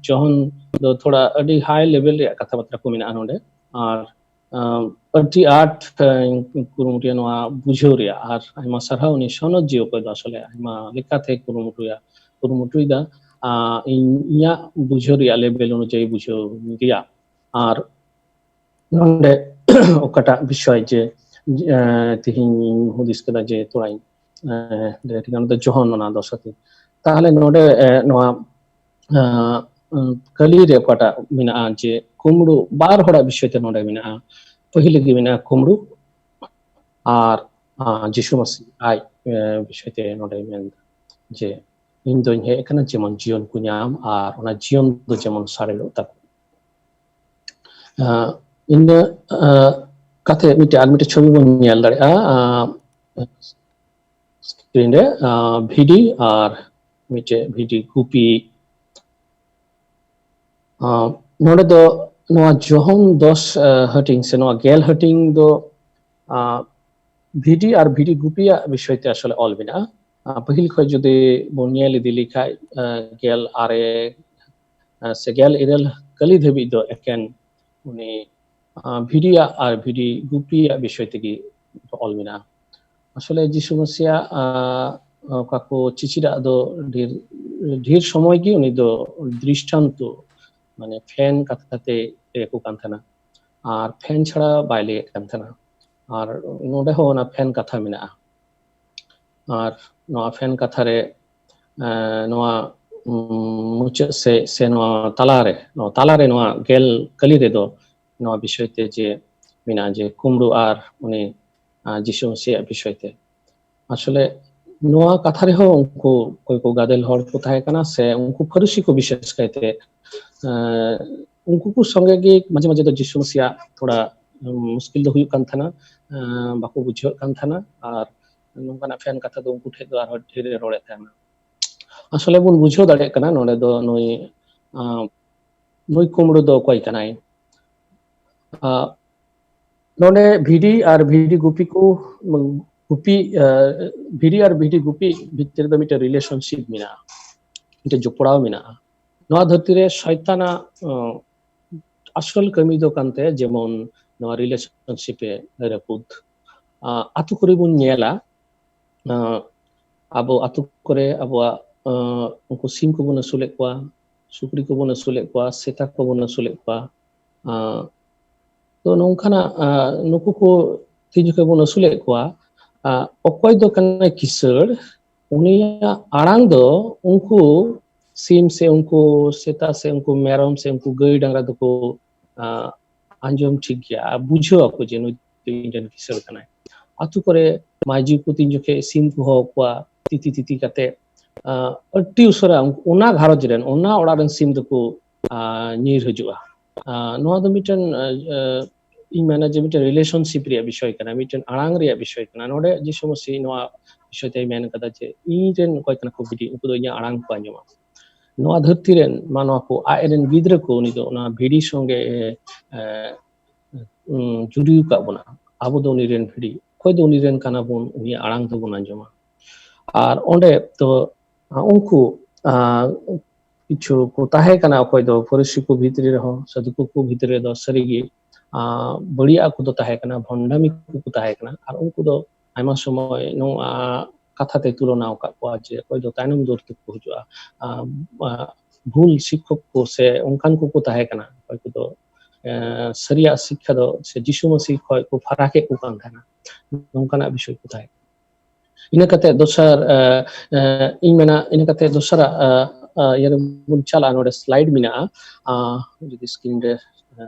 ᱡᱚᱦᱚᱱ ᱫᱚ ᱛᱷᱚᱲᱟ ᱟᱹᱰᱤ ᱦᱟᱭ ᱞᱮᱵᱮᱞ ᱨᱮᱭᱟᱜ ᱠᱟᱛᱷᱟ ᱵᱟᱛᱨᱟ ᱠᱚ ᱢᱮᱱᱟᱜᱼᱟ ᱱᱚᱰᱮ᱾ ᱟᱨ, ᱟᱸ, ᱟᱹᱰᱤ ᱟᱸᱴ, ᱟᱸ, ᱠᱩᱨᱩᱢᱩᱴᱩᱭᱟ ᱱᱚᱣᱟ ᱵᱩᱡᱷᱟᱹᱣ ᱨᱮᱭᱟᱜ᱾ ᱟᱨ ᱟᱭᱢᱟ ᱥᱟᱨᱦᱟᱣ ᱩᱱᱤ ᱥᱚᱱᱚᱛ ᱡᱤᱣᱤ ᱚᱠᱚᱭ ᱫᱚ ᱟᱥᱚᱞᱮ ᱟᱭᱢᱟ ᱞᱮᱠᱟᱛᱮ ᱠᱩᱨᱩᱢᱩᱴᱩᱭᱟ, ᱠᱩᱨᱩᱢᱩᱴᱩᱭᱮᱫᱟ, ᱟᱸ, ᱤᱧ, ᱤᱧᱟᱹᱜ ᱵᱩᱡᱷᱟᱹᱣ ᱨᱮᱭᱟᱜ ᱞᱮᱵᱮᱞ ᱚᱱᱩᱡᱟᱭᱤ ᱵᱩᱡᱷᱟᱹᱣ ᱨᱮᱭᱟᱜ᱾ ᱟᱨ ᱱᱚᱰᱮ ᱚᱠᱟᱴᱟᱜ ᱵᱤᱥᱚᱭ ᱡᱮ, ᱮ, ᱛᱮᱦᱮᱧ ᱤᱧ ᱦᱩᱫᱤᱥ ᱠᱮᱫᱟ ᱡᱮ ᱛᱷᱚᱲᱟᱧ, ᱮ, ᱞᱟᱹᱭ ᱞᱮᱠᱷᱟᱱ ᱫᱚ ᱡᱚᱦᱚᱱ ᱚᱱᱟ ᱫᱚᱥᱟᱨ ᱫᱤᱱ᱾ ᱛᱟᱦᱞᱮ ᱱᱚᱰᱮ, ᱮ, ᱱᱚᱣᱟ ᱟᱸ, ᱠᱟᱹᱞᱤ ᱨᱮ ᱚᱠᱟᱴᱟᱜ ᱢᱮᱱᱟᱜᱼᱟ ᱡᱮ ᱠᱩᱢᱲᱩ, ᱵᱟᱨ ᱦᱚᱲᱟᱜ ᱵᱤᱥᱚᱭ ᱛᱮ ᱱᱚᱰᱮ ᱢᱮᱱᱟᱜᱼᱟ᱾ ᱯᱟᱹᱦᱤᱞ ᱜᱮ ᱢᱮᱱᱟᱜᱼᱟ ᱠᱩᱢᱲᱩ ᱟᱨ, ᱟᱸ, ᱡᱤᱥᱩ ᱢᱟᱹᱥᱤ ᱟᱡ, ᱮ, ᱵᱤᱥᱚᱭ ᱛᱮ ᱱᱚᱰᱮ ᱢᱮᱱᱫᱟ ᱡᱮ ᱤᱧ ᱫᱚᱧ ᱦᱮᱡ ᱟᱠᱟᱱᱟ ᱡᱮᱢᱚᱱ ᱡᱤᱭᱚᱱ ᱠᱚ ᱧᱟᱢ ᱟᱨ ᱚᱱᱟ ᱡᱤᱭᱚᱱ ᱫᱚ ᱡᱮᱢᱚᱱ ᱥᱟᱨᱮᱲᱚᱜ ᱛᱟᱠᱚ᱾ ᱟᱸ, ᱤᱱᱟᱹ, ᱟᱸ, ᱠᱟᱛᱮ ᱢᱤᱫᱴᱮᱡ ᱟᱨ ᱢᱤᱫᱴᱮᱡ ᱪᱷᱚᱵᱤ ᱵᱚᱱ ᱧᱮᱞ ᱫᱟᱲᱮᱭᱟᱜᱼᱟ, ᱟᱸ, screen ᱨᱮ, ᱟᱸ, ᱵᱷᱤᱰᱤ ᱟᱨ ᱢᱤᱫᱴᱮᱡ ᱵᱷᱤᱰᱤ ᱜᱩᱯᱤ᱾ ᱟᱸ, ᱱᱚᱰᱮ ᱫᱚ ᱱᱚᱣᱟ ᱡᱚᱦᱚᱱ ᱫᱚᱥ, ᱟᱸ, ᱦᱟᱹᱴᱤᱧ ᱥᱮ ᱱᱚᱣᱟ ᱜᱮᱞ ᱦᱟᱹᱴᱤᱧ ᱫᱚ, ᱟᱸ, ᱵᱷᱤᱰᱤ ᱟᱨ ᱵᱷᱤᱰᱤ ᱜᱩᱯᱤᱭᱟᱜ ᱵᱤᱥᱚᱭ ᱛᱮ ᱟᱥᱚᱞᱮ ᱚᱞ ᱢᱮᱱᱟᱜᱼᱟ᱾ ᱟᱸ, ᱯᱟᱹᱦᱤᱞ ᱠᱷᱚᱱ ᱡᱩᱫᱤ ᱵᱚᱱ ᱧᱮᱞ ᱤᱫᱤ ᱞᱮᱠᱷᱟᱡ, ᱟᱸ, ᱜᱮᱞ ᱟᱨᱮ, ᱟᱸ, ᱥᱮ ᱜᱮᱞ ᱤᱨᱟᱹᱞ ᱠᱟᱹᱞᱤ ᱫᱷᱟᱹᱵᱤᱡ ᱫᱚ ᱮᱠᱮᱱ ᱩᱱᱤ, ᱟᱸ, ᱵᱷᱤᱰᱤᱭᱟᱜ ᱟᱨ ᱵᱷᱤᱰᱤ ᱜᱩᱯᱤᱭᱟᱜ ᱵᱤᱥᱚᱭ ᱛᱮᱜᱮ ᱚᱞ ᱢᱮᱱᱟᱜᱼᱟ᱾ ᱟᱥᱚᱞᱮ ᱡᱤᱥᱩ ᱢᱟᱹᱥᱤᱭᱟᱜ, ᱟᱸ, ᱚᱠᱟ ᱠᱚ ᱪᱤᱪᱤᱨᱟᱜ ᱫᱚ ᱰᱷᱮᱨ, ᱰᱷᱮᱨ ᱥᱚᱢᱚᱭ ᱜᱮ ᱩᱱᱤ ᱫᱚ ᱫᱨᱤᱥᱴᱟᱱᱛᱚ, ᱢᱟᱱᱮ ᱯᱷᱮᱱ ᱠᱟᱛᱷᱟ ᱛᱮ ᱞᱟᱹᱭ ᱟᱠᱚ ᱠᱟᱱ ᱛᱟᱦᱮᱱᱟ, ᱟᱨ ᱯᱷᱮᱱ ᱪᱷᱟᱲᱟ ᱵᱟᱭ ᱞᱟᱹᱭᱮᱫ ᱠᱟᱱ ᱛᱟᱦᱮᱱᱟ᱾ ᱟᱨ ᱱᱚᱰᱮ ᱦᱚᱸ ᱚᱱᱟ ᱯᱷᱮᱱ ᱠᱟᱛᱷᱟ ᱢᱮᱱᱟᱜᱼᱟ᱾ ᱟᱨ ᱱᱚᱣᱟ ᱯᱷᱮᱱ ᱠᱟᱛᱷᱟ ᱨᱮ, ᱮᱸ, ᱱᱚᱣᱟ, ᱩᱸ, ᱢᱩᱪᱟᱹᱫ ᱥᱮ, ᱥᱮ ᱱᱚᱣᱟ ᱛᱟᱞᱟᱨᱮ, ᱱᱚᱣᱟ ᱛᱟᱞᱟᱨᱮ ᱱᱚᱣᱟ ᱜᱮᱞ ᱠᱟᱹᱞᱤ ᱨᱮᱫᱚ ᱱᱚᱣᱟ ᱵᱤᱥᱚᱭ ᱛᱮ ᱡᱮ ᱢᱮᱱᱟᱜᱼᱟ ᱡᱮ ᱠᱩᱢᱲᱩ ᱟᱨ ᱩᱱᱤ, ᱟᱸ, ᱡᱤᱥᱩ ᱢᱟᱹᱥᱤᱭᱟᱜ ᱵᱤᱥᱚᱭ ᱛᱮ᱾ ᱟᱥᱚᱞᱮ ᱱᱚᱣᱟ ᱠᱟᱛᱷᱟ ᱨᱮᱦᱚᱸ ᱩᱱᱠᱩ ᱚᱠᱚᱭ ᱠᱚ ᱜᱟᱫᱮᱞ ᱦᱚᱲ ᱠᱚ ᱛᱟᱦᱮᱸ ᱠᱟᱱᱟ ᱥᱮ ᱩᱱᱠᱩ ᱯᱷᱟᱹᱨᱤᱥᱤ ᱠᱚ ᱵᱤᱥᱮᱥ ᱠᱟᱭᱛᱮ, ᱮᱸ, ᱩᱱᱠᱩ ᱠᱚ ᱥᱚᱸᱜᱮ ᱜᱮ ᱢᱟᱡᱷᱮ ᱢᱟᱡᱷᱮ ᱫᱚ ᱡᱤᱥᱩ ᱢᱟᱹᱥᱤᱭᱟᱜ ᱛᱷᱚᱲᱟ, ᱩᱸ, ᱢᱩᱥᱠᱤᱞ ᱫᱚ ᱦᱩᱭᱩᱜ ᱠᱟᱱ ᱛᱟᱦᱮᱱᱟ, ᱮᱸ, ᱵᱟᱠᱚ ᱵᱩᱡᱷᱟᱹᱣᱮᱫ ᱠᱟᱱ ᱛᱟᱦᱮᱱᱟ᱾ ᱟᱨ ᱱᱚᱝᱠᱟᱱᱟᱜ ᱯᱷᱮᱱ ᱠᱟᱛᱷᱟ ᱫᱚ ᱩᱱᱠᱩ ᱴᱷᱮᱱ ᱫᱚ ᱟᱨᱦᱚᱸ ᱰᱷᱮᱨ ᱮ ᱨᱚᱲᱮᱫ ᱛᱟᱦᱮᱱᱟ᱾ ᱟᱥᱚᱞᱮ ᱵᱚᱱ ᱵᱩᱡᱷᱟᱹᱣ ᱫᱟᱲᱮᱭᱟᱜ ᱠᱟᱱᱟ ᱱᱚᱰᱮ ᱫᱚ ᱱᱩᱭ, ᱟᱸ, ᱱᱩᱭ ᱠᱩᱢᱲᱩ ᱫᱚ ᱚᱠᱚᱭ ᱠᱟᱱᱟᱭ? ᱟᱸ, ᱱᱚᱰᱮ ᱵᱷᱤᱰᱤ ᱟᱨ ᱵᱷᱤᱰᱤ ᱜᱩᱯᱤ ᱠᱚ, ᱜᱩᱯᱤ, ᱟᱸ, ᱵᱷᱤᱰᱤ ᱟᱨ ᱵᱷᱤᱰᱤ ᱜᱩᱯᱤ ᱵᱷᱤᱛᱨᱤ ᱨᱮᱫᱚ ᱢᱤᱫᱴᱮᱱ ᱨᱤᱞᱮᱥᱚᱱᱥᱤᱯ ᱢᱮᱱᱟᱜᱼᱟ, ᱢᱤᱫᱴᱮᱱ ᱡᱚᱯᱲᱟᱣ ᱢᱮᱱᱟᱜᱼᱟ᱾ ᱱᱚᱣᱟ ᱫᱷᱟᱹᱨᱛᱤ ᱨᱮ ᱥᱚᱭᱛᱟᱱᱟᱜ, ᱟᱸ, ᱟᱥᱚᱞ ᱠᱟᱹᱢᱤ ᱫᱚ ᱠᱟᱱᱛᱮ ᱡᱮᱢᱚᱱ ᱱᱚᱣᱟ ᱨᱤᱞᱮᱥᱚᱱᱥᱤᱯ ᱮ ᱨᱟᱹᱯᱩᱫ᱾ ᱟᱸ, ᱟᱛᱳ ᱠᱚᱨᱮ ᱵᱚᱱ ᱧᱮᱞᱟ, ᱟᱸ, ᱟᱵᱚ ᱟᱛᱳ ᱠᱚᱨᱮ ᱟᱵᱚᱣᱟᱜ, ᱟᱸ, ᱩᱱᱠᱩ ᱥᱤᱢ ᱠᱚᱵᱚᱱ ᱟᱹᱥᱩᱞᱮᱫ ᱠᱚᱣᱟ, ᱥᱩᱠᱨᱤ ᱠᱚᱵᱚᱱ ᱟᱹᱥᱩᱞᱮᱫ ᱠᱚᱣᱟ, ᱥᱮᱛᱟ ᱠᱚᱵᱚᱱ ᱟᱹᱥᱩᱞᱮᱫ ᱠᱚᱣᱟ᱾ ᱟᱸ, ᱛᱚ ᱱᱚᱝᱠᱟᱱᱟᱜ, ᱟᱸ, ᱱᱩᱠᱩ ᱠᱚ ᱛᱤᱱ ᱡᱚᱠᱷᱚᱱ ᱵᱚᱱ ᱟᱹᱥᱩᱞᱮᱫ ᱠᱚᱣᱟ, ᱟᱸ, ᱚᱠᱚᱭ ᱫᱚ ᱠᱟᱱᱟᱭ ᱠᱤᱥᱟᱹᱬ, ᱩᱱᱤᱭᱟᱜ ᱟᱲᱟᱝ ᱫᱚ ᱩᱱᱠᱩ ᱥᱤᱢ ᱥᱮ ᱩᱱᱠᱩ ᱥᱮᱛᱟ ᱥᱮ ᱩᱱᱠᱩ ᱢᱮᱨᱚᱢ ᱥᱮ ᱩᱱᱠᱩ ᱜᱟᱹᱭ ᱰᱟᱝᱨᱟ ᱫᱚᱠᱚ, ᱟᱸ, ᱟᱸᱡᱚᱢ ᱴᱷᱤᱠ ᱜᱮᱭᱟ ᱟᱨ ᱵᱩᱡᱷᱟᱹᱣ ᱟᱠᱚ ᱡᱮ ᱱᱩᱭ ᱫᱚ ᱤᱧ ᱨᱮᱱ ᱠᱤᱥᱟᱹᱬ ᱠᱟᱱᱟᱭ᱾ ᱟᱛᱳ ᱠᱚᱨᱮ ᱢᱟᱹᱡᱷᱤ ᱠᱚ ᱛᱤᱱ ᱡᱚᱠᱷᱮᱡ ᱥᱤᱢ ᱠᱚ ᱦᱚᱦᱚ ᱠᱚᱣᱟ, ᱛᱤᱛᱤ ᱛᱤᱛᱤ ᱠᱟᱛᱮ, ᱟᱸ, ᱟᱹᱰᱤ ᱩᱥᱟᱹᱨᱟ ᱩᱱ-, ᱚᱱᱟ ᱜᱷᱟᱨᱚᱸᱡᱽ ᱨᱮᱱ, ᱚᱱᱟ ᱚᱲᱟᱜ ᱨᱮᱱ ᱥᱤᱢ ᱫᱚᱠᱚ, ᱟᱸ, ᱧᱤᱨ ᱦᱤᱡᱩᱜᱼᱟ᱾ ᱟᱸ, ᱱᱚᱣᱟ ᱫᱚ ᱢᱤᱫᱴᱮᱱ, ᱟᱸ, ᱟᱸ, ᱤᱧ ᱢᱮᱱᱟ ᱡᱮ ᱢᱤᱫᱴᱮᱱ relationship ᱨᱮᱭᱟᱜ ᱵᱤᱥᱚᱭ ᱠᱟᱱᱟ, ᱢᱤᱫᱴᱮᱱ ᱟᱲᱟᱝ ᱨᱮᱭᱟᱜ ᱵᱤᱥᱚᱭ ᱠᱟᱱᱟ᱾ ᱱᱚᱰᱮ ᱡᱤᱥᱩ ᱢᱟᱹᱥᱤ ᱱᱚᱣᱟ ᱵᱤᱥᱚᱭ ᱛᱮᱭ ᱢᱮᱱ ᱠᱟᱫᱟ ᱡᱮ, "ᱤᱧ ᱨᱮᱱ ᱚᱠᱚᱭ ᱠᱟᱱᱟ ᱠᱚ ᱵᱷᱤᱰᱤ, ᱩᱱᱠᱩ ᱫᱚ ᱤᱧᱟᱹᱜ ᱟᱲᱟᱝ ᱠᱚ ᱟᱸᱡᱚᱢᱟ᱾" ᱱᱚᱣᱟ ᱫᱷᱟᱹᱨᱛᱤ ᱨᱮᱱ ᱢᱟᱱᱣᱟ ᱠᱚ, ᱟᱡ ᱨᱮᱱ ᱜᱤᱫᱽᱨᱟᱹ ᱠᱚ, ᱩᱱᱤ ᱫᱚ ᱚᱱᱟ ᱵᱷᱤᱰᱤ ᱥᱚᱸᱜᱮ, ᱮ, ᱮ, ᱩᱸ, ᱡᱩᱨᱤ ᱟᱠᱟᱫ ᱵᱚᱱᱟ᱾ ᱟᱵᱚ ᱫᱚ ᱩᱱᱤ ᱨᱮᱱ ᱵᱷᱤᱰᱤ᱾ ᱚᱠᱚᱭ ᱫᱚ ᱩᱱᱤ ᱨᱮᱱ ᱠᱟᱱᱟ ᱵᱚᱱ, ᱩᱱᱤᱭᱟᱜ ᱟᱲᱟᱝ ᱫᱚᱵᱚᱱ ᱟᱸᱡᱚᱢᱟ᱾ ᱟᱨ ᱚᱸᱰᱮ ᱫᱚ, ᱟ, ᱩᱱᱠᱩ, ᱟ, ᱠᱤᱪᱷᱩ ᱠᱚ ᱛᱟᱦᱮᱸ ᱠᱟᱱᱟ, ᱚᱠᱚᱭ ᱫᱚ ᱯᱷᱚᱨᱤᱥᱤ ᱠᱚ ᱵᱷᱤᱛᱨᱤ ᱨᱮᱦᱚᱸ, ᱥᱟᱹᱫᱩᱠᱩ ᱠᱚ ᱵᱷᱤᱛᱨᱤ ᱨᱮᱫᱚ ᱥᱟᱹᱨᱤᱜᱮ, ᱟ, ᱵᱟᱹᱲᱤᱡ ᱟᱜ ᱠᱚᱫᱚ ᱛᱟᱦᱮᱸ ᱠᱟᱱᱟ, ᱵᱷᱚᱱᱰᱟᱢᱤ ᱠᱚᱠᱚ ᱛᱟᱦᱮᱸ ᱠᱟᱱᱟ᱾ ᱟᱨ ᱩᱱᱠᱩ ᱫᱚ ᱟᱭᱢᱟ ᱥᱚᱢᱚᱭ ᱱᱚᱣᱟ ᱠᱟᱛᱷᱟ ᱛᱮ ᱛᱩᱞᱚᱱᱟ ᱟᱠᱟᱫ ᱠᱚᱣᱟ ᱡᱮ ᱚᱠᱚᱭ ᱫᱚ ᱛᱟᱭᱱᱚᱢ ᱫᱚᱨ ᱛᱮᱠᱚ ᱦᱤᱡᱩᱜᱼᱟ, ᱟ, ᱟ, ᱵᱷᱩᱞ ᱥᱤᱠᱠᱷᱚᱠ ᱠᱚ ᱥᱮ ᱚᱱᱠᱟᱱ ᱠᱚᱠᱚ ᱛᱟᱦᱮᱸ ᱠᱟᱱᱟ, ᱚᱠᱚᱭ ᱠᱚᱫᱚ, ᱮ, ᱥᱟᱹᱨᱤᱭᱟᱜ ᱥᱤᱠᱠᱷᱟ ᱫᱚ ᱥᱮ ᱡᱤᱥᱩ ᱢᱟᱹᱥᱤ ᱠᱷᱚᱱ ᱠᱚ ᱯᱷᱟᱨᱟᱠᱮᱫ ᱠᱚ ᱠᱟᱱ ᱛᱟᱦᱮᱱᱟ, ᱱᱚᱝᱠᱟᱱᱟᱜ ᱵᱤᱥᱚᱭ ᱠᱚ ᱛᱟᱦᱮᱸ ᱠᱟᱱᱟ᱾ ᱤᱱᱟᱹ ᱠᱟᱛᱮ ᱫᱚᱥᱟᱨ, ᱮ, ᱮ, ᱤᱧ ᱢᱮᱱᱟ, ᱤᱱᱟᱹ ᱠᱟᱛᱮ ᱫᱚᱥᱟᱨᱟᱜ, ᱮ, ᱮ, ᱤᱭᱟᱹ ᱨᱮᱵᱚᱱ ᱪᱟᱞᱟᱜᱼᱟ᱾ ᱱᱚᱰᱮ slide ᱢᱮᱱᱟᱜᱼᱟ, ᱟ, ᱡᱩᱫᱤ screen ᱨᱮ, ᱮ,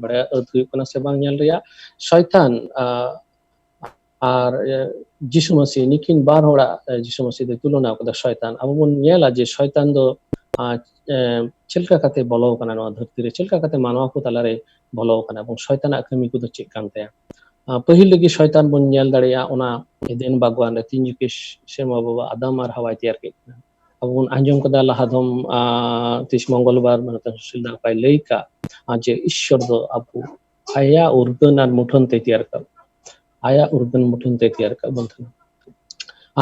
ᱵᱟᱲᱟᱭᱟ ᱟᱹᱛ ᱦᱩᱭᱩᱜ ᱠᱟᱱᱟ ᱥᱮ ᱵᱟᱝ ᱧᱮᱞ ᱨᱮᱭᱟᱜ᱾ ᱥᱚᱭᱛᱟᱱ, ᱟ, ᱟᱨ, ᱮ, ᱡᱤᱥᱩ ᱢᱟᱹᱥᱤ, ᱱᱩᱠᱤᱱ ᱵᱟᱨ ᱦᱚᱲᱟᱜ, ᱮ, ᱡᱤᱥᱩ ᱢᱟᱹᱥᱤ ᱫᱚᱭ ᱛᱩᱞᱚᱱᱟ ᱠᱟᱫᱟ ᱥᱚᱭᱛᱟᱱ᱾ ᱟᱵᱚ ᱵᱚᱱ ᱧᱮᱞᱟ ᱡᱮ ᱥᱚᱭᱛᱟᱱ ᱫᱚ, ᱟ, ᱮ, ᱪᱮᱫ ᱞᱮᱠᱟ ᱠᱟᱛᱮ ᱵᱚᱞᱚ ᱟᱠᱟᱱᱟ ᱱᱚᱣᱟ ᱫᱷᱟᱹᱨᱛᱤ ᱨᱮ, ᱪᱮᱫ ᱞᱮᱠᱟ ᱠᱟᱛᱮ ᱢᱟᱱᱣᱟ ᱠᱚ ᱛᱟᱞᱟᱨᱮ ᱵᱚᱞᱚ ᱟᱠᱟᱱᱟ ᱮᱵᱚᱝ ᱥᱚᱭᱛᱟᱱᱟᱜ ᱠᱟᱹᱢᱤ ᱠᱚᱫᱚ ᱪᱮᱫ ᱠᱟᱱ ᱛᱟᱭᱟ᱾ ᱟ, ᱯᱟᱹᱦᱤᱞ ᱨᱮᱜᱮ ᱥᱚᱭᱛᱟᱱ ᱵᱚᱱ ᱧᱮᱞ ᱫᱟᱲᱮᱭᱟᱜᱼᱟ, ᱚᱱᱟ ᱮᱫᱮᱱ ᱵᱟᱜᱣᱟᱱ ᱨᱮ ᱛᱤᱱ ᱡᱚᱠᱷᱮᱡ ᱥᱮᱨᱢᱟ ᱵᱟᱵᱟ ᱟᱫᱟᱢ ᱟᱨ ᱦᱟᱣᱟᱭ ᱛᱮᱭᱟᱨ ᱠᱮᱫ ᱠᱤᱱᱟ᱾ ᱟᱵᱚ ᱵᱚᱱ ᱟᱸᱡᱚᱢ ᱠᱟᱫᱟ ᱞᱟᱦᱟ ᱫᱚᱢ, ᱟ, ᱛᱤᱥ ᱢᱚᱝᱜᱚᱞᱵᱟᱨ ᱢᱟᱱᱚᱛᱟᱱ ᱥᱩᱥᱤᱞ ᱫᱟ ᱚᱠᱟᱭ ᱞᱟᱹᱭ ᱠᱟᱜ, ᱟ, ᱡᱮ ᱤᱥᱥᱚᱨ ᱫᱚ ᱟᱵᱚ ᱟᱭᱟᱜ ᱩᱨᱜᱟᱹᱱ ᱟᱨ ᱢᱩᱴᱷᱟᱹᱱ ᱛᱮ ᱛᱮᱭᱟᱨ ᱠᱟᱜ, ᱟᱭᱟᱜ ᱩᱨᱜᱟᱹᱱ ᱢᱩᱴᱷᱟᱹᱱ ᱛᱮ ᱛᱮᱭᱟᱨ ᱠᱟᱜ ᱵᱚᱱ ᱛᱟᱦᱮᱱᱟ᱾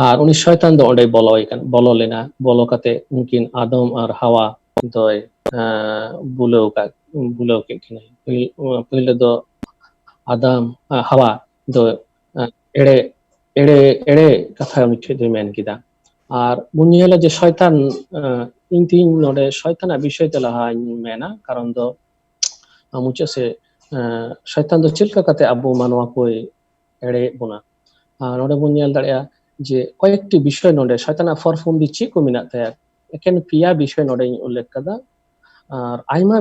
ᱟᱨ ᱩᱱᱤ ᱥᱚᱭᱛᱟᱱ ᱫᱚ ᱚᱸᱰᱮᱭ ᱵᱚᱞᱚᱭ ᱠᱟᱱᱟ, ᱵᱚᱞᱚ ᱞᱮᱱᱟ, ᱵᱚᱞᱚ ᱠᱟᱛᱮ ᱩᱱᱠᱤᱱ ᱟᱫᱚᱢ ᱟᱨ ᱦᱟᱣᱟ ᱫᱚᱭ, ᱮᱸ, ᱵᱩᱞᱟᱹᱣ ᱠᱟᱜ, ᱵᱩᱞᱟᱹᱣ ᱠᱮᱫ ᱠᱤᱱᱟᱭ᱾ ᱯᱟᱹᱦᱤᱞ, ᱯᱟᱹᱦᱤᱞ ᱫᱚ ᱟᱫᱟᱢ, ᱮᱸ, ᱦᱟᱣᱟ ᱫᱚ, ᱮᱸ, ᱮᱲᱮ, ᱮᱲᱮ, ᱮᱲᱮ ᱠᱟᱛᱷᱟ ᱩᱱᱤ ᱴᱷᱮᱡ ᱫᱚᱭ ᱢᱮᱱ ᱠᱮᱫᱟ᱾ ᱟᱨ ᱵᱚᱱ ᱧᱮᱞᱟ ᱡᱮ ᱥᱚᱭᱛᱟᱱ, ᱮᱸ, ᱤᱧ ᱛᱤᱧ ᱱᱚᱰᱮ ᱥᱚᱭᱛᱟᱱᱟᱜ ᱵᱤᱥᱚᱭ ᱛᱮ ᱞᱟᱦᱟᱧ ᱢᱮᱱᱟ, ᱠᱟᱨᱚᱱ ᱫᱚ ᱟᱨ ᱢᱩᱪᱟᱹᱫ ᱥᱮᱫ, ᱮᱸ, ᱥᱚᱭᱛᱟᱱ ᱫᱚ ᱪᱮᱫ ᱞᱮᱠᱟ ᱠᱟᱛᱮ ᱟᱵᱚ ᱢᱟᱱᱣᱟ ᱠᱚᱭ ᱮᱲᱮᱭᱮᱫ ᱵᱚᱱᱟ? ᱟᱨ ᱱᱚᱰᱮ ᱵᱚᱱ ᱧᱮᱞ ᱫᱟᱲᱮᱭᱟᱜᱼᱟ ᱡᱮ ᱠᱚᱭᱮᱠᱴᱤ ᱵᱤᱥᱚᱭ ᱱᱚᱰᱮ ᱥᱚᱭᱛᱟᱱᱟᱜ ᱯᱷᱚᱨ ᱯᱷᱚᱨᱢ ᱫᱚ ᱪᱮᱫ ᱠᱚ ᱢᱮᱱᱟᱜ ᱛᱟᱭᱟ? ᱮᱠᱮᱱ ᱯᱮᱭᱟ ᱵᱤᱥᱚᱭ ᱱᱚᱰᱮᱧ ᱩᱞᱞᱮᱠᱷ ᱠᱟᱫᱟ᱾ ᱟᱨ ᱟᱭᱢᱟ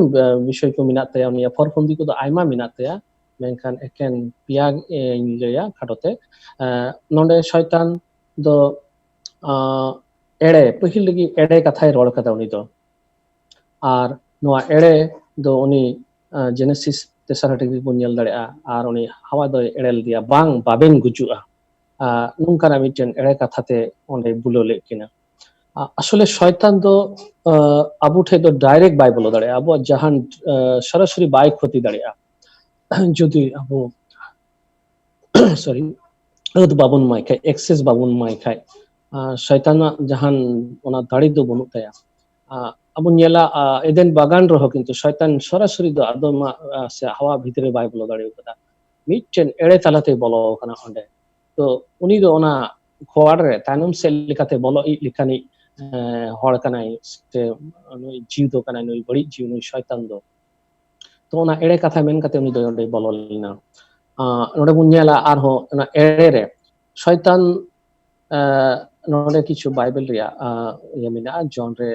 ᱵᱤᱥᱚᱭ ᱠᱚ ᱢᱮᱱᱟᱜ ᱛᱟᱭᱟ, ᱩᱱᱤᱭᱟᱜ ᱯᱚᱨᱚᱵᱚᱱᱫᱤ ᱠᱚᱫᱚ ᱟᱭᱢᱟ ᱢᱮᱱᱟᱜ ᱛᱟᱭᱟ, ᱢᱮᱱᱠᱷᱟᱱ ᱮᱠᱮᱱ ᱯᱮᱭᱟ ᱤᱧ ᱞᱟᱹᱭᱟ ᱠᱷᱟᱴᱚ ᱛᱮ᱾ ᱱᱚᱰᱮ ᱥᱚᱭᱛᱟᱱ ᱫᱚ ᱮᱲᱮ, ᱯᱟᱹᱦᱤᱞ ᱨᱮᱜᱮ ᱮᱲᱮ ᱠᱟᱛᱷᱟᱭ ᱨᱚᱲ ᱠᱟᱫᱟ ᱩᱱᱤ ᱫᱚ᱾ ᱟᱨ ᱱᱚᱣᱟ ᱮᱲᱮ ᱫᱚ ᱩᱱᱤ ᱡᱮᱱᱮᱥᱤᱥ ᱛᱮᱥᱟᱨ ᱦᱟᱹᱴᱤᱧ ᱨᱮᱵᱚᱱ ᱧᱮᱞ ᱫᱟᱲᱮᱭᱟᱜᱼᱟ᱾ ᱟᱨ ᱩᱱᱤ ᱦᱟᱣᱟ ᱫᱚᱭ ᱮᱲᱮ ᱞᱮᱫᱮᱭᱟ, "ᱵᱟᱝ, ᱵᱟᱵᱮᱱ ᱜᱩᱡᱩᱜᱼᱟ", ᱱᱚᱝᱠᱟᱱᱟᱜ ᱢᱤᱫᱴᱮᱱ ᱮᱲᱮ ᱠᱟᱛᱷᱟ ᱛᱮ ᱚᱸᱰᱮ ᱵᱩᱞᱟᱹᱣ ᱞᱮᱫ ᱠᱤᱱᱟ᱾ ᱟᱥᱚᱞᱮ ᱥᱚᱭᱛᱟᱱ ᱫᱚ ᱟᱵᱚ ᱴᱷᱮᱱ ᱫᱚ ᱰᱟᱭᱨᱮᱠᱴ ᱵᱟᱭ ᱵᱚᱞᱚ ᱫᱟᱲᱮᱭᱟᱜᱼᱟ, ᱟᱵᱚᱣᱟᱜ ᱡᱟᱦᱟᱱ ᱥᱚᱨᱟᱥᱚᱨᱤ ᱵᱟᱭ ᱠᱷᱚᱛᱤ ᱫᱟᱲᱮᱭᱟᱜᱼᱟ᱾ ᱡᱩᱫᱤ ᱟᱵᱚ ᱥᱚᱨᱤ ᱟᱹᱫ ᱵᱟᱵᱚᱱ ᱮᱢᱟᱭ ᱠᱷᱟᱡ, ᱮᱠᱥᱮᱥ ᱵᱟᱵᱚᱱ ᱮᱢᱟᱭ ᱠᱷᱟᱡ, ᱥᱚᱭᱛᱟᱱᱟᱜ ᱡᱟᱦᱟᱱ ᱚᱱᱟ ᱫᱟᱲᱮ ᱫᱚ ᱵᱟᱹᱱᱩᱜ ᱛᱟᱭᱟ᱾ ᱟᱵᱚ ᱧᱮᱞᱟ, ᱮᱫᱮᱱ ᱵᱟᱜᱟᱱ ᱨᱮᱦᱚᱸ ᱠᱤᱱᱛᱩ ᱥᱚᱭᱛᱟᱱ ᱥᱚᱨᱟᱥᱚᱨᱤ ᱫᱚ ᱟᱫᱚᱢᱟᱜ ᱥᱮ ᱦᱟᱣᱟ ᱵᱷᱤᱛᱨᱤ ᱵᱟᱭ ᱵᱚᱞᱚ ᱫᱟᱲᱮ ᱟᱠᱟᱫᱟ, ᱢᱤᱫᱴᱮᱱ ᱮᱲᱮ ᱛᱟᱞᱟᱛᱮ ᱵᱚᱞᱚ ᱟᱠᱟᱱᱟ ᱚᱸᱰᱮ᱾ ᱛᱚ ᱩᱱᱤ ᱫᱚ ᱚᱱᱟ ᱠᱷᱚᱣᱟᱲ ᱨᱮ ᱛᱟᱭᱱᱚᱢ ᱥᱮᱫ ᱞᱮᱠᱟᱛᱮ ᱵᱚᱞᱚ ᱤᱡ ᱞᱮᱠᱟᱱᱤᱡ ᱦᱚᱲ ᱠᱟᱱᱟᱭ, ᱥᱮ ᱱᱩᱭ ᱡᱤᱣᱤ ᱫᱚ ᱠᱟᱱᱟᱭ, ᱱᱩᱭ ᱵᱟᱹᱲᱤᱡ ᱡᱤᱣᱤ, ᱱᱩᱭ ᱥᱚᱭᱛᱟᱱ ᱫᱚ᱾ ᱛᱚ ᱚᱱᱟ ᱮᱲᱮ ᱠᱟᱛᱷᱟ ᱢᱮᱱ ᱠᱟᱛᱮ ᱩᱱᱤ ᱫᱚ ᱚᱸᱰᱮᱭ ᱵᱚᱞᱚ ᱞᱮᱱᱟ᱾ ᱱᱚᱰᱮ ᱵᱚᱱ ᱧᱮᱞᱟ ᱟᱨᱦᱚᱸ ᱚᱱᱟ ᱮᱲᱮ ᱨᱮ ᱥᱚᱭᱛᱟᱱ ᱱᱚᱰᱮ ᱠᱤᱪᱷᱩ ᱵᱟᱭᱵᱮᱞ ᱨᱮᱭᱟᱜ ᱤᱭᱟᱹ ᱢᱮᱱᱟᱜᱼᱟ, ᱡᱚᱱ ᱨᱮ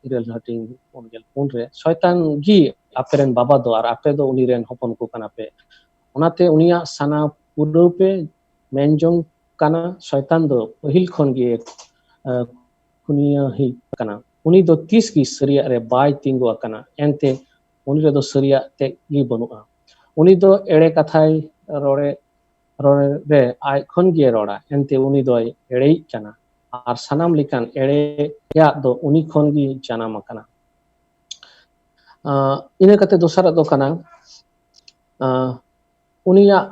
ᱤᱨᱟᱹᱞ ᱦᱟᱹᱴᱤᱧ ᱯᱩᱱ ᱜᱮᱞ ᱯᱩᱱ ᱨᱮ, "ᱥᱚᱭᱛᱟᱱ ᱜᱮ ᱟᱯᱮ ᱨᱮᱱ ᱵᱟᱵᱟ ᱫᱚ, ᱟᱨ ᱟᱯᱮ ᱫᱚ ᱩᱱᱤ ᱨᱮᱱ ᱦᱚᱯᱚᱱ ᱠᱚ ᱠᱟᱱᱟ ᱯᱮ᱾ ᱚᱱᱟᱛᱮ ᱩᱱᱤᱭᱟᱜ ᱥᱟᱱᱟ ᱯᱩᱨᱟᱹᱣ ᱯᱮ ᱢᱮᱱ ᱡᱚᱝ ᱠᱟᱱᱟ, ᱥᱚᱭᱛᱟᱱ ᱫᱚ ᱯᱟᱹᱦᱤᱞ ᱠᱷᱚᱱ ᱜᱮ ᱠᱷᱩᱱᱤᱭᱟᱹᱦᱤ ᱠᱟᱱᱟ᱾ ᱩᱱᱤ ᱫᱚ ᱛᱤᱥ ᱜᱮ ᱥᱟᱹᱨᱤᱭᱟᱜ ᱨᱮ ᱵᱟᱭ ᱛᱤᱸᱜᱩ ᱟᱠᱟᱱᱟ, ᱮᱱᱛᱮ ᱩᱱᱤ ᱨᱮᱫᱚ ᱥᱟᱹᱨᱤᱭᱟᱜ ᱛᱮᱫ ᱜᱮ ᱵᱟᱹᱱᱩᱜᱼᱟ᱾ ᱩᱱᱤ ᱫᱚ ᱮᱲᱮ ᱠᱟᱛᱷᱟᱭ ᱨᱚᱲᱮ ᱨᱚᱲ ᱨᱮ ᱟᱡ ᱠᱷᱚᱱ ᱜᱮ ᱨᱚᱲᱟ, ᱮᱱᱛᱮ ᱩᱱᱤ ᱫᱚᱭ ᱮᱲᱮᱭᱤᱡ ᱠᱟᱱᱟ, ᱟᱨ ᱥᱟᱱᱟᱢ ᱞᱮᱠᱟᱱ ᱮᱲᱮᱭᱟᱜ ᱫᱚ ᱩᱱᱤ ᱠᱷᱚᱱ ᱜᱮ ᱡᱟᱱᱟᱢ ᱟᱠᱟᱱᱟ᱾" ᱤᱱᱟᱹ ᱠᱟᱛᱮ ᱫᱚᱥᱟᱨᱟᱜ ᱫᱚ ᱠᱟᱱᱟ, ᱩᱱᱤᱭᱟᱜ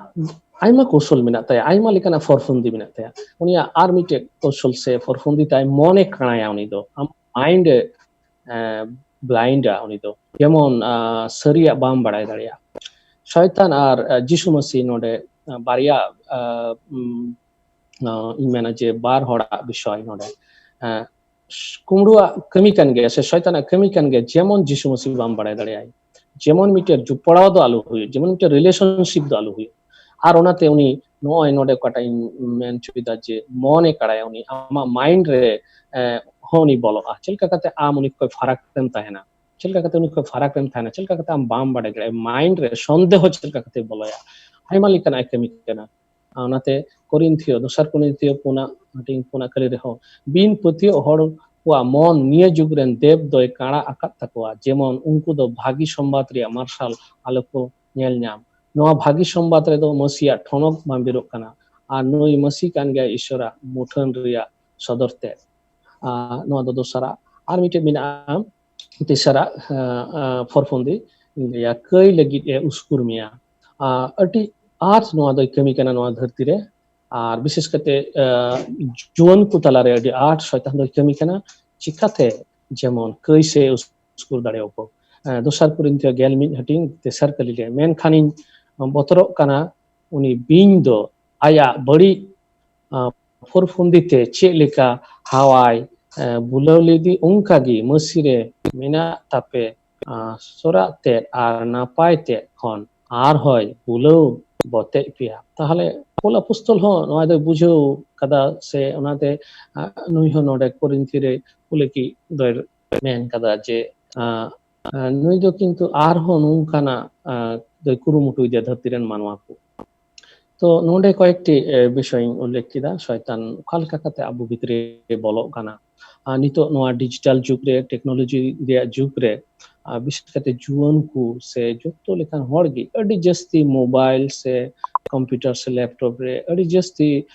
ᱟᱭᱢᱟ ᱠᱳᱥᱚᱞ ᱢᱮᱱᱟᱜ ᱛᱟᱭᱟ, ᱟᱭᱢᱟ ᱞᱮᱠᱟᱱᱟᱜ ᱯᱚᱨᱚᱵᱚᱱᱫᱤ ᱢᱮᱱᱟᱜ ᱛᱟᱭᱟ᱾ ᱩᱱᱤᱭᱟᱜ ᱟᱨ ᱢᱤᱫᱴᱮᱡ ᱠᱳᱥᱚᱞ ᱥᱮ ᱯᱚᱨᱚᱵᱚᱱᱫᱤ ᱛᱟᱭ, ᱢᱚᱱᱮ ᱠᱟᱬᱟᱭᱟ ᱩᱱᱤ ᱫᱚ, ᱟᱢ ᱢᱟᱭᱤᱱᱰ ᱮ ᱵᱞᱟᱭᱤᱱᱰᱟ ᱩᱱᱤ ᱫᱚ᱾ ᱡᱮᱢᱚᱱ ᱥᱟᱹᱨᱤᱭᱟᱜ ᱵᱟᱢ ᱵᱟᱲᱟᱭ ᱫᱟᱲᱮᱭᱟᱜᱼᱟ᱾ ᱥᱚᱭᱛᱟᱱ ᱟᱨ ᱡᱤᱥᱩ ᱢᱟᱹᱥᱤ ᱱᱚᱰᱮ ᱵᱟᱨᱭᱟ ᱤᱧ ᱢᱮᱱᱟ ᱡᱮ ᱵᱟᱨ ᱦᱚᱲᱟᱜ ᱵᱤᱥᱚᱭ ᱱᱚᱰᱮ᱾ ᱠᱩᱢᱲᱩᱣᱟᱜ ᱠᱟᱹᱢᱤ ᱠᱟᱱ ᱜᱮᱭᱟ ᱥᱮ ᱥᱚᱭᱛᱟᱱᱟᱜ ᱠᱟᱹᱢᱤ ᱠᱟᱱ ᱜᱮᱭᱟ, ᱡᱮᱢᱚᱱ ᱡᱤᱥᱩ ᱢᱟᱹᱥᱤ ᱵᱟᱢ ᱵᱟᱲᱟᱭ ᱫᱟᱲᱮᱭᱟᱜᱼᱟ᱾ ᱡᱮᱢᱚᱱ ᱢᱤᱫᱴᱮᱱ ᱡᱚᱯᱲᱟᱣ ᱫᱚ ᱟᱞᱚ ᱦᱩᱭᱩᱜ, ᱡᱮᱢᱚᱱ ᱢᱤᱫᱴᱮᱱ ᱨᱤᱞᱮᱥᱚᱱᱥᱤᱯ ᱫᱚ ᱟᱞᱚ ᱦᱩᱭᱩᱜ᱾ ᱟᱨ ᱚᱱᱟᱛᱮ ᱩᱱᱤ ᱱᱚᱜᱼᱚᱭ ᱱᱚᱰᱮ ᱚᱠᱟᱴᱟᱜ ᱤᱧ ᱢᱮᱱ ᱦᱚᱪᱚᱭᱮᱫᱟ ᱡᱮ ᱢᱚᱱᱮ ᱠᱟᱲᱟᱭᱟ ᱩᱱᱤ, ᱟᱢᱟᱜ mind ᱨᱮ ᱮ, ᱦᱚᱸ ᱩᱱᱤ ᱵᱚᱞᱚᱜᱼᱟ᱾ ᱪᱮᱫ ᱞᱮᱠᱟ ᱠᱟᱛᱮ ᱟᱢ ᱩᱱᱤ ᱠᱷᱚᱱ ᱯᱷᱟᱨᱟᱠ ᱨᱮᱢ ᱛᱟᱦᱮᱱᱟ? ᱪᱮᱫ ᱞᱮᱠᱟ ᱠᱟᱛᱮ ᱩᱱᱤ ᱠᱷᱚᱱ ᱯᱷᱟᱨᱟᱠ ᱨᱮᱢ ᱛᱟᱦᱮᱱᱟ? ᱪᱮᱫ ᱞᱮᱠᱟ ᱠᱟᱛᱮ ᱟᱢ ᱵᱟᱢ ᱵᱟᱰᱟᱭ ᱫᱟᱲᱮᱭᱟᱜᱼᱟ? mind ᱨᱮ ᱥᱚᱱᱫᱮᱦᱚ ᱪᱮᱫ ᱞᱮᱠᱟ ᱠᱟᱛᱮ ᱵᱚᱞᱚᱭᱟ? ᱟᱭᱢᱟ ᱞᱮᱠᱟᱱᱟᱜ ᱮ ᱠᱟᱹᱢᱤ ᱠᱟᱱᱟ᱾ ᱚᱱᱟᱛᱮ ᱠᱚᱨᱤᱱᱛᱷᱤᱭᱚ, ᱫᱚᱥᱟᱨ ᱠᱚᱨᱤᱱᱛᱷᱤᱭᱚ ᱯᱩᱱᱟᱜ ᱦᱟᱹᱴᱤᱧ ᱯᱩᱱᱟᱜ ᱠᱟᱹᱞᱤ ᱨᱮᱦᱚᱸ, ᱵᱤᱱ ᱯᱟᱹᱛᱭᱟᱹᱣ ᱦᱚᱲ ᱠᱚᱣᱟᱜ ᱢᱚᱱ ᱱᱤᱭᱟᱹ ᱡᱩᱜᱽ ᱨᱮᱱ ᱫᱮᱵ ᱫᱚᱭ ᱠᱟᱬᱟ ᱟᱠᱟᱫ ᱛᱟᱠᱚᱣᱟ, ᱡᱮᱢᱚᱱ ᱩᱱᱠᱩ ᱫᱚ ᱵᱷᱟᱹᱜᱤ ᱥᱚᱢᱵᱟᱫ ᱨᱮᱭᱟᱜ ᱢᱟᱨᱥᱟᱞ ᱟᱞᱚ ᱠᱚ ᱧᱮᱞ ᱧᱟᱢ᱾ ᱱᱚᱣᱟ ᱵᱷᱟᱹᱜᱤ ᱥᱚᱢᱵᱟᱫ ᱨᱮᱫᱚ ᱢᱟᱹᱥᱤᱭᱟᱜ ᱴᱷᱚᱱᱚᱠ ᱵᱟᱢᱵᱤᱨᱚᱜ ᱠᱟᱱᱟ, ᱟᱨ ᱱᱩᱭ ᱢᱟᱹᱥᱤ ᱠᱟᱱ ᱜᱮᱭᱟᱭ ᱤᱥᱚᱨᱟᱜ ᱢᱩᱴᱷᱟᱹᱱ ᱨᱮᱭᱟᱜ ᱥᱚᱫᱚᱨ ᱛᱮ᱾ ᱟᱨ ᱱᱚᱣᱟ ᱫᱚ ᱫᱚᱥᱟᱨᱟᱜ᱾ ᱟᱨ ᱢᱤᱫᱴᱮᱱ ᱢᱮᱱᱟᱜᱼᱟ, ᱛᱮᱥᱟᱨᱟᱜ, ᱟᱸ, ᱟᱸ, ᱯᱷᱚᱨᱯᱷᱚᱱᱫᱤ, ᱤᱧ ᱞᱟᱹᱭᱟ, ᱠᱟᱹᱭ ᱞᱟᱹᱜᱤᱫ ᱮ ᱩᱥᱠᱩᱨ ᱢᱮᱭᱟ᱾ ᱟᱸ, ᱟᱹᱰᱤ ᱟᱸᱴ ᱱᱚᱣᱟ ᱫᱚᱭ ᱠᱟᱹᱢᱤ ᱠᱟᱱᱟ ᱱᱚᱣᱟ ᱫᱷᱟᱹᱨᱛᱤ ᱨᱮ, ᱟᱨ ᱵᱤᱥᱮᱥ ᱠᱟᱛᱮ, ᱟᱸ, ᱡᱩᱣᱟᱹᱱ ᱠᱚ ᱛᱟᱞᱟᱨᱮ ᱟᱹᱰᱤ ᱟᱸᱴ ᱥᱚᱭᱛᱟᱱ ᱫᱚᱭ ᱠᱟᱹᱢᱤ ᱠᱟᱱᱟ᱾ ᱪᱤᱠᱟᱛᱮ? ᱡᱮᱢᱚᱱ ᱠᱟᱹᱭ ᱥᱮ ᱩᱥᱠᱩᱨ ᱫᱟᱲᱮᱭᱟᱠᱚ᱾ ᱟᱸ, ᱫᱚᱥᱟᱨ ᱠᱚᱨᱤᱱᱛᱷᱤᱭᱚ ᱜᱮᱞ ᱢᱤᱫ ᱦᱟᱹᱴᱤᱧ ᱛᱮᱥᱟᱨ ᱠᱟᱹᱞᱤ ᱨᱮ, ᱢᱮᱱᱠᱷᱟᱱᱤᱧ ᱵᱚᱛᱚᱨᱚᱜ ᱠᱟᱱᱟ, ᱩᱱᱤ ᱵᱤᱧ ᱫᱚ ᱟᱭᱟᱜ ᱵᱟᱹᱲᱤᱡ, ᱟᱸ, ᱯᱷᱩᱨᱯᱷᱩᱸᱫᱤ ᱛᱮ ᱪᱮᱫ ᱞᱮᱠᱟ ᱦᱟᱣᱟᱭ, ᱟᱸ, ᱵᱩᱞᱟᱹᱣ ᱞᱮᱫᱮ, ᱚᱱᱠᱟ ᱜᱮ ᱢᱟᱹᱥᱤ ᱨᱮ ᱢᱮᱱᱟᱜ ᱛᱟᱯᱮ, ᱟᱸ, ᱥᱚᱨᱟᱜ ᱛᱮᱫ ᱟᱨ ᱱᱟᱯᱟᱭ ᱛᱮᱫ ᱠᱷᱚᱱ ᱟᱨᱦᱚᱸᱭ ᱵᱩᱞᱟᱹᱣ ᱵᱚᱛᱮᱡ ᱯᱮᱭᱟ᱾ ᱛᱟᱦᱚᱞᱮ ᱯᱚᱞ ᱟᱯᱚᱥᱛᱚᱞ ᱦᱚᱸ ᱱᱚᱣᱟ ᱫᱚᱭ ᱵᱩᱡᱷᱟᱹᱣ ᱠᱟᱫᱟ, ᱥᱮ ᱚᱱᱟᱛᱮ, ᱟᱸ, ᱱᱩᱭ ᱦᱚᱸ ᱱᱚᱰᱮ ᱠᱚᱨᱤᱱᱛᱷᱤ ᱨᱮ ᱠᱩᱞᱤᱠᱤ ᱫᱚᱭ ᱢᱮᱱ ᱠᱟᱫᱟ ᱡᱮ, ᱟᱸ, ᱟᱸ, ᱱᱩᱭ ᱫᱚ ᱠᱤᱱᱛᱩ ᱟᱨᱦᱚᱸ ᱱᱚᱝᱠᱟᱱᱟᱜ, ᱟᱸ, ᱫᱚᱭ ᱠᱩᱨᱩᱢᱩᱴᱩᱭᱮᱫᱟ ᱫᱷᱟᱹᱨᱛᱤ ᱨᱮᱱ ᱢᱟᱱᱣᱟ ᱠᱚ᱾ ᱛᱚ ᱱᱚᱰᱮ ᱠᱚᱭᱮᱠᱴᱤ, ᱮ, ᱵᱤᱥᱚᱭ ᱤᱧ ᱩᱞᱞᱮᱠᱷ ᱠᱮᱫᱟ, ᱥᱚᱭᱛᱟᱱ ᱚᱠᱟ ᱞᱮᱠᱟ ᱠᱟᱛᱮ ᱟᱵᱚ ᱵᱷᱤᱛᱨᱤ ᱨᱮ ᱵᱚᱞᱚᱜ ᱠᱟᱱᱟ᱾ ᱟᱨ ᱱᱤᱛᱚᱜ ᱱᱚᱣᱟ digital ᱡᱩᱜᱽ ᱨᱮ, technology ᱨᱮᱭᱟᱜ ᱡᱩᱜᱽ ᱨᱮ, ᱟᱨ ᱵᱤᱥᱮᱥ ᱠᱟᱛᱮ ᱡᱩᱣᱟᱹᱱ ᱠᱚ ᱥᱮ ᱡᱚᱛᱚ ᱞᱮᱠᱟᱱ ᱦᱚᱲ ᱜᱮ ᱟᱹᱰᱤ ᱡᱟᱹᱥᱛᱤ mobile ᱥᱮ computer ᱥᱮ laptop ᱨᱮ ᱟᱹᱰᱤ ᱡᱟᱹᱥᱛᱤ,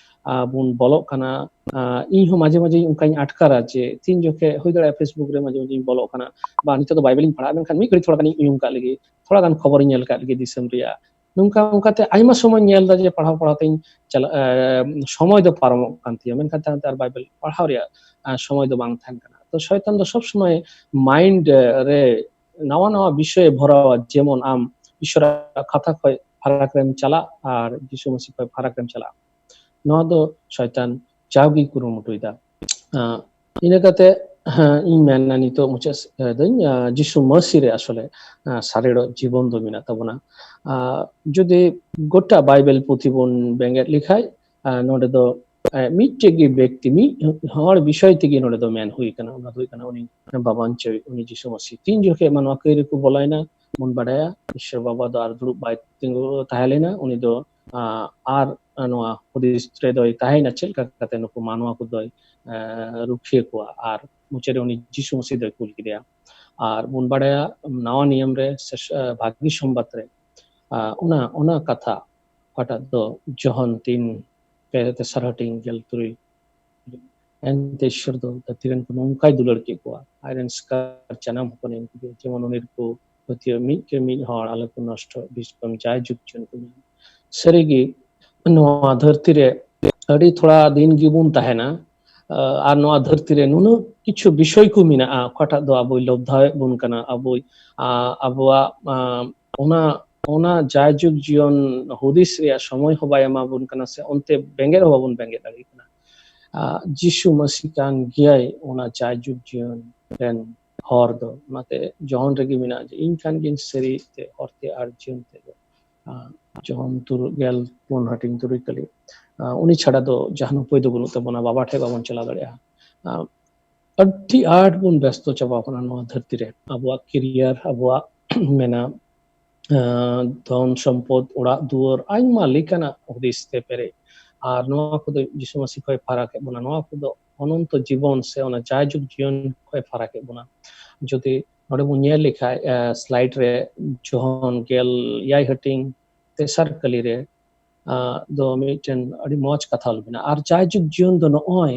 ᱟᱨ ᱵᱚᱱ ᱵᱚᱞᱚᱜ ᱠᱟᱱᱟ᱾ ᱟᱨ ᱤᱧ ᱦᱚᱸ ᱢᱟᱡᱷᱮ ᱢᱟᱡᱷᱮ ᱚᱱᱠᱟᱧ ᱟᱴᱠᱟᱨᱟ ᱡᱮ ᱛᱤᱱ ᱡᱚᱠᱷᱮᱡ ᱦᱩᱭ ᱫᱟᱲᱮᱭᱟᱜᱼᱟ Facebook ᱨᱮ ᱢᱟᱡᱷᱮ ᱢᱟᱡᱷᱮᱧ ᱵᱚᱞᱚᱜ ᱠᱟᱱᱟ, ᱵᱟ ᱱᱤᱛᱚᱜ ᱫᱚ ᱵᱟᱭᱵᱮᱞᱤᱧ ᱯᱟᱲᱦᱟᱜᱼᱟ, ᱢᱮᱱᱠᱷᱟᱱ ᱢᱤᱫ ᱜᱷᱟᱹᱲᱤᱡ ᱛᱷᱚᱲᱟ ᱜᱟᱱᱤᱧ ᱩᱭᱩᱝ ᱠᱟᱜ ᱞᱮᱜᱮ, ᱛᱷᱚᱲᱟ ᱜᱟᱱ ᱠᱷᱚᱵᱚᱨᱤᱧ ᱧᱮᱞ ᱠᱟᱜ ᱞᱮᱜᱮ ᱫᱤᱥᱚᱢ ᱨᱮᱭᱟᱜ᱾ ᱱᱚᱝᱠᱟ ᱚᱱᱠᱟᱛᱮ ᱟᱭᱢᱟ ᱥᱚᱢᱚᱭ ᱧᱮᱞ ᱮᱫᱟ ᱡᱮ ᱯᱟᱲᱦᱟᱣ ᱯᱟᱲᱦᱟᱣ ᱛᱤᱧ ᱪᱟᱞᱟᱜ, ᱮ, ᱥᱚᱢᱚᱭ ᱫᱚ ᱯᱟᱨᱚᱢᱚᱜ ᱠᱟᱱ ᱛᱤᱧᱟ, ᱢᱮᱱᱠᱷᱟᱱ ᱛᱟᱭᱚᱢ ᱛᱮ ᱟᱨ ᱵᱟᱭᱵᱮᱞ ᱯᱟᱲᱦᱟᱣ ᱨᱮᱭᱟᱜ, ᱮ, ᱥᱚᱢᱚᱭ ᱫᱚ ᱵᱟᱝ ᱛᱟᱦᱮᱱ ᱠᱟᱱᱟ᱾ ᱛᱚ ᱥᱚᱭᱛᱟᱱ ᱫᱚ ᱥᱚᱵ ᱥᱚᱢᱚᱭ mind ᱨᱮ ᱱᱟᱣᱟ ᱱᱟᱣᱟ ᱵᱤᱥᱚᱭᱮ ᱵᱷᱚᱨᱟᱣᱟ, ᱡᱮᱢᱚᱱ ᱟᱢ ᱤᱥᱚᱨᱟᱜ ᱠᱟᱛᱷᱟ ᱠᱷᱚᱱ ᱯᱷᱟᱨᱟᱠ ᱨᱮᱢ ᱪᱟᱞᱟᱜ ᱟᱨ ᱡᱤᱥᱩ ᱢᱟᱹᱥᱤ ᱠᱷᱚᱱ ᱯᱷᱟᱨᱟᱠ ᱨᱮᱢ ᱪᱟᱞᱟᱜ᱾ ᱱᱚᱣᱟ ᱫᱚ ᱥᱚᱭᱛᱟᱱ ᱡᱟᱣᱜᱮᱭ ᱠᱩᱨᱩᱢᱩᱴᱩᱭᱮᱫᱟ᱾ ᱟᱸ, ᱤᱱᱟᱹ ᱠᱟᱛᱮ ᱦᱮᱸ, ᱤᱧ ᱢᱮᱱᱟ ᱱᱤᱛᱚᱜ ᱢᱩᱪᱟᱹᱫ ᱥᱮᱫ ᱫᱚᱧ, ᱟᱸ, ᱡᱤᱥᱩ ᱢᱟᱹᱥᱤ ᱨᱮ ᱟᱥᱚᱞᱮ, ᱟᱸ, ᱥᱟᱨᱮᱲᱚᱜ ᱡᱤᱵᱚᱱ ᱫᱚ ᱢᱮᱱᱟᱜ ᱛᱟᱵᱚᱱᱟ᱾ ᱟᱸ, ᱡᱩᱫᱤ ᱜᱚᱴᱟ ᱵᱟᱭᱵᱮᱞ ᱯᱩᱛᱷᱤ ᱵᱚᱱ ᱵᱮᱸᱜᱮᱫ ᱞᱮᱠᱷᱟᱡ, ᱟᱸ, ᱱᱚᱰᱮ ᱫᱚ, ᱟᱸ, ᱢᱤᱫᱴᱮᱡ ᱜᱮ ᱵᱮᱠᱛᱤ, ᱢᱤᱫ ᱦᱚᱲ ᱵᱤᱥᱚᱭ ᱛᱮᱜᱮ ᱱᱚᱰᱮ ᱫᱚ ᱢᱮᱱ ᱦᱩᱭ ᱠᱟᱱᱟ᱾ ᱚᱱᱟ ᱫᱚ ᱦᱩᱭᱩᱜ ᱠᱟᱱᱟ ᱩᱱᱤ ᱵᱟᱵᱟᱱᱪᱟᱹᱣᱤᱡ, ᱩᱱᱤ ᱡᱤᱥᱩ ᱢᱟᱹᱥᱤ᱾ ᱛᱤᱱ ᱡᱚᱠᱷᱮᱡ ᱢᱟᱱᱣᱟ ᱠᱟᱹᱭ ᱨᱮᱠᱚ ᱵᱚᱞᱚᱭᱮᱱᱟ, ᱵᱚᱱ ᱵᱟᱰᱟᱭᱟ, ᱤᱥᱥᱚᱨ ᱵᱟᱵᱟ ᱫᱚ ᱟᱨ ᱫᱩᱲᱩᱵ ᱵᱟᱭ ᱛᱤᱸᱜᱩ ᱛᱟᱦᱮᱸ ᱞᱮᱱᱟ᱾ ᱩᱱᱤ ᱫᱚ, ᱟᱸ, ᱟᱨ ᱱᱚᱣᱟ ᱦᱩᱫᱤᱥ ᱨᱮᱫᱚᱭ ᱛᱟᱦᱮᱸᱭᱮᱱᱟ, ᱪᱮᱫ ᱞᱮᱠᱟ ᱠᱟᱛᱮ ᱱᱩᱠᱩ ᱢᱟᱱᱣᱟ ᱠᱚᱫᱚᱭ, ᱟᱸ, ᱨᱩᱠᱷᱤᱭᱟᱹ ᱠᱚᱣᱟ᱾ ᱟᱨ ᱢᱩᱪᱟᱹᱫ ᱨᱮ ᱩᱱᱤ ᱡᱤᱥᱩ ᱢᱟᱹᱥᱤ ᱫᱚᱭ ᱠᱩᱞ ᱠᱮᱫᱮᱭᱟ᱾ ᱟᱨ ᱵᱚᱱ ᱵᱟᱰᱟᱭᱟ, ᱱᱟᱣᱟ ᱱᱤᱭᱚᱢ ᱨᱮ ᱥᱮ, ᱟᱸ, ᱵᱷᱟᱹᱜᱤ ᱥᱚᱢᱵᱟᱫ ᱨᱮ, ᱟᱸ, ᱚᱱᱟ, ᱚᱱᱟ ᱠᱟᱛᱷᱟ ᱚᱠᱟᱴᱟᱜ ᱫᱚ ᱡᱚᱦᱚᱱ ᱛᱤᱱ, ᱯᱮ, ᱛᱮᱥᱟᱨ ᱦᱟᱹᱴᱤᱧ ᱜᱮᱞ ᱛᱩᱨᱩᱭ, ᱮᱱᱛᱮ ᱤᱥᱥᱚᱨ ᱫᱚ ᱫᱷᱟᱹᱨᱛᱤ ᱨᱮᱱ ᱠᱚ ᱱᱚᱝᱠᱟᱭ ᱫᱩᱞᱟᱹᱲ ᱠᱮᱫ ᱠᱚᱣᱟ, ᱟᱡ ᱨᱮᱱ ᱥᱟᱨ ᱡᱟᱱᱟᱢ ᱦᱚᱯᱚᱱ ᱮᱢ ᱠᱮᱫᱮᱭᱟ, ᱡᱮᱢᱚᱱ ᱩᱱᱤ ᱨᱮᱠᱚ ᱯᱟᱹᱛᱭᱟᱹᱣ ᱢᱤᱫ ᱠᱮ ᱢᱤᱫ ᱦᱚᱲ ᱟᱞᱚ ᱠᱚ ᱱᱚᱥᱴᱚᱜ, ᱵᱤᱥ ᱠᱚᱢ ᱡᱟᱭ ᱡᱩᱜᱽ ᱡᱤᱭᱚᱱ ᱠᱚ ᱧᱟᱢ᱾ ᱥᱟᱹᱨᱤᱜᱮ ᱱᱚᱣᱟ ᱫᱷᱟᱹᱨᱛᱤ ᱨᱮ ᱟᱹᱰᱤ ᱛᱷᱚᱲᱟ ᱫᱤᱱ ᱜᱮᱵᱚᱱ ᱛᱟᱦᱮᱱᱟ, ᱟᱨ ᱱᱚᱣᱟ ᱫᱷᱟᱹᱨᱛᱤ ᱨᱮ ᱱᱩᱱᱟᱹᱜ ᱠᱤᱪᱷᱩ ᱵᱤᱥᱚᱭ ᱠᱚ ᱢᱮᱱᱟᱜᱼᱟ, ᱚᱠᱟᱴᱟᱜ ᱫᱚ ᱟᱵᱚᱭ ᱞᱚᱵᱫᱷᱟᱣᱮᱫ ᱵᱚᱱ ᱠᱟᱱᱟ, ᱟᱵᱚᱭ, ᱟ, ᱟᱵᱚᱣᱟᱜ, ᱟ, ᱚᱱᱟ, ᱚᱱᱟ ᱡᱟᱭᱡᱩᱜᱽ ᱡᱤᱭᱚᱱ ᱦᱩᱫᱤᱥ ᱨᱮᱭᱟᱜ ᱥᱚᱢᱚᱭ ᱦᱚᱸ ᱵᱟᱭ ᱮᱢᱟ ᱵᱚᱱ ᱠᱟᱱᱟ, ᱥᱮ ᱚᱱᱛᱮ ᱵᱮᱸᱜᱮᱫ ᱦᱚᱸ ᱵᱟᱵᱚᱱ ᱵᱮᱸᱜᱮᱫ ᱫᱟᱲᱮᱭᱟᱜ ᱠᱟᱱᱟ᱾ ᱟ, ᱡᱤᱥᱩ ᱢᱟᱹᱥᱤ ᱠᱟᱱ ᱜᱮᱭᱟᱭ ᱚᱱᱟ ᱡᱟᱭᱡᱩᱜᱽ ᱡᱤᱭᱚᱱ ᱨᱮᱱ ᱦᱚᱨ ᱫᱚ᱾ ᱚᱱᱟᱛᱮ ᱡᱚᱦᱚᱱ ᱨᱮᱜᱮ ᱢᱮᱱᱟᱜᱼᱟ ᱡᱮ, "ᱤᱧ ᱠᱟᱱ ᱜᱤᱭᱟᱹᱧ ᱥᱟᱹᱨᱤ ᱛᱮ, ᱦᱚᱨ ᱛᱮ ᱟᱨ ᱡᱤᱭᱚᱱ ᱛᱮ ᱫᱚ᱾" ᱟ, ᱡᱚᱦᱚᱱ ᱛᱩᱨᱩᱭ ᱜᱮᱞ ᱯᱩᱱ ᱦᱟᱹᱴᱤᱧ ᱛᱩᱨᱩᱭ ᱠᱟᱹᱞᱤ᱾ ᱟ, ᱩᱱᱤ ᱪᱷᱟᱲᱟ ᱫᱚ ᱡᱟᱦᱟᱱ ᱩᱯᱟᱹᱭ ᱫᱚ ᱵᱟᱹᱱᱩᱜ ᱛᱟᱵᱚᱱᱟ, ᱵᱟᱵᱟ ᱴᱷᱮᱱ ᱵᱟᱵᱚᱱ ᱪᱟᱞᱟᱣ ᱫᱟᱲᱮᱭᱟᱜᱼᱟ᱾ ᱟ, ᱟᱹᱰᱤ ᱟᱸᱴ ᱵᱚᱱ ᱵᱮᱥᱛᱚ ᱪᱟᱵᱟᱣ ᱠᱟᱱᱟ ᱱᱚᱣᱟ ᱫᱷᱟᱹᱨᱛᱤ ᱨᱮ᱾ ᱟᱵᱚᱣᱟᱜ career, ᱟᱵᱚᱣᱟᱜ ᱢᱮᱱᱟ, ᱟᱸ, ᱫᱷᱚᱱ ᱥᱚᱢᱯᱚᱫ, ᱚᱲᱟᱜ ᱫᱩᱣᱟᱹᱨ, ᱟᱭᱢᱟ ᱞᱮᱠᱟᱱᱟᱜ ᱦᱩᱫᱤᱥ ᱛᱮ ᱯᱮᱨᱮᱡ᱾ ᱟᱨ ᱱᱚᱣᱟ ᱠᱚᱫᱚ ᱡᱤᱥᱩ ᱢᱟᱹᱥᱤ ᱠᱷᱚᱱ ᱯᱷᱟᱨᱟᱠ ᱮᱫ ᱵᱚᱱᱟ᱾ ᱱᱚᱣᱟ ᱠᱚᱫᱚ ᱚᱱᱚᱱᱛᱚ ᱡᱤᱵᱚᱱ ᱥᱮ ᱚᱱᱟ ᱡᱟᱭᱡᱩᱜᱽ ᱡᱤᱭᱚᱱ ᱠᱷᱚᱱ ᱯᱷᱟᱨᱟᱠ ᱮᱫ ᱵᱚᱱᱟ᱾ ᱡᱩᱫᱤ ᱱᱚᱰᱮ ᱵᱚᱱ ᱧᱮᱞ ᱞᱮᱠᱷᱟᱡ, ᱟᱸ, slide ᱨᱮ ᱡᱚᱦᱚᱱ ᱜᱮᱞ ᱮᱭᱟᱭ ᱦᱟᱹᱴᱤᱧ ᱛᱮᱥᱟᱨ ᱠᱟᱹᱞᱤ ᱨᱮ, ᱟᱸ, ᱫᱚ ᱢᱤᱫᱴᱮᱱ ᱟᱹᱰᱤ ᱢᱚᱡᱽ ᱠᱟᱛᱷᱟ ᱚᱞ ᱢᱮᱱᱟᱜᱼᱟ᱾ ᱟᱨ ᱡᱟᱭᱡᱩᱜᱽ ᱡᱤᱭᱚᱱ ᱫᱚ ᱱᱚᱜᱼᱚᱭ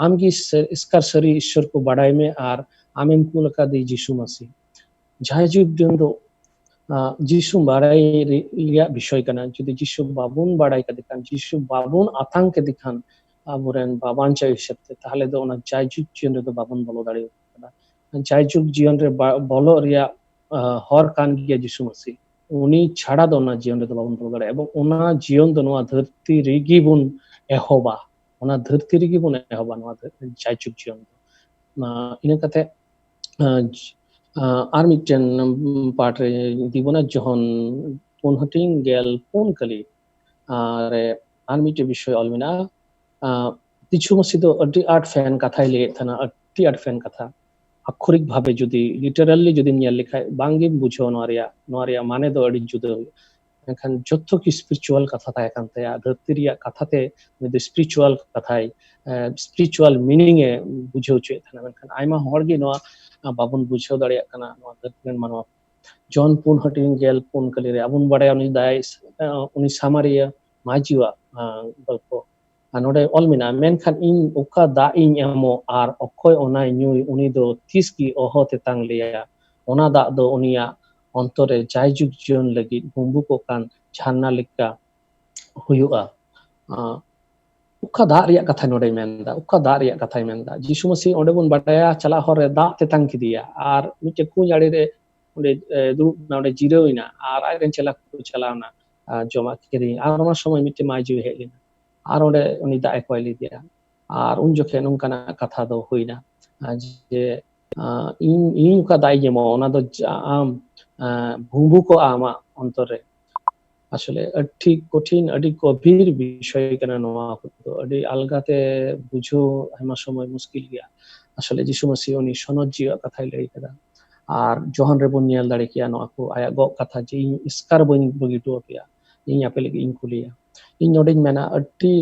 ᱟᱢᱜᱮ ᱥᱮ-, ᱮᱥᱠᱟᱨ ᱥᱟᱹᱨᱤ ᱤᱥᱥᱚᱨ ᱠᱚ ᱵᱟᱰᱟᱭ ᱢᱮ ᱟᱨ ᱟᱢᱮᱢ ᱠᱩᱞ ᱟᱠᱟᱫᱮ ᱡᱤᱥᱩ ᱢᱟᱹᱥᱤ᱾ ᱡᱟᱭᱡᱩᱜᱽ ᱡᱤᱭᱚᱱ ᱫᱚ, ᱟᱸ, ᱡᱤᱥᱩ ᱵᱟᱲᱟᱭ ᱨᱮ-, ᱨᱮᱭᱟᱜ ᱵᱤᱥᱚᱭ ᱠᱟᱱᱟ᱾ ᱡᱩᱫᱤ ᱡᱤᱥᱩ ᱵᱟᱵᱚᱱ ᱵᱟᱲᱟᱭ ᱠᱟᱫᱮ ᱠᱷᱟᱱ, ᱡᱤᱥᱩ ᱵᱟᱵᱚᱱ ᱟᱛᱟᱝ ᱠᱮᱫᱮ ᱠᱷᱟᱱ ᱟᱵᱚᱨᱮᱱ ᱵᱟᱵᱟᱧᱪᱟᱣ ᱦᱤᱥᱟᱹᱵ ᱛᱮ, ᱛᱟᱦᱚᱞᱮ ᱫᱚ ᱚᱱᱟ ᱡᱟᱭᱡᱩᱜᱽ ᱡᱤᱭᱚᱱ ᱨᱮᱫᱚ ᱵᱟᱵᱚᱱ ᱵᱚᱞᱚ ᱫᱟᱲᱮᱭᱟᱜ ᱠᱟᱱᱟ᱾ ᱡᱟᱭᱡᱩᱜᱽ ᱡᱤᱭᱚᱱ ᱨᱮ ᱵᱟ-, ᱵᱚᱞᱚᱜ ᱨᱮᱭᱟᱜ, ᱟᱸ, ᱦᱚᱨ ᱠᱟᱱ ᱜᱮᱭᱟ ᱡᱤᱥᱩ ᱢᱟᱹᱥᱤ᱾ ᱩᱱᱤ ᱪᱷᱟᱲᱟ ᱫᱚ ᱚᱱᱟ ᱡᱤᱭᱚᱱ ᱨᱮᱫᱚ ᱵᱟᱵᱚᱱ ᱵᱚᱞᱚ ᱫᱟᱲᱮᱭᱟᱜᱼᱟ᱾ ᱮᱵᱚᱝ ᱚᱱᱟ ᱡᱤᱭᱚᱱ ᱫᱚ ᱱᱚᱣᱟ ᱫᱷᱟᱹᱨᱛᱤ ᱨᱮᱜᱮ ᱵᱚᱱ ᱮᱦᱚᱵᱟ, ᱚᱱᱟ ᱫᱷᱟᱹᱨᱛᱤ ᱨᱮᱜᱮ ᱵᱚᱱ ᱮᱦᱚᱵᱟ ᱱᱚᱣᱟ ᱫᱷᱟᱹᱨ-, ᱡᱟᱭᱡᱩᱜᱽ ᱡᱤᱭᱚᱱ ᱫᱚ᱾ ᱤᱱᱟᱹ ᱠᱟᱛᱮ ᱟᱨ ᱢᱤᱫᱴᱮᱱ ᱯᱟᱴ ᱨᱮ ᱤᱫᱤ ᱵᱚᱱᱟ, ᱡᱚᱦᱚᱱ ᱯᱩᱱ ᱦᱟᱹᱴᱤᱧ ᱜᱮᱞ ᱯᱩᱱ ᱠᱟᱹᱞᱤ ᱨᱮ ᱟᱨ ᱢᱤᱫᱴᱮᱱ ᱵᱤᱥᱚᱭ ᱚᱞ ᱢᱮᱱᱟᱜᱼᱟ᱾ ᱡᱤᱥᱩ ᱢᱟᱹᱥᱤ ᱫᱚ ᱟᱹᱰᱤ ᱟᱸᱴ ᱯᱷᱮᱱ ᱠᱟᱛᱷᱟᱭ ᱞᱟᱹᱭᱮᱫ ᱛᱟᱦᱮᱱᱟ, ᱟᱹᱰᱤ ᱟᱸᱴ ᱯᱷᱮᱱ ᱠᱟᱛᱷᱟ᱾ ᱟᱠᱷᱚᱨᱤᱠ ᱵᱷᱟᱵᱮ ᱡᱩᱫᱤ literally ᱡᱩᱫᱤᱢ ᱧᱮᱞ ᱞᱮᱠᱷᱟᱡ ᱵᱟᱝ ᱜᱮᱢ ᱵᱩᱡᱷᱟᱹᱣᱟ ᱱᱚᱣᱟ ᱨᱮᱭᱟᱜ, ᱱᱚᱣᱟ ᱨᱮᱭᱟᱜ ᱢᱟᱱᱮ ᱫᱚ ᱟᱹᱰᱤ ᱡᱩᱫᱟᱹ ᱦᱩᱭᱩᱜᱼᱟ᱾ ᱢᱮᱱᱠᱷᱟᱱ ᱡᱚᱛᱚ ᱠᱤ spiritual ᱠᱟᱛᱷᱟ ᱛᱟᱦᱮᱸ ᱠᱟᱱ ᱛᱟᱭᱟ, ᱫᱷᱟᱹᱨᱛᱤ ᱨᱮᱭᱟᱜ ᱠᱟᱛᱷᱟ ᱛᱮ ᱩᱱᱤ ᱫᱚ spiritual ᱠᱟᱛᱷᱟᱭ, spiritual meaning ᱮ ᱵᱩᱡᱷᱟᱹᱣ ᱦᱚᱪᱚᱭᱮᱫ ᱛᱟᱦᱮᱱᱟ᱾ ᱢᱮᱱᱠᱷᱟᱱ ᱟᱭᱢᱟ ᱦᱚᱲ ᱜᱮ ᱱᱚᱣᱟ ᱵᱟᱵᱚᱱ ᱵᱩᱡᱷᱟᱹᱣ ᱫᱟᱲᱮᱭᱟᱜ ᱠᱟᱱᱟ, ᱱᱚᱣᱟ ᱫᱷᱟᱹᱨᱛᱤ ᱨᱮᱱ ᱢᱟᱱᱣᱟ᱾ ᱡᱚᱦᱚᱱ ᱯᱩᱱ ᱦᱟᱹᱴᱤᱧ ᱜᱮᱞ ᱯᱩᱱ ᱠᱟᱹᱞᱤ ᱨᱮ ᱟᱵᱚᱱ ᱵᱟᱲᱟᱭᱟ ᱩᱱᱤ ᱫᱟᱭ, ᱩᱱᱤ ᱥᱟᱢᱟᱨᱤᱭᱟᱹ ᱢᱟᱹᱡᱷᱤᱣᱟᱜ ᱜᱚᱞᱯᱚ᱾ ᱟᱨ ᱱᱚᱰᱮ ᱚᱞ ᱢᱮᱱᱟᱜᱼᱟ, ᱢᱮᱱᱠᱷᱟᱱ ᱤᱧ ᱚᱠᱟ ᱫᱟᱜ ᱤᱧ ᱮᱢᱚᱜ ᱟᱨ ᱚᱠᱚᱭ ᱚᱱᱟᱭ ᱧᱩᱭ, ᱩᱱᱤ ᱫᱚ ᱛᱤᱥ ᱜᱮ ᱚᱦᱚ ᱛᱮᱛᱟᱝ ᱞᱮᱭᱟ᱾ ᱚᱱᱟ ᱫᱟᱜ ᱫᱚ ᱩᱱᱤᱭᱟᱜ ᱚᱱᱛᱚᱨ ᱨᱮ ᱡᱟᱭᱡᱩᱜᱽ ᱡᱤᱭᱚᱱ ᱞᱟᱹᱜᱤᱫ ᱵᱩᱢᱵᱩᱠᱚᱜ ᱠᱟᱱ ᱡᱷᱟᱨᱱᱟ ᱞᱮᱠᱟ ᱦᱩᱭᱩᱜᱼᱟ᱾ ᱚᱠᱟ ᱫᱟᱜ ᱨᱮᱭᱟᱜ ᱠᱟᱛᱷᱟ ᱱᱚᱰᱮᱭ ᱢᱮᱱᱫᱟ? ᱚᱠᱟ ᱫᱟᱜ ᱨᱮᱭᱟᱜ ᱠᱟᱛᱷᱟᱭ ᱢᱮᱱᱫᱟ? ᱡᱤᱥᱩ ᱢᱟᱹᱥᱤ ᱚᱸᱰᱮ ᱵᱚᱱ ᱵᱟᱰᱟᱭᱟ ᱪᱟᱞᱟᱜ ᱦᱚᱨ ᱨᱮ ᱫᱟᱜ ᱛᱮᱛᱟᱝ ᱠᱮᱫᱮᱭᱟ ᱟᱨ ᱢᱤᱫᱴᱮᱱ ᱠᱩᱧ ᱟᱲᱮ ᱨᱮ ᱚᱸᱰᱮ ᱫᱩᱲᱩᱵ ᱮᱱᱟ, ᱚᱸᱰᱮ ᱡᱤᱨᱟᱹᱣ ᱮᱱᱟ ᱟᱨ ᱟᱡᱨᱮᱱ ᱪᱮᱞᱟ ᱠᱚ ᱪᱟᱞᱟᱣ ᱮᱱᱟ ᱡᱚᱢᱟᱜ ᱠᱤᱨᱤᱧ᱾ ᱟᱨ ᱚᱱᱟ ᱥᱚᱢᱚᱭ ᱢᱤᱫᱴᱮᱱ ᱢᱟᱹᱭᱡᱩ ᱦᱮᱡ ᱞᱮᱱᱟ ᱟᱨ ᱚᱸᱰᱮ ᱩᱱᱤ ᱫᱟᱜ ᱮ ᱠᱚᱭ ᱞᱮᱫᱮᱭᱟ᱾ ᱟᱨ ᱩᱱ ᱡᱚᱠᱷᱮᱡ ᱱᱚᱝᱠᱟᱱᱟᱜ ᱠᱟᱛᱷᱟ ᱫᱚ ᱦᱩᱭᱱᱟ ᱡᱮ ᱤᱧ, ᱤᱧ ᱚᱠᱟ ᱫᱟᱜ ᱤᱧ ᱮᱢᱚᱜᱼᱟ, ᱚᱱᱟ ᱫᱚ ᱟᱢ ᱵᱷᱩᱢᱵᱩᱠᱚᱜᱼᱟ ᱟᱢᱟᱜ ᱚᱱᱛᱚᱨ ᱨᱮ᱾ ᱟᱥᱚᱞᱮ ᱟᱹᱰᱤ ᱠᱚᱴᱷᱤᱱ, ᱟᱹᱰᱤ ᱜᱚᱵᱷᱤᱨ ᱵᱤᱥᱚᱭ ᱠᱟᱱᱟ ᱱᱚᱣᱟ ᱠᱚᱫᱚ᱾ ᱟᱹᱰᱤ ᱟᱞᱜᱟᱛᱮ ᱵᱩᱡᱷᱟᱹᱣ ᱟᱭᱢᱟ ᱥᱚᱢᱚᱭ ᱢᱩᱥᱠᱤᱞ ᱜᱮᱭᱟ᱾ ᱟᱥᱚᱞᱮ ᱡᱤᱥᱩ ᱢᱟᱹᱥᱤ ᱩᱱᱤ ᱥᱚᱱᱚᱛ ᱡᱤᱣᱤᱭᱟᱜ ᱠᱟᱛᱷᱟᱭ ᱞᱟᱹᱭ ᱠᱟᱫᱟ᱾ ᱟᱨ ᱡᱚᱦᱚᱱ ᱨᱮᱵᱚᱱ ᱧᱮᱞ ᱫᱟᱲᱮ ᱠᱮᱭᱟ ᱱᱚᱣᱟ ᱠᱚ, ᱟᱭᱟᱜ ᱜᱚᱜ ᱠᱟᱛᱷᱟ ᱡᱮ, "ᱤᱧ ᱮᱥᱠᱟᱨ ᱵᱟᱹᱧ ᱵᱟᱹᱜᱤ ᱦᱚᱴᱚ ᱟᱯᱮᱭᱟ, ᱤᱧ ᱟᱯᱮ ᱞᱟᱹᱜᱤᱫ ᱤᱧ ᱠᱩᱞᱤᱭᱟ᱾" ᱤᱧ ᱱᱚᱰᱮᱧ ᱢᱮᱱᱟ, ᱟᱹᱰᱤ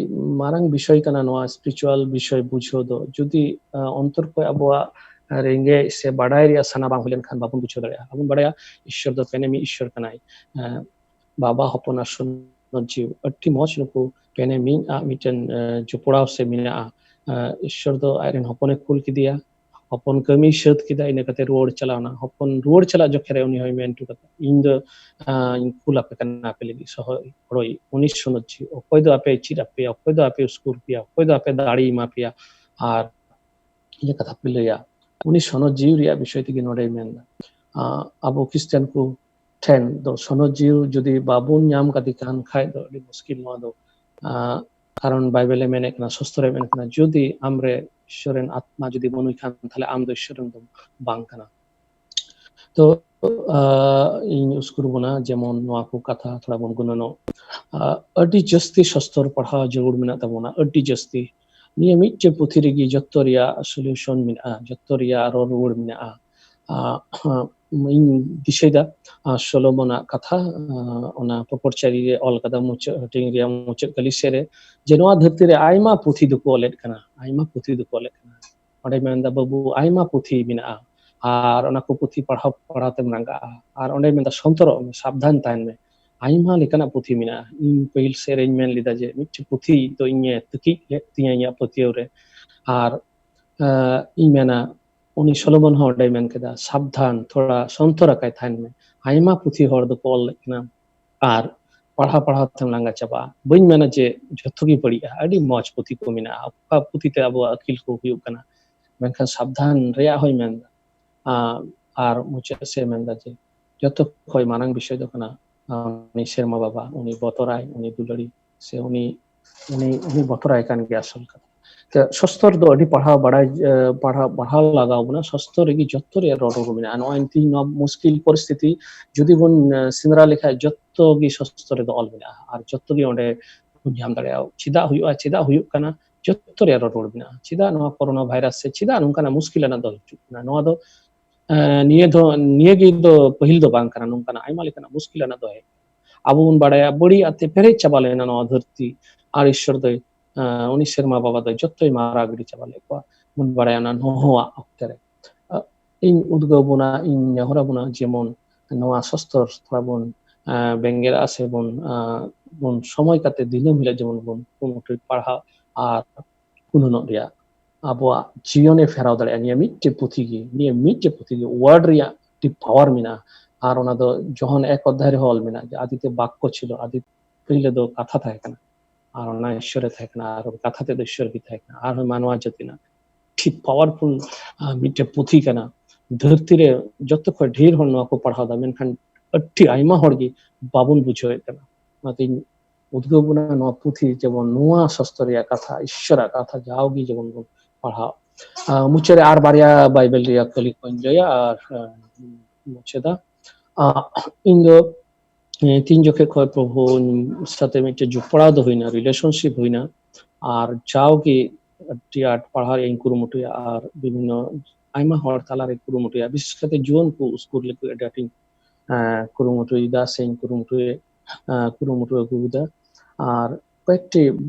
ᱢᱟᱨᱟᱝ ᱵᱤᱥᱚᱭ ᱠᱟᱱᱟ ᱱᱚᱣᱟ spiritual ᱵᱤᱥᱚᱭ ᱵᱩᱡᱷᱟᱹᱣ ᱫᱚ᱾ ᱡᱩᱫᱤ ᱚᱱᱛᱚᱨ ᱠᱷᱚᱱ ᱟᱵᱚᱣᱟᱜ ᱨᱮᱸᱜᱮᱡ ᱥᱮ ᱵᱟᱰᱟᱭ ᱨᱮᱭᱟᱜ ᱥᱟᱱᱟ ᱵᱟᱝ ᱦᱩᱭ ᱞᱮᱱᱠᱷᱟᱱ ᱵᱟᱵᱚᱱ ᱵᱩᱡᱷᱟᱹᱣ ᱫᱟᱲᱮᱭᱟᱜᱼᱟ᱾ ᱟᱵᱚᱱ ᱵᱟᱰᱟᱭᱟ ᱤᱥᱥᱚᱨ ᱫᱚ ᱯᱮᱱᱮᱢᱤ ᱤᱥᱥᱚᱨ ᱠᱟᱱᱟᱭ᱾ ᱵᱟᱵᱟ, ᱦᱚᱯᱚᱱ ᱟᱨ ᱥᱚᱱᱚᱛ ᱡᱤᱣᱤ, ᱟᱹᱰᱤ ᱢᱚᱡᱽ ᱱᱩᱠᱩ ᱯᱮᱱᱮᱢᱤᱧ ᱟᱜ ᱢᱤᱫᱴᱮᱱ ᱡᱚᱯᱲᱟᱣ ᱥᱮ ᱢᱮᱱᱟᱜᱼᱟ᱾ ᱤᱥᱥᱚᱨ ᱫᱚ ᱟᱡᱨᱮᱱ ᱦᱚᱯᱚᱱᱮ ᱠᱩᱞ ᱠᱮᱫᱮᱭᱟ, ᱦᱚᱯᱚᱱ ᱠᱟᱹᱢᱤᱭ ᱥᱟᱹᱛ ᱠᱮᱫᱟ, ᱤᱱᱟᱹ ᱠᱟᱛᱮ ᱨᱩᱣᱟᱹᱲ ᱪᱟᱞᱟᱣ ᱮᱱᱟ᱾ ᱦᱚᱯᱚᱱ ᱨᱩᱣᱟᱹᱲ ᱪᱟᱞᱟᱜ ᱡᱚᱠᱷᱮᱡ ᱨᱮ ᱩᱱᱤ ᱦᱚᱸᱭ ᱢᱮᱱ ᱦᱚᱴᱚ ᱠᱟᱫᱟ, "ᱤᱧ ᱫᱚ ᱤᱧ ᱠᱩᱞ ᱟᱯᱮ ᱠᱟᱱᱟ ᱟᱯᱮ ᱞᱟᱹᱜᱤᱫ ᱥᱚᱦᱚ-, ᱦᱚᱲᱚᱭ, ᱩᱱᱤ ᱥᱚᱱᱚᱛ ᱡᱤᱣᱤ, ᱚᱠᱚᱭ ᱫᱚ ᱟᱯᱮ ᱪᱮᱫ ᱟᱯᱮᱭᱟ, ᱚᱠᱚᱭ ᱫᱚ ᱟᱯᱮ ᱩᱥᱠᱩᱨ ᱯᱮᱭᱟ, ᱚᱠᱚᱭ ᱫᱚ ᱟᱯᱮ ᱫᱟᱲᱮᱭ ᱮᱢᱟ ᱯᱮᱭᱟ, ᱟᱨ ᱤᱭᱟᱹ ᱠᱟᱛᱷᱟ ᱯᱮ ᱞᱟᱹᱭᱟ?" ᱩᱱᱤ ᱥᱚᱱᱚᱛ ᱡᱤᱣᱤ ᱨᱮᱭᱟᱜ ᱵᱤᱥᱚᱭ ᱛᱮᱜᱮ ᱱᱚᱰᱮᱭ ᱢᱮᱱᱫᱟ᱾ ᱟᱵᱚ ᱠᱷᱨᱤᱥᱴᱟᱱ ᱠᱚ ᱴᱷᱮᱱ ᱫᱚ ᱥᱚᱱᱚᱛ ᱡᱤᱣᱤ ᱡᱩᱫᱤ ᱵᱟᱵᱚᱱ ᱧᱟᱢ ᱠᱟᱫᱮ ᱠᱟᱱ ᱠᱷᱟᱡ ᱫᱚ ᱟᱹᱰᱤ ᱢᱩᱥᱠᱤᱞ ᱱᱚᱣᱟ ᱫᱚ᱾ ᱠᱟᱨᱚᱱ ᱵᱟᱭᱵᱮᱞᱮ ᱢᱮᱱᱮᱫ ᱠᱟᱱᱟ, ᱥᱚᱥᱛᱨᱚᱭ ᱢᱮᱱᱮᱫ ᱠᱟᱱᱟ, ᱡᱩᱫᱤ ᱟᱢᱨᱮ ᱤᱥᱥᱚᱨ ᱨᱮᱱ ᱟᱛᱢᱟ ᱡᱩᱫᱤ ᱵᱟᱹᱱᱩᱭ ᱠᱷᱟᱱ, ᱛᱟᱦᱞᱮ ᱟᱢ ᱫᱚ ᱤᱥᱥᱚᱨ ᱨᱮᱱ ᱫᱚ ᱵᱟᱝ ᱠᱟᱱᱟ᱾ ᱛᱚ ᱤᱧ ᱩᱥᱠᱩᱨ ᱵᱚᱱᱟ ᱡᱮᱢᱚᱱ ᱱᱚᱣᱟ ᱠᱚ ᱠᱟᱛᱷᱟ ᱛᱷᱚᱲᱟ ᱵᱚᱱ ᱜᱩᱱᱟᱹᱱᱚᱜ᱾ ᱟᱹᱰᱤ ᱡᱟᱹᱥᱛᱤ ᱥᱟᱥᱛᱚᱨ ᱯᱟᱲᱦᱟᱣ ᱡᱟᱹᱨᱩᱲ ᱢᱮᱱᱟᱜ ᱛᱟᱵᱚᱱᱟ, ᱟᱹᱰᱤ ᱡᱟᱹᱥᱛᱤ᱾ ᱱᱤᱭᱟᱹ ᱢᱤᱫᱴᱮᱱ ᱯᱩᱛᱷᱤ ᱨᱮᱜᱮ ᱡᱚᱛᱚ ᱨᱮᱭᱟᱜ ᱥᱚᱞᱤᱭᱩᱥᱚᱱ ᱢᱮᱱᱟᱜᱼᱟ, ᱡᱚᱛᱚ ᱨᱮᱭᱟᱜ ᱨᱚᱲ ᱨᱩᱣᱟᱹᱲ ᱢᱮᱱᱟᱜᱼᱟ᱾ ᱤᱧ ᱫᱤᱥᱟᱹᱭᱮᱫᱟ ᱥᱚᱞᱳᱢᱚᱱᱟᱜ ᱠᱟᱛᱷᱟ, ᱚᱱᱟ ᱯᱚᱯᱚᱨᱪᱟᱨᱤ ᱨᱮ ᱚᱞ ᱠᱟᱫᱟ ᱢᱩᱪᱟᱹᱫ ᱦᱟᱹᱴᱤᱧ ᱨᱮᱭᱟᱜ ᱢᱩᱪᱟᱹᱫ ᱠᱟᱹᱞᱤ ᱥᱮᱫ ᱨᱮ, ᱡᱮ ᱱᱚᱣᱟ ᱫᱷᱟᱹᱨᱛᱤ ᱨᱮ ᱟᱭᱢᱟ ᱯᱩᱛᱷᱤ ᱫᱚᱠᱚ ᱚᱞᱮᱫ ᱠᱟᱱᱟ, ᱟᱭᱢᱟ ᱯᱩᱛᱷᱤ ᱫᱚᱠᱚ ᱚᱞᱮᱫ ᱠᱟᱱᱟ᱾ ᱚᱸᱰᱮ ᱢᱮᱱᱫᱟ, "ᱵᱟᱹᱵᱩ, ᱟᱭᱢᱟ ᱯᱩᱛᱷᱤ ᱢᱮᱱᱟᱜᱼᱟ, ᱟᱨ ᱚᱱᱟ ᱠᱚ ᱯᱩᱛᱷᱤ ᱯᱟᱲᱦᱟᱣ ᱯᱟᱲᱦᱟᱣ ᱛᱮᱢ ᱨᱟᱸᱜᱟᱜᱼᱟ, ᱟᱨ ᱚᱸᱰᱮ ᱢᱮᱱᱫᱟ, ᱥᱚᱱᱛᱚᱨᱚᱜ ᱢᱮ, ᱥᱟᱵᱫᱷᱟᱱ ᱛᱟᱦᱮᱱ ᱢᱮ, ᱟᱭᱢᱟ ᱞᱮᱠᱟᱱᱟᱜ ᱯᱩᱛᱷᱤ ᱢᱮᱱᱟᱜᱼᱟ, ᱤᱧ ᱯᱟᱹᱦᱤᱞ ᱥᱮᱫ ᱨᱮᱧ ᱢᱮᱱ ᱞᱮᱫᱟ ᱡᱮ ᱢᱤᱫᱴᱮᱱ ᱯᱩᱛᱷᱤ ᱫᱚ ᱤᱧᱮ ᱛᱟᱹᱠᱤᱡ ᱞᱮᱫ ᱛᱤᱧᱟᱹ ᱤᱧᱟᱹᱜ ᱯᱟᱹᱛᱭᱟᱹᱣ ᱨᱮ", ᱟᱨ ᱤᱧ ᱢᱮᱱᱟ, ᱩᱱᱤ ᱥᱚᱞᱳᱢᱚᱱ ᱦᱚᱸ ᱚᱸᱰᱮᱭ ᱢᱮᱱ ᱠᱮᱫᱟ, "ᱥᱟᱵᱫᱷᱟᱱ, ᱛᱷᱚᱲᱟ ᱥᱚᱱᱛᱚᱨ ᱟᱠᱟᱭ ᱛᱟᱦᱮᱱ ᱢᱮ, ᱟᱭᱢᱟ ᱯᱩᱛᱷᱤ ᱦᱚᱲ ᱫᱚᱠᱚ ᱚᱞ ᱞᱮᱫ ᱠᱟᱱᱟ, ᱟᱨ ᱯᱟᱲᱦᱟᱣ ᱯᱟᱲᱦᱟᱣ ᱛᱮᱢ ᱞᱟᱸᱜᱟ ᱪᱟᱵᱟᱜᱼᱟ᱾" ᱵᱟᱹᱧ ᱢᱮᱱᱟ ᱡᱮ ᱡᱷᱚᱛᱚ ᱜᱮ ᱵᱟᱹᱲᱤᱡᱼᱟ, ᱟᱹᱰᱤ ᱢᱚᱡᱽ ᱯᱩᱛᱷᱤ ᱠᱚ ᱢᱮᱱᱟᱜᱼᱟ, ᱚᱠᱟ ᱯᱩᱛᱷᱤ ᱛᱮ ᱟᱵᱚᱣᱟᱜ ᱟᱹᱠᱤᱞ ᱠᱚ ᱦᱩᱭᱩᱜ ᱠᱟᱱᱟ, ᱢᱮᱱᱠᱷᱟᱱ ᱥᱟᱵᱫᱷᱟᱱ ᱨᱮᱭᱟᱜ ᱦᱚᱸᱭ ᱢᱮᱱᱫᱟ᱾ ᱟᱨ ᱢᱩᱪᱟᱹᱫ ᱥᱮᱫ ᱢᱮᱱᱫᱟ ᱡᱮ ᱡᱚᱛᱚ ᱠᱷᱚᱱ ᱢᱟᱨᱟᱝ ᱵᱤᱥᱚᱭ ᱫᱚ ᱠᱟᱱᱟ ᱩᱱᱤ ᱥᱮᱨᱢᱟ ᱵᱟᱵᱟ, ᱩᱱᱤ ᱵᱚᱛᱚᱨᱟᱭ, ᱩᱱᱤ ᱫᱩᱞᱟᱹᱲᱤ, ᱥᱮ ᱩᱱᱤ ᱩᱱᱤ ᱩᱱᱤ ᱵᱚᱛᱚᱨᱟᱭ ᱠᱟᱱ ᱜᱮᱭᱟ ᱟᱥᱚᱞ ᱠᱟᱛᱷᱟ᱾ ᱛᱚ ᱥᱚᱥᱛᱚᱨ ᱫᱚ ᱟᱹᱰᱤ ᱯᱟᱲᱦᱟᱣ ᱵᱟᱲᱟᱭ ᱯᱟᱲᱦᱟᱣ ᱯᱟᱲᱦᱟᱣ ᱞᱟᱜᱟᱣ ᱵᱚᱱᱟ᱾ ᱥᱚᱥᱛᱚᱨ ᱨᱮᱜᱮ ᱡᱚᱛᱚ ᱨᱮᱭᱟᱜ ᱨᱚᱲ ᱨᱩᱣᱟᱹᱲ ᱢᱮᱱᱟᱜᱼᱟ᱾ ᱱᱚᱜᱼᱚᱭ ᱛᱮᱦᱮᱧ ᱱᱚᱣᱟ ᱢᱩᱥᱠᱤᱞ ᱯᱚᱨᱤᱥᱛᱷᱤᱛᱤ ᱡᱩᱫᱤ ᱵᱚᱱ ᱥᱮᱸᱫᱽᱨᱟ ᱞᱮᱠᱷᱟᱡ, ᱡᱚᱛᱚ ᱜᱮ ᱥᱚᱥᱛᱚᱨ ᱨᱮᱫᱚ ᱚᱞ ᱢᱮᱱᱟᱜᱼᱟ, ᱟᱨ ᱡᱚᱛᱚ ᱜᱮ ᱚᱸᱰᱮ ᱵᱚᱱ ᱧᱟᱢ ᱫᱟᱲᱮᱭᱟᱜᱼᱟ᱾ ᱪᱮᱫᱟᱜ ᱦᱩᱭᱩᱜᱼᱟ, ᱪᱮᱫᱟᱜ ᱦᱩᱭᱩᱜ ᱠᱟᱱᱟ, ᱡᱚᱛᱚ ᱨᱮᱭᱟᱜ ᱨᱚᱲ ᱨᱩᱣᱟᱹᱲ ᱢᱮᱱᱟᱜᱼᱟ᱾ ᱪᱮᱫᱟᱜ ᱱᱚᱣᱟ ᱠᱳᱨᱳᱱᱟ ᱵᱷᱟᱭᱨᱟᱥ ᱥᱮ ᱪᱮᱫᱟᱜ ᱱᱚᱝᱠᱟᱱᱟᱜ ᱢᱩᱥᱠᱤᱞ ᱟᱱᱟᱜ ᱫᱚ ᱦᱤᱡᱩᱜ ᱠᱟᱱᱟ? ᱱᱚᱣᱟ ᱫᱚ ᱱᱤᱭᱟᱹ ᱫᱚ ᱱᱤᱭᱟᱹ ᱜᱮ ᱫᱚ ᱯᱟᱹᱦᱤᱞ ᱫᱚ ᱵᱟᱝ ᱠᱟᱱᱟ, ᱱᱚᱝᱠᱟᱱᱟᱜ ᱟᱭᱢᱟ ᱞᱮᱠᱟᱱᱟᱜ ᱢᱩᱥᱠᱤᱞ ᱟᱱᱟᱜ ᱫᱚ ᱦᱮᱡ ᱟᱵᱚ ᱵᱚᱱ ᱵᱟᱲᱟᱭᱟ, ᱵᱟᱹᱲᱤᱡ ᱟᱜ ᱛᱮ ᱯᱮᱨᱮᱡ ᱪᱟᱵᱟ ᱞᱮᱱᱟ ᱱᱚᱣᱟ ᱫᱷᱟᱹᱨᱛᱤ, ᱟᱨ ᱤᱥᱥᱚᱨ ᱫᱚᱭ, ᱩᱱᱤ ᱥᱮᱨᱢᱟ ᱵᱟᱵᱟ ᱫᱚ ᱡᱚᱛᱚᱭ ᱢᱟᱨᱟ ᱜᱤᱰᱤ ᱪᱟᱵᱟ ᱞᱮᱫ ᱠᱚᱣᱟ᱾ ᱵᱚᱱ ᱵᱟᱲᱟᱭᱟ ᱚᱱᱟ ᱱᱚᱦᱚᱣᱟᱜ ᱚᱠᱛᱮ ᱨᱮ᱾ ᱤᱧ ᱩᱫᱽᱜᱟᱹᱣ ᱵᱚᱱᱟ, ᱤᱧ ᱱᱮᱦᱚᱨ ᱟᱵᱚᱱᱟ, ᱡᱮᱢᱚᱱ ᱱᱚᱣᱟ ᱥᱚᱥᱛᱚᱨ ᱛᱷᱚᱲᱟ ᱵᱚᱱ ᱵᱮᱸᱜᱮᱫ ᱟᱜ ᱥᱮ ᱵᱚᱱ ᱵᱚᱱ ᱥᱚᱢᱚᱭ ᱠᱟᱛᱮ ᱫᱤᱱᱟᱹᱢ ᱦᱤᱞᱳᱜ ᱡᱮᱢᱚᱱ ᱵᱚᱱ ᱠᱩᱨᱩᱢᱩᱴᱩᱭ ᱯᱟᱲᱦᱟᱣ ᱟᱨ ᱜᱩᱱᱟᱹᱱᱚᱜ ᱨᱮᱭᱟᱜ᱾ ᱟᱵᱚᱣᱟᱜ ᱡᱤᱭᱚᱱᱮ ᱯᱷᱮᱨᱟᱣ ᱫᱟᱲᱮᱭᱟᱜᱼᱟ ᱱᱤᱭᱟᱹ ᱢᱤᱫᱴᱮᱡ ᱯᱩᱛᱷᱤ ᱜᱮ᱾ ᱱᱤᱭᱟᱹ ᱢᱤᱫᱴᱮᱡ ᱯᱩᱛᱷᱤ ᱜᱮ, ᱣᱟᱨᱰ ᱨᱮᱭᱟᱜ ᱟᱹᱰᱤ ᱯᱟᱣᱟᱨ ᱢᱮᱱᱟᱜᱼᱟ᱾ ᱟᱨ ᱚᱱᱟ ᱫᱚ ᱡᱚᱦᱚᱱ ᱮᱠ ᱚᱫᱷᱭᱟᱭ ᱨᱮᱦᱚᱸ ᱚᱞ ᱢᱮᱱᱟᱜᱼᱟ ᱡᱮ ᱟᱫᱤᱛᱮ ᱵᱟᱠᱠᱚ ᱪᱷᱤᱞᱚ, ᱟᱫᱤ ᱯᱳᱭᱞᱳ ᱫᱚ ᱠᱟᱛᱷᱟ ᱛᱟᱦᱮᱸ ᱠᱟᱱᱟ, ᱟᱨ ᱚᱱᱟ ᱤᱥᱥᱚᱨᱮ ᱛᱟᱦᱮᱸ ᱠᱟᱱᱟ, ᱟᱨ ᱠᱟᱛᱷᱟ ᱛᱮᱫᱚ ᱤᱥᱥᱚᱨ ᱜᱮ ᱛᱟᱦᱮᱸ ᱠᱟᱱᱟ, ᱟᱨᱦᱚᱸ ᱢᱟᱱᱣᱟ ᱡᱟᱹᱛᱤ ᱨᱮᱱᱟᱜ ᱟᱹᱰᱤ ᱯᱟᱣᱟᱨᱯᱷᱩᱞ ᱢᱤᱫᱴᱮᱡ ᱯᱩᱛᱷᱤ ᱠᱟᱱᱟ᱾ ᱫᱷᱟᱹᱨᱛᱤ ᱨᱮ ᱡᱚᱛᱚ ᱠᱷᱚᱱ ᱰᱷᱮᱨ ᱦᱚᱲ ᱱᱚᱣᱟ ᱠᱚ ᱯᱟᱲᱦᱟᱣ ᱮᱫᱟ, ᱢᱮᱱᱠᱷᱟᱱ ᱟᱹᱰᱤ ᱟᱭᱢᱟ ᱦᱚᱲ ᱜᱮ ᱵᱟᱵᱚᱱ ᱵᱩᱡᱷᱟᱹᱣᱮᱫ ᱠᱟᱱᱟ᱾ ᱚᱱᱟᱛᱤᱧ ᱩᱫᱽᱜᱟᱹᱣ ᱵᱚᱱᱟ, ᱱᱚᱣᱟ ᱯᱩᱛᱷᱤ ᱡᱮᱢᱚᱱ ᱱᱚᱣᱟ ᱥᱟᱥᱛᱚᱨ ᱨᱮᱭᱟᱜ ᱠᱟᱛᱷᱟ, ᱤᱥᱥᱚᱨᱟᱜ ᱠᱟᱛᱷᱟ ᱡᱟᱣᱜᱮ ᱡᱮᱢᱚᱱ ᱵᱚᱱ ᱯᱟᱲᱦᱟᱣ᱾ ᱟᱨ ᱢᱩᱪᱟᱹᱫ ᱨᱮ ᱟᱨ ᱵᱟᱨᱭᱟ ᱵᱟᱭᱵᱮᱞ ᱨᱮᱭᱟᱜ ᱠᱟᱹᱞᱤ ᱠᱚᱧ ᱞᱟᱹᱭᱟ ᱟᱨ, ᱟᱸ, ᱢᱩᱪᱟᱹᱫᱟ᱾ ᱟᱸ, ᱤᱧ ᱫᱚ, ᱮᱸ, ᱛᱤᱱ ᱡᱚᱠᱷᱮᱡ ᱠᱷᱚᱱ ᱯᱨᱚᱵᱷᱩ ᱥᱟᱛᱮ ᱢᱤᱫᱴᱮᱡ ᱡᱚᱯᱲᱟᱣ ᱫᱚ ᱦᱩᱭᱱᱟ, relationship ᱦᱩᱭᱱᱟ, ᱟᱨ ᱡᱟᱣᱜᱮ ᱟᱹᱰᱤ ᱟᱸᱴ ᱯᱟᱲᱦᱟᱣ ᱨᱮᱭᱟᱜ ᱤᱧ ᱠᱩᱨᱩᱢᱩᱴᱩᱭᱟ ᱟᱨ ᱵᱤᱵᱷᱤᱱᱱᱚ ᱟᱭᱢᱟ ᱦᱚᱲ ᱛᱟᱞᱟᱨᱮ ᱠᱩᱨᱩᱢᱩᱴᱩᱭᱟ, ᱵᱤᱥᱮᱥ ᱠᱟᱛᱮ ᱡᱩᱣᱟᱹᱱ ᱠᱚ ᱩᱥᱠᱩᱨ ᱞᱟᱹᱜᱤᱫ ᱟᱹᱰᱤ ᱟᱸᱴᱤᱧ, ᱮᱸ, ᱠᱩᱨᱩᱢᱩᱴᱩᱭᱮᱫᱟ ᱥᱮᱧ ᱠᱩᱨᱩᱢᱩᱴᱩᱭᱮ-, ᱮᱸ, ᱠᱩᱨᱩᱢᱩᱴᱩ ᱟᱹᱜᱩᱭᱮᱫᱟ᱾ ᱟᱨ ᱠᱚᱭᱮᱠᱴᱤ,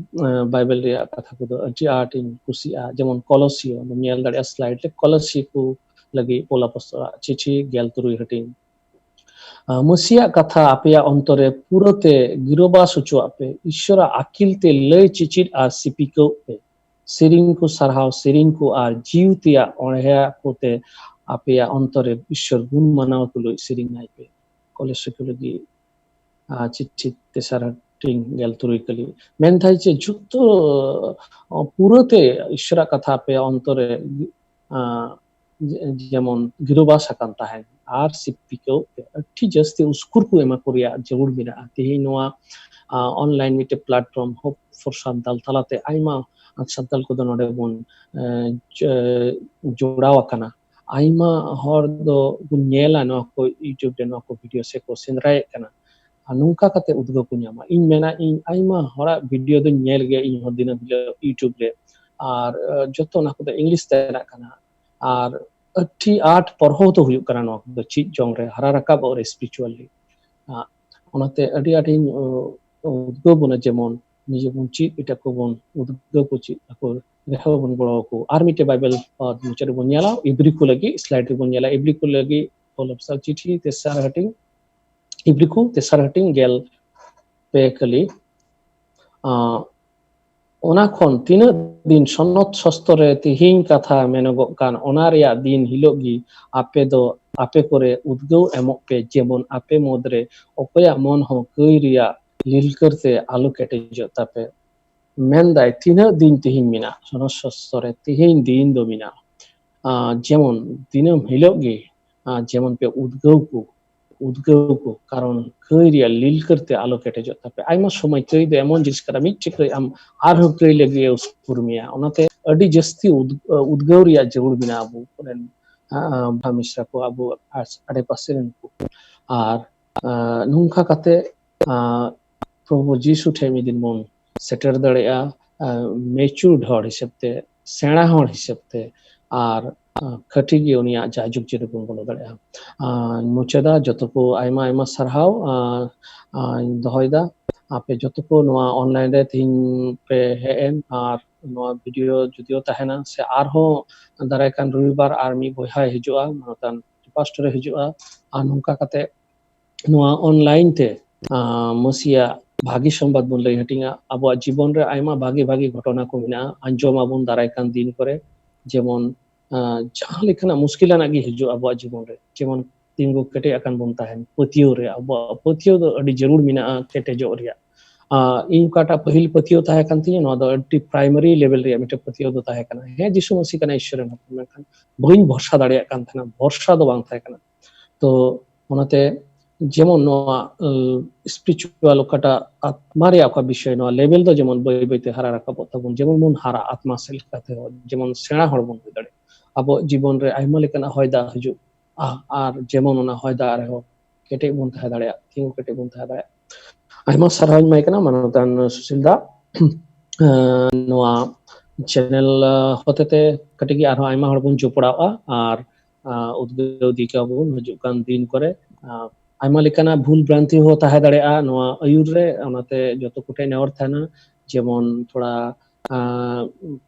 ᱮᱸ, ᱵᱟᱭᱵᱮᱞ ᱨᱮᱭᱟᱜ ᱠᱟᱛᱷᱟ ᱠᱚᱫᱚ ᱟᱹᱰᱤ ᱟᱸᱴᱤᱧ ᱠᱩᱥᱤᱭᱟᱜᱼᱟ, ᱡᱮᱢᱚᱱ ᱠᱚᱞᱚᱥᱤᱭᱚ, ᱧᱮᱞ ᱫᱟᱲᱮᱭᱟᱜᱼᱟ slide ᱨᱮ, ᱠᱚᱞᱚᱥᱤ ᱠᱚ ᱞᱟᱹᱜᱤᱫ ᱯᱚᱞ ᱟᱯᱚᱥᱛᱚᱞᱟᱜ ᱪᱤᱴᱷᱤ ᱜᱮᱞ ᱛᱩᱨᱩᱭ ᱦᱟᱹᱴᱤᱧ᱾ ᱟᱸ, ᱢᱟᱹᱥᱤᱭᱟᱜ ᱠᱟᱛᱷᱟ ᱟᱯᱮᱭᱟᱜ ᱚᱱᱛᱚᱨ ᱨᱮ ᱯᱩᱨᱟᱹᱛᱮ ᱜᱤᱨᱟᱹᱵᱟᱥ ᱦᱚᱪᱚᱣᱟᱜ ᱯᱮ, ᱤᱥᱥᱚᱨᱟᱜ ᱟᱹᱠᱤᱞ ᱛᱮ ᱞᱟᱹᱭ ᱪᱤᱪᱤᱫ ᱟᱨ ᱥᱤᱯᱤᱠᱟᱹᱣ ᱯᱮ᱾ ᱥᱮᱨᱮᱧ ᱠᱚ, ᱥᱟᱨᱦᱟᱣ ᱥᱮᱨᱮᱧ ᱠᱚ ᱟᱨ ᱡᱤᱣᱤ ᱛᱮᱭᱟᱜ ᱚᱬᱦᱮ ᱠᱚᱛᱮ ᱟᱯᱮᱭᱟᱜ ᱚᱱᱛᱚᱨ ᱨᱮ ᱤᱥᱥᱚᱨ ᱜᱩᱱ ᱢᱟᱱᱟᱣ ᱛᱩᱞᱩᱡ ᱥᱮᱨᱮᱧ ᱟᱭ ᱯᱮ᱾ ᱠᱚᱞᱚᱥᱤ ᱠᱚ ᱞᱟᱹᱜᱤᱫ, ᱟᱸ, ᱪᱤᱴᱷᱤ ᱛᱮᱥᱟᱨ ᱦᱟᱹᱴᱤᱧ ᱜᱮᱞ ᱛᱩᱨᱩᱭ ᱠᱟᱹᱞᱤ᱾ ᱢᱮᱱᱫᱟᱭ ᱡᱮ ᱡᱚᱛᱚ, ᱟᱸ, ᱯᱩᱨᱟᱹᱛᱮ ᱤᱥᱥᱚᱨᱟᱜ ᱠᱟᱛᱷᱟ ᱟᱯᱮᱭᱟᱜ ᱚᱱᱛᱚᱨ ᱨᱮ, ᱟᱸ, ᱡᱮ-, ᱡᱮᱢᱚᱱ ᱜᱤᱨᱟᱹᱵᱟᱥ ᱟᱠᱟᱱ ᱛᱟᱦᱮᱸᱱ ᱟᱨ ᱥᱤᱯᱤᱠᱟᱹᱣ ᱯᱮ᱾ ᱟᱹᱰᱤ ᱡᱟᱹᱥᱛᱤ ᱩᱥᱠᱩᱨ ᱠᱚ ᱮᱢᱟ ᱠᱚ ᱨᱮᱭᱟᱜ ᱡᱟᱹᱨᱩᱲ ᱢᱮᱱᱟᱜᱼᱟ᱾ ᱛᱮᱦᱮᱧ ᱱᱚᱣᱟ, ᱟᱸ, online ᱢᱤᱫᱴᱮᱡ platform Hope for Santal ᱛᱟᱞᱟᱛᱮ ᱟᱭᱢᱟ ᱥᱟᱱᱛᱟᱞ ᱠᱚᱫᱚ ᱱᱚᱰᱮ ᱵᱚᱱ, ᱮᱸ, ᱡᱚ-, ᱡᱚᱲᱟᱣ ᱟᱠᱟᱱᱟ᱾ ᱟᱭᱢᱟ ᱦᱚᱲ ᱫᱚ ᱵᱚᱱ ᱧᱮᱞᱟ ᱱᱚᱣᱟ ᱠᱚ YouTube ᱨᱮ, ᱱᱚᱣᱟ ᱠᱚ video ᱥᱮ ᱠᱚ ᱥᱮᱸᱫᱽᱨᱟᱭᱮᱫ ᱠᱟᱱᱟ᱾ ᱟᱨ ᱱᱚᱝᱠᱟ ᱠᱟᱛᱮ ᱩᱫᱽᱜᱟᱹᱣ ᱠᱚ ᱧᱟᱢᱟ᱾ ᱤᱧ ᱢᱮᱱᱟ, ᱤᱧ ᱟᱭᱢᱟ ᱦᱚᱲᱟᱜ video ᱫᱚᱧ ᱧᱮᱞ ᱜᱮᱭᱟ ᱤᱧ ᱦᱚᱸ ᱫᱤᱱᱟᱹᱢ ᱦᱤᱞᱳᱜ YouTube ᱨᱮ᱾ ᱟᱨ, ᱟᱸ, ᱡᱚᱛᱚ ᱚᱱᱟ ᱠᱚᱫᱚ English ᱛᱮ ᱨᱮᱱᱟᱜ ᱠᱟᱱᱟ᱾ ᱟᱨ ᱟᱹᱰᱤ ᱟᱸᱴ ᱯᱚᱨᱦᱚ ᱫᱚ ᱦᱩᱭᱩᱜ ᱠᱟᱱᱟ ᱱᱚᱣᱟ ᱠᱚᱫᱚ ᱪᱮᱫ ᱡᱚᱝ ᱨᱮ, ᱦᱟᱨᱟ ᱨᱟᱠᱟᱵᱚᱜ ᱨᱮ spiritually᱾ ᱟᱸ, ᱚᱱᱟᱛᱮ ᱟᱹᱰᱤ ᱟᱸᱴᱤᱧ, ᱩ-, ᱩᱫᱽᱜᱟᱹᱣ ᱵᱚᱱᱟ ᱡᱮᱢᱚᱱ ᱱᱤᱡᱮ ᱵᱚᱱ ᱪᱮᱫ, ᱮᱴᱟᱜ ᱠᱚᱵᱚᱱ ᱩᱫᱽᱜᱟᱹᱣ ᱠᱚ ᱪᱮᱫ ᱟᱠᱚ ᱨᱮᱦᱚᱸ ᱵᱚᱱ ᱜᱚᱲᱚ ᱟᱠᱚ᱾ ᱟᱨ ᱢᱤᱫᱴᱮᱡ ᱵᱟᱭᱵᱮᱞ ᱯᱟᱛ ᱢᱩᱪᱟᱹᱫ ᱨᱮᱵᱚᱱ ᱧᱮᱞᱟ, ᱤᱵᱨᱤ ᱠᱚ ᱞᱟᱹᱜᱤᱫ slide ᱨᱮᱵᱚᱱ ᱧᱮᱞᱟ, ᱤᱵᱨᱤ ᱠᱚ ᱞᱟᱹᱜᱤᱫ ᱯᱚᱞ ᱟᱯᱚᱥᱛᱚᱞ ᱪᱤᱴᱷᱤ ᱛᱮᱥᱟᱨ ᱦᱟᱹᱴᱤᱧ, ᱤᱵᱨᱤ ᱠᱚ ᱛᱮᱥᱟᱨ ᱦᱟᱹᱴᱤᱧ ᱜᱮᱞ ᱯᱮ ᱠᱟᱹᱞᱤ᱾ ᱟᱸ, ᱚᱱᱟ ᱠᱷᱚᱱ ᱛᱤᱱᱟᱹᱜ ᱫᱤᱱ ᱥᱚᱱᱚᱛ ᱥᱚᱥᱛᱚ ᱨᱮ ᱛᱮᱦᱮᱧ ᱠᱟᱛᱷᱟ ᱢᱮᱱᱚᱜᱚᱜ ᱠᱟᱱ, ᱚᱱᱟ ᱨᱮᱭᱟᱜ ᱫᱤᱱ ᱦᱤᱞᱳᱜ ᱜᱮ ᱟᱯᱮ ᱫᱚ ᱟᱯᱮ ᱠᱚᱨᱮ ᱩᱫᱽᱜᱟᱹᱣ ᱮᱢᱚᱜ ᱯᱮ, ᱡᱮᱢᱚᱱ ᱟᱯᱮ ᱢᱩᱫᱽ ᱨᱮ ᱚᱠᱚᱭᱟᱜ ᱢᱚᱱ ᱦᱚᱸ ᱠᱟᱹᱭ ᱨᱮᱭᱟᱜ ᱞᱤᱞᱠᱟᱹᱨ ᱛᱮ ᱟᱞᱚ ᱠᱮᱴᱮᱡᱚᱜ ᱛᱟᱯᱮ᱾ ᱢᱮᱱᱫᱟᱭ, ᱛᱤᱱᱟᱹᱜ ᱫᱤᱱ ᱛᱮᱦᱮᱧ ᱢᱮᱱᱟᱜᱼᱟ? ᱥᱚᱱᱚᱛ ᱥᱚᱥᱛᱚ ᱨᱮ ᱛᱮᱦᱮᱧ ᱫᱤᱱ ᱫᱚ ᱢᱮᱱᱟᱜᱼᱟ᱾ ᱟᱸ, ᱡᱮᱢᱚᱱ ᱫᱤᱱᱟᱹᱢ ᱦᱤᱞᱳᱜ ᱜᱮ, ᱟᱸ, ᱡᱮᱢᱚᱱ ᱯᱮ ᱩᱫᱽᱜᱟᱹᱣ ᱠᱚ, ᱩᱫᱽᱜᱟᱹᱣ ᱠᱚ, ᱠᱟᱨᱚᱱ ᱠᱟᱹᱭ ᱨᱮᱭᱟᱜ ᱞᱤᱞᱠᱟᱹᱨ ᱛᱮ ᱟᱞᱚ ᱠᱮᱴᱮᱡᱚᱜ ᱛᱟᱯᱮ᱾ ᱟᱭᱢᱟ ᱥᱚᱢᱚᱭ ᱠᱟᱹᱭ ᱫᱚ ᱮᱢᱚᱱ ᱡᱤᱱᱤᱥ ᱠᱟᱱᱟ, ᱢᱤᱫᱴᱮᱡ ᱠᱟᱹᱭ ᱟᱢ ᱟᱨᱦᱚᱸ ᱠᱟᱹᱭ ᱞᱟᱹᱜᱤᱫ ᱮ ᱩᱥᱠᱩᱨ ᱢᱮᱭᱟ᱾ ᱚᱱᱟᱛᱮ ᱟᱹᱰᱤ ᱡᱟᱹᱥᱛᱤ ᱩᱫ-, ᱩᱫᱽᱜᱟᱹᱣ ᱨᱮᱭᱟᱜ ᱡᱟᱹᱨᱩᱲ ᱢᱮᱱᱟᱜᱼᱟ ᱟᱵᱚ ᱨᱮᱱ, ᱟ, ᱟ, ᱵᱚᱭᱦᱟ ᱢᱤᱥᱨᱟ ᱠᱚ, ᱟᱵᱚ ᱟᱥ-, ᱟᱰᱮᱯᱟᱥᱮ ᱨᱮᱱ ᱠᱚ᱾ ᱟᱨ, ᱟ, ᱱᱚᱝᱠᱟ ᱠᱟᱛᱮ, ᱟ, ᱯᱨᱚᱵᱷᱩ ᱡᱤᱥᱩ ᱴᱷᱮᱱ ᱢᱤᱫ ᱫᱤᱱ ᱵᱚᱱ ᱥᱮᱴᱮᱨ ᱫᱟᱲᱮᱭᱟᱜᱼᱟ, ᱟ, matured ᱦᱚᱲ ᱦᱤᱥᱟᱹᱵ ᱛᱮ, ᱥᱮᱬᱟ ᱦᱚᱲ ᱦᱤᱥᱟᱹᱵ ᱛᱮ, ᱟᱨ, ᱟ, ᱠᱷᱟᱹᱴᱤ ᱜᱮ ᱩᱱᱤᱭᱟᱜ ᱡᱟᱭᱡᱩᱜᱽ ᱡᱤᱭᱚᱱ ᱨᱮᱵᱚᱱ ᱵᱚᱞᱚ ᱫᱟᱲᱮᱭᱟᱜᱼᱟ᱾ ᱟ, ᱢᱩᱪᱟᱹᱫᱟ, ᱡᱚᱛᱚ ᱠᱚ ᱟᱭᱢᱟ ᱟᱭᱢᱟ ᱥᱟᱨᱦᱟᱣ, ᱟ, ᱟᱧ ᱫᱚᱦᱚᱭᱮᱫᱟ᱾ ᱟᱯᱮ ᱡᱚᱛᱚ ᱠᱚ ᱱᱚᱣᱟ online ᱨᱮ ᱛᱮᱦᱮᱧ ᱯᱮ ᱦᱮᱡ ᱮᱱ, ᱟᱨ ᱱᱚᱣᱟ video ᱡᱩᱫᱤᱭᱳ ᱛᱟᱦᱮᱱᱟ, ᱥᱮ ᱟᱨᱦᱚᱸ ᱫᱟᱨᱟᱭ ᱠᱟᱱ ᱨᱚᱵᱤᱵᱟᱨ ᱟᱨ ᱢᱤᱫ ᱵᱚᱭᱦᱟᱭ ᱦᱤᱡᱩᱜᱼᱟ, ᱢᱟᱱᱚᱛᱟᱱ ᱯᱟᱥᱴᱚᱨᱮ ᱦᱤᱡᱩᱜᱼᱟ, ᱟᱨ ᱱᱚᱝᱠᱟ ᱠᱟᱛᱮ ᱱᱚᱣᱟ online ᱛᱮ, ᱟ, ᱢᱟᱹᱥᱤᱭᱟᱜ ᱵᱷᱟᱹᱜᱤ ᱥᱚᱢᱵᱟᱫ ᱵᱚᱱ ᱞᱟᱹᱭ ᱦᱟᱹᱴᱤᱧᱟ᱾ ᱟᱵᱚᱣᱟᱜ ᱡᱤᱵᱚᱱ ᱨᱮ ᱟᱭᱢᱟ ᱵᱷᱟᱹᱜᱤ ᱵᱷᱟᱹᱜᱤ ᱜᱷᱚᱴᱚᱱᱟ ᱠᱚ ᱢᱮᱱᱟᱜᱼᱟ, ᱟᱸᱡᱚᱢ ᱟᱵᱚᱱ ᱫᱟᱨᱟᱭ ᱠᱟᱱ ᱫᱤᱱ ᱠᱚᱨᱮ, ᱡᱮᱢᱚᱱ, ᱟ, ᱡᱟᱦᱟᱸ ᱞᱮᱠᱟᱱᱟᱜ ᱢᱩᱥᱠᱤᱞ ᱟᱱᱟᱜ ᱜᱮ ᱦᱤᱡᱩᱜᱼᱟ ᱟᱵᱚᱣᱟᱜ ᱡᱤᱵᱚᱱ ᱨᱮ, ᱡᱮᱢᱚᱱ ᱛᱤᱸᱜᱩ ᱠᱮᱴᱮᱡ ᱟᱠᱟᱱ ᱵᱚᱱ ᱛᱟᱦᱮᱱ᱾ ᱯᱟᱹᱛᱭᱟᱹᱣ ᱨᱮ, ᱟᱵᱚᱣᱟᱜ ᱯᱟᱹᱛᱭᱟᱹᱣ ᱫᱚ ᱟᱹᱰᱤ ᱡᱟᱹᱨᱩᱲ ᱢᱮᱱᱟᱜᱼᱟ ᱠᱮᱴᱮᱡᱚᱜ ᱨᱮᱭᱟᱜ᱾ ᱟ, ᱤᱧ ᱚᱠᱟᱴᱟᱜ ᱯᱟᱹᱦᱤᱞ ᱯᱟᱹᱛᱭᱟᱹᱣ ᱛᱟᱦᱮᱸ ᱠᱟᱱ ᱛᱤᱧᱟᱹ, ᱱᱚᱣᱟ ᱫᱚ ᱟᱹᱰᱤ primary level ᱨᱮᱭᱟᱜ ᱢᱤᱫᱴᱮᱱ ᱯᱟᱹᱛᱭᱟᱹᱣ ᱫᱚ ᱛᱟᱦᱮᱸ ᱠᱟᱱᱟ᱾ ᱦᱮᱸ, ᱡᱤᱥᱩ ᱢᱟᱹᱥᱤ ᱠᱟᱱᱟᱭ ᱤᱥᱥᱚᱨ ᱨᱮᱱ ᱦᱚᱯᱚᱱ, ᱢᱮᱱᱠᱷᱟᱱ ᱵᱟᱹᱧ ᱵᱷᱚᱨᱥᱟ ᱫᱟᱲᱮᱭᱟᱜ ᱠᱟᱱ ᱛᱟᱦᱮᱱᱟ, ᱵᱷᱚᱨᱥᱟ ᱫᱚ ᱵᱟᱝ ᱛᱟᱦᱮᱸ ᱠᱟᱱᱟ᱾ ᱛᱚ ᱚᱱᱟᱛᱮ ᱡᱮᱢᱚᱱ ᱱᱚᱣᱟ, ᱟ, spiritual ᱚᱠᱟᱴᱟᱜ ᱟᱛᱢᱟ ᱨᱮᱭᱟᱜ ᱚᱠᱟ ᱵᱤᱥᱚᱭ, ᱱᱚᱣᱟ level ᱫᱚ ᱡᱮᱢᱚᱱ ᱵᱟᱹᱭ ᱵᱟᱹᱭᱛᱮ ᱦᱟᱨᱟ ᱨᱟᱠᱟᱵᱚᱜ ᱛᱟᱵᱚᱱ, ᱡᱮᱢᱚᱱ ᱵᱚᱱ ᱦᱟᱨᱟ ᱟᱛᱢᱟ ᱥᱮᱫ ᱞᱮᱠᱟᱛᱮ, ᱡᱮᱢᱚᱱ ᱥᱮᱬᱟ ᱦᱚᱲ ᱵᱚᱱ ᱦᱩᱭ ᱫᱟᱲᱮᱭᱟᱜᱼᱟ᱾ ᱟᱵᱚᱣᱟᱜ ᱡᱤᱵᱚᱱ ᱨᱮ ᱟᱭᱢᱟ ᱞᱮᱠᱟᱱᱟᱜ ᱦᱚᱭ ᱫᱟᱜ ᱦᱤᱡᱩᱜᱼᱟ, ᱟᱨ ᱡᱮᱢᱚᱱ ᱚᱱᱟ ᱦᱚᱭ ᱫᱟᱜ ᱨᱮᱦᱚᱸ ᱠᱮᱴᱮᱡ ᱵᱚᱱ ᱛᱟᱦᱮᱸ ᱫᱟᱲᱮᱭᱟᱜᱼᱟ, ᱛᱤᱸᱜᱩ ᱠᱮᱴᱮᱡ ᱵᱚᱱ ᱛᱟᱦᱮᱸ ᱫᱟᱲᱮᱭᱟᱜᱼᱟ᱾ ᱟᱭᱢᱟ ᱥᱟᱨᱦᱟᱣ ᱤᱧ ᱮᱢᱟᱭ ᱠᱟᱱᱟ ᱢᱟᱱᱚᱛᱟᱱ ᱥᱩᱥᱤᱞ ᱫᱟ᱾ ᱱᱚᱣᱟ channel ᱦᱚᱛᱮᱛᱮ ᱠᱟᱹᱴᱤᱡ ᱜᱮ ᱟᱨᱦᱚᱸ ᱟᱭᱢᱟ ᱦᱚᱲ ᱵᱚᱱ ᱡᱚᱯᱲᱟᱣᱚᱜᱼᱟ, ᱟᱨ, ᱟ, ᱩᱫᱽᱜᱟᱹᱣ ᱤᱫᱤ ᱠᱚᱣᱟ ᱵᱚᱱ ᱦᱤᱡᱩᱜ ᱠᱟᱱ ᱫᱤᱱ ᱠᱚᱨᱮ᱾ ᱟ, ᱟᱭᱢᱟ ᱞᱮᱠᱟᱱᱟᱜ ᱵᱷᱩᱞ ᱵᱷᱨᱟᱱᱛᱤ ᱦᱚᱸ ᱛᱟᱦᱮᱸ ᱫᱟᱲᱮᱭᱟᱜᱼᱟ ᱱᱚᱣᱟ ᱟᱹᱭᱩᱨ ᱨᱮ, ᱚᱱᱟᱛᱮ ᱡᱚᱛᱚ ᱠᱚᱴᱷᱮᱱ ᱱᱮᱦᱚᱨ ᱛᱟᱦᱮᱱᱟ ᱡᱮᱢᱚᱱ ᱛᱷᱚᱲᱟ, ᱟ,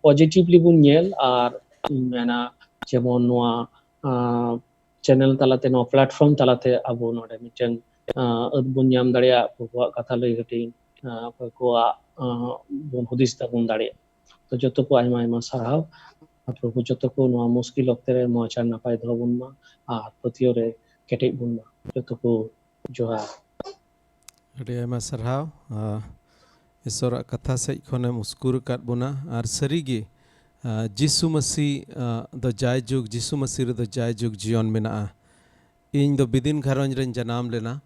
positively ᱵᱚᱱ ᱧᱮᱞ, ᱟᱨ ᱤᱧ ᱢᱮᱱᱟ ᱡᱮᱢᱚᱱ ᱱᱚᱣᱟ, ᱟ, channel ᱛᱟᱞᱟᱛᱮ, ᱱᱚᱣᱟ platform ᱛᱟᱞᱟᱛᱮ ᱟᱵᱚ ᱱᱚᱰᱮ ᱢᱤᱫᱴᱮᱱ, ᱟ, ᱟᱹᱫ ᱵᱚᱱ ᱧᱟᱢ ᱫᱟᱲᱮᱭᱟᱜᱼᱟ, ᱯᱨᱚᱵᱷᱩᱣᱟᱜ ᱠᱟᱛᱷᱟ ᱞᱟᱹᱭ ᱦᱟᱹᱴᱤᱧ, ᱟ, ᱚᱠᱚᱭ ᱠᱚᱣᱟᱜ, ᱟ, ᱵᱚᱱ ᱦᱩᱫᱤᱥ ᱛᱟᱵᱚᱱ ᱫᱟᱲᱮᱭᱟᱜᱼᱟ᱾ ᱛᱚ ᱡᱚᱛᱚ ᱠᱚ ᱟᱭᱢᱟ ᱟᱭᱢᱟ ᱥᱟᱨᱦᱟᱣ᱾ ᱟᱨ ᱯᱨᱚᱵᱷᱩ ᱡᱚᱛᱚ ᱠᱚ ᱱᱚᱣᱟ ᱢᱩᱥᱠᱤᱞ ᱚᱠᱛᱮ ᱨᱮ ᱢᱚᱡᱽ ᱟᱨ ᱱᱟᱯᱟᱭ ᱫᱚᱦᱚ ᱵᱚᱱ ᱢᱟ, ᱟᱨ ᱯᱟᱹᱛᱭᱟᱹᱣ ᱨᱮ ᱠᱮᱴᱮᱡ ᱵᱚᱱ ᱢᱟ᱾ ᱡᱚᱛᱚ ᱠᱚ ᱡᱚᱦᱟᱨ᱾ ᱟᱹᱰᱤ ᱟᱭᱢᱟ ᱥᱟᱨᱦᱟᱣ᱾ ᱟ, ᱤᱥᱚᱨᱟᱜ ᱠᱟᱛᱷᱟ ᱥᱮᱫ ᱠᱷᱚᱱᱮᱢ ᱩᱥᱠᱩᱨ ᱟᱠᱟᱫ ᱵᱚᱱᱟ, ᱟᱨ ᱥᱟᱹᱨᱤᱜᱮ, ᱟ, ᱡᱤᱥᱩ ᱢᱟᱹᱥᱤ, ᱟ, ᱫᱚ ᱡᱟᱭᱡᱩᱜᱽ, ᱡᱤᱥᱩ ᱢᱟᱹᱥᱤ ᱨᱮᱫᱚ ᱡᱟᱭᱡᱩᱜᱽ ᱡᱤᱭᱚᱱ ᱢᱮᱱᱟᱜᱼᱟ᱾ ᱤᱧ ᱫᱚ ᱵᱤᱫᱤᱱ ᱜᱷᱟᱨᱚᱸᱡᱽ ᱨᱮᱧ ᱡᱟᱱᱟᱢ ᱞᱮᱱᱟ᱾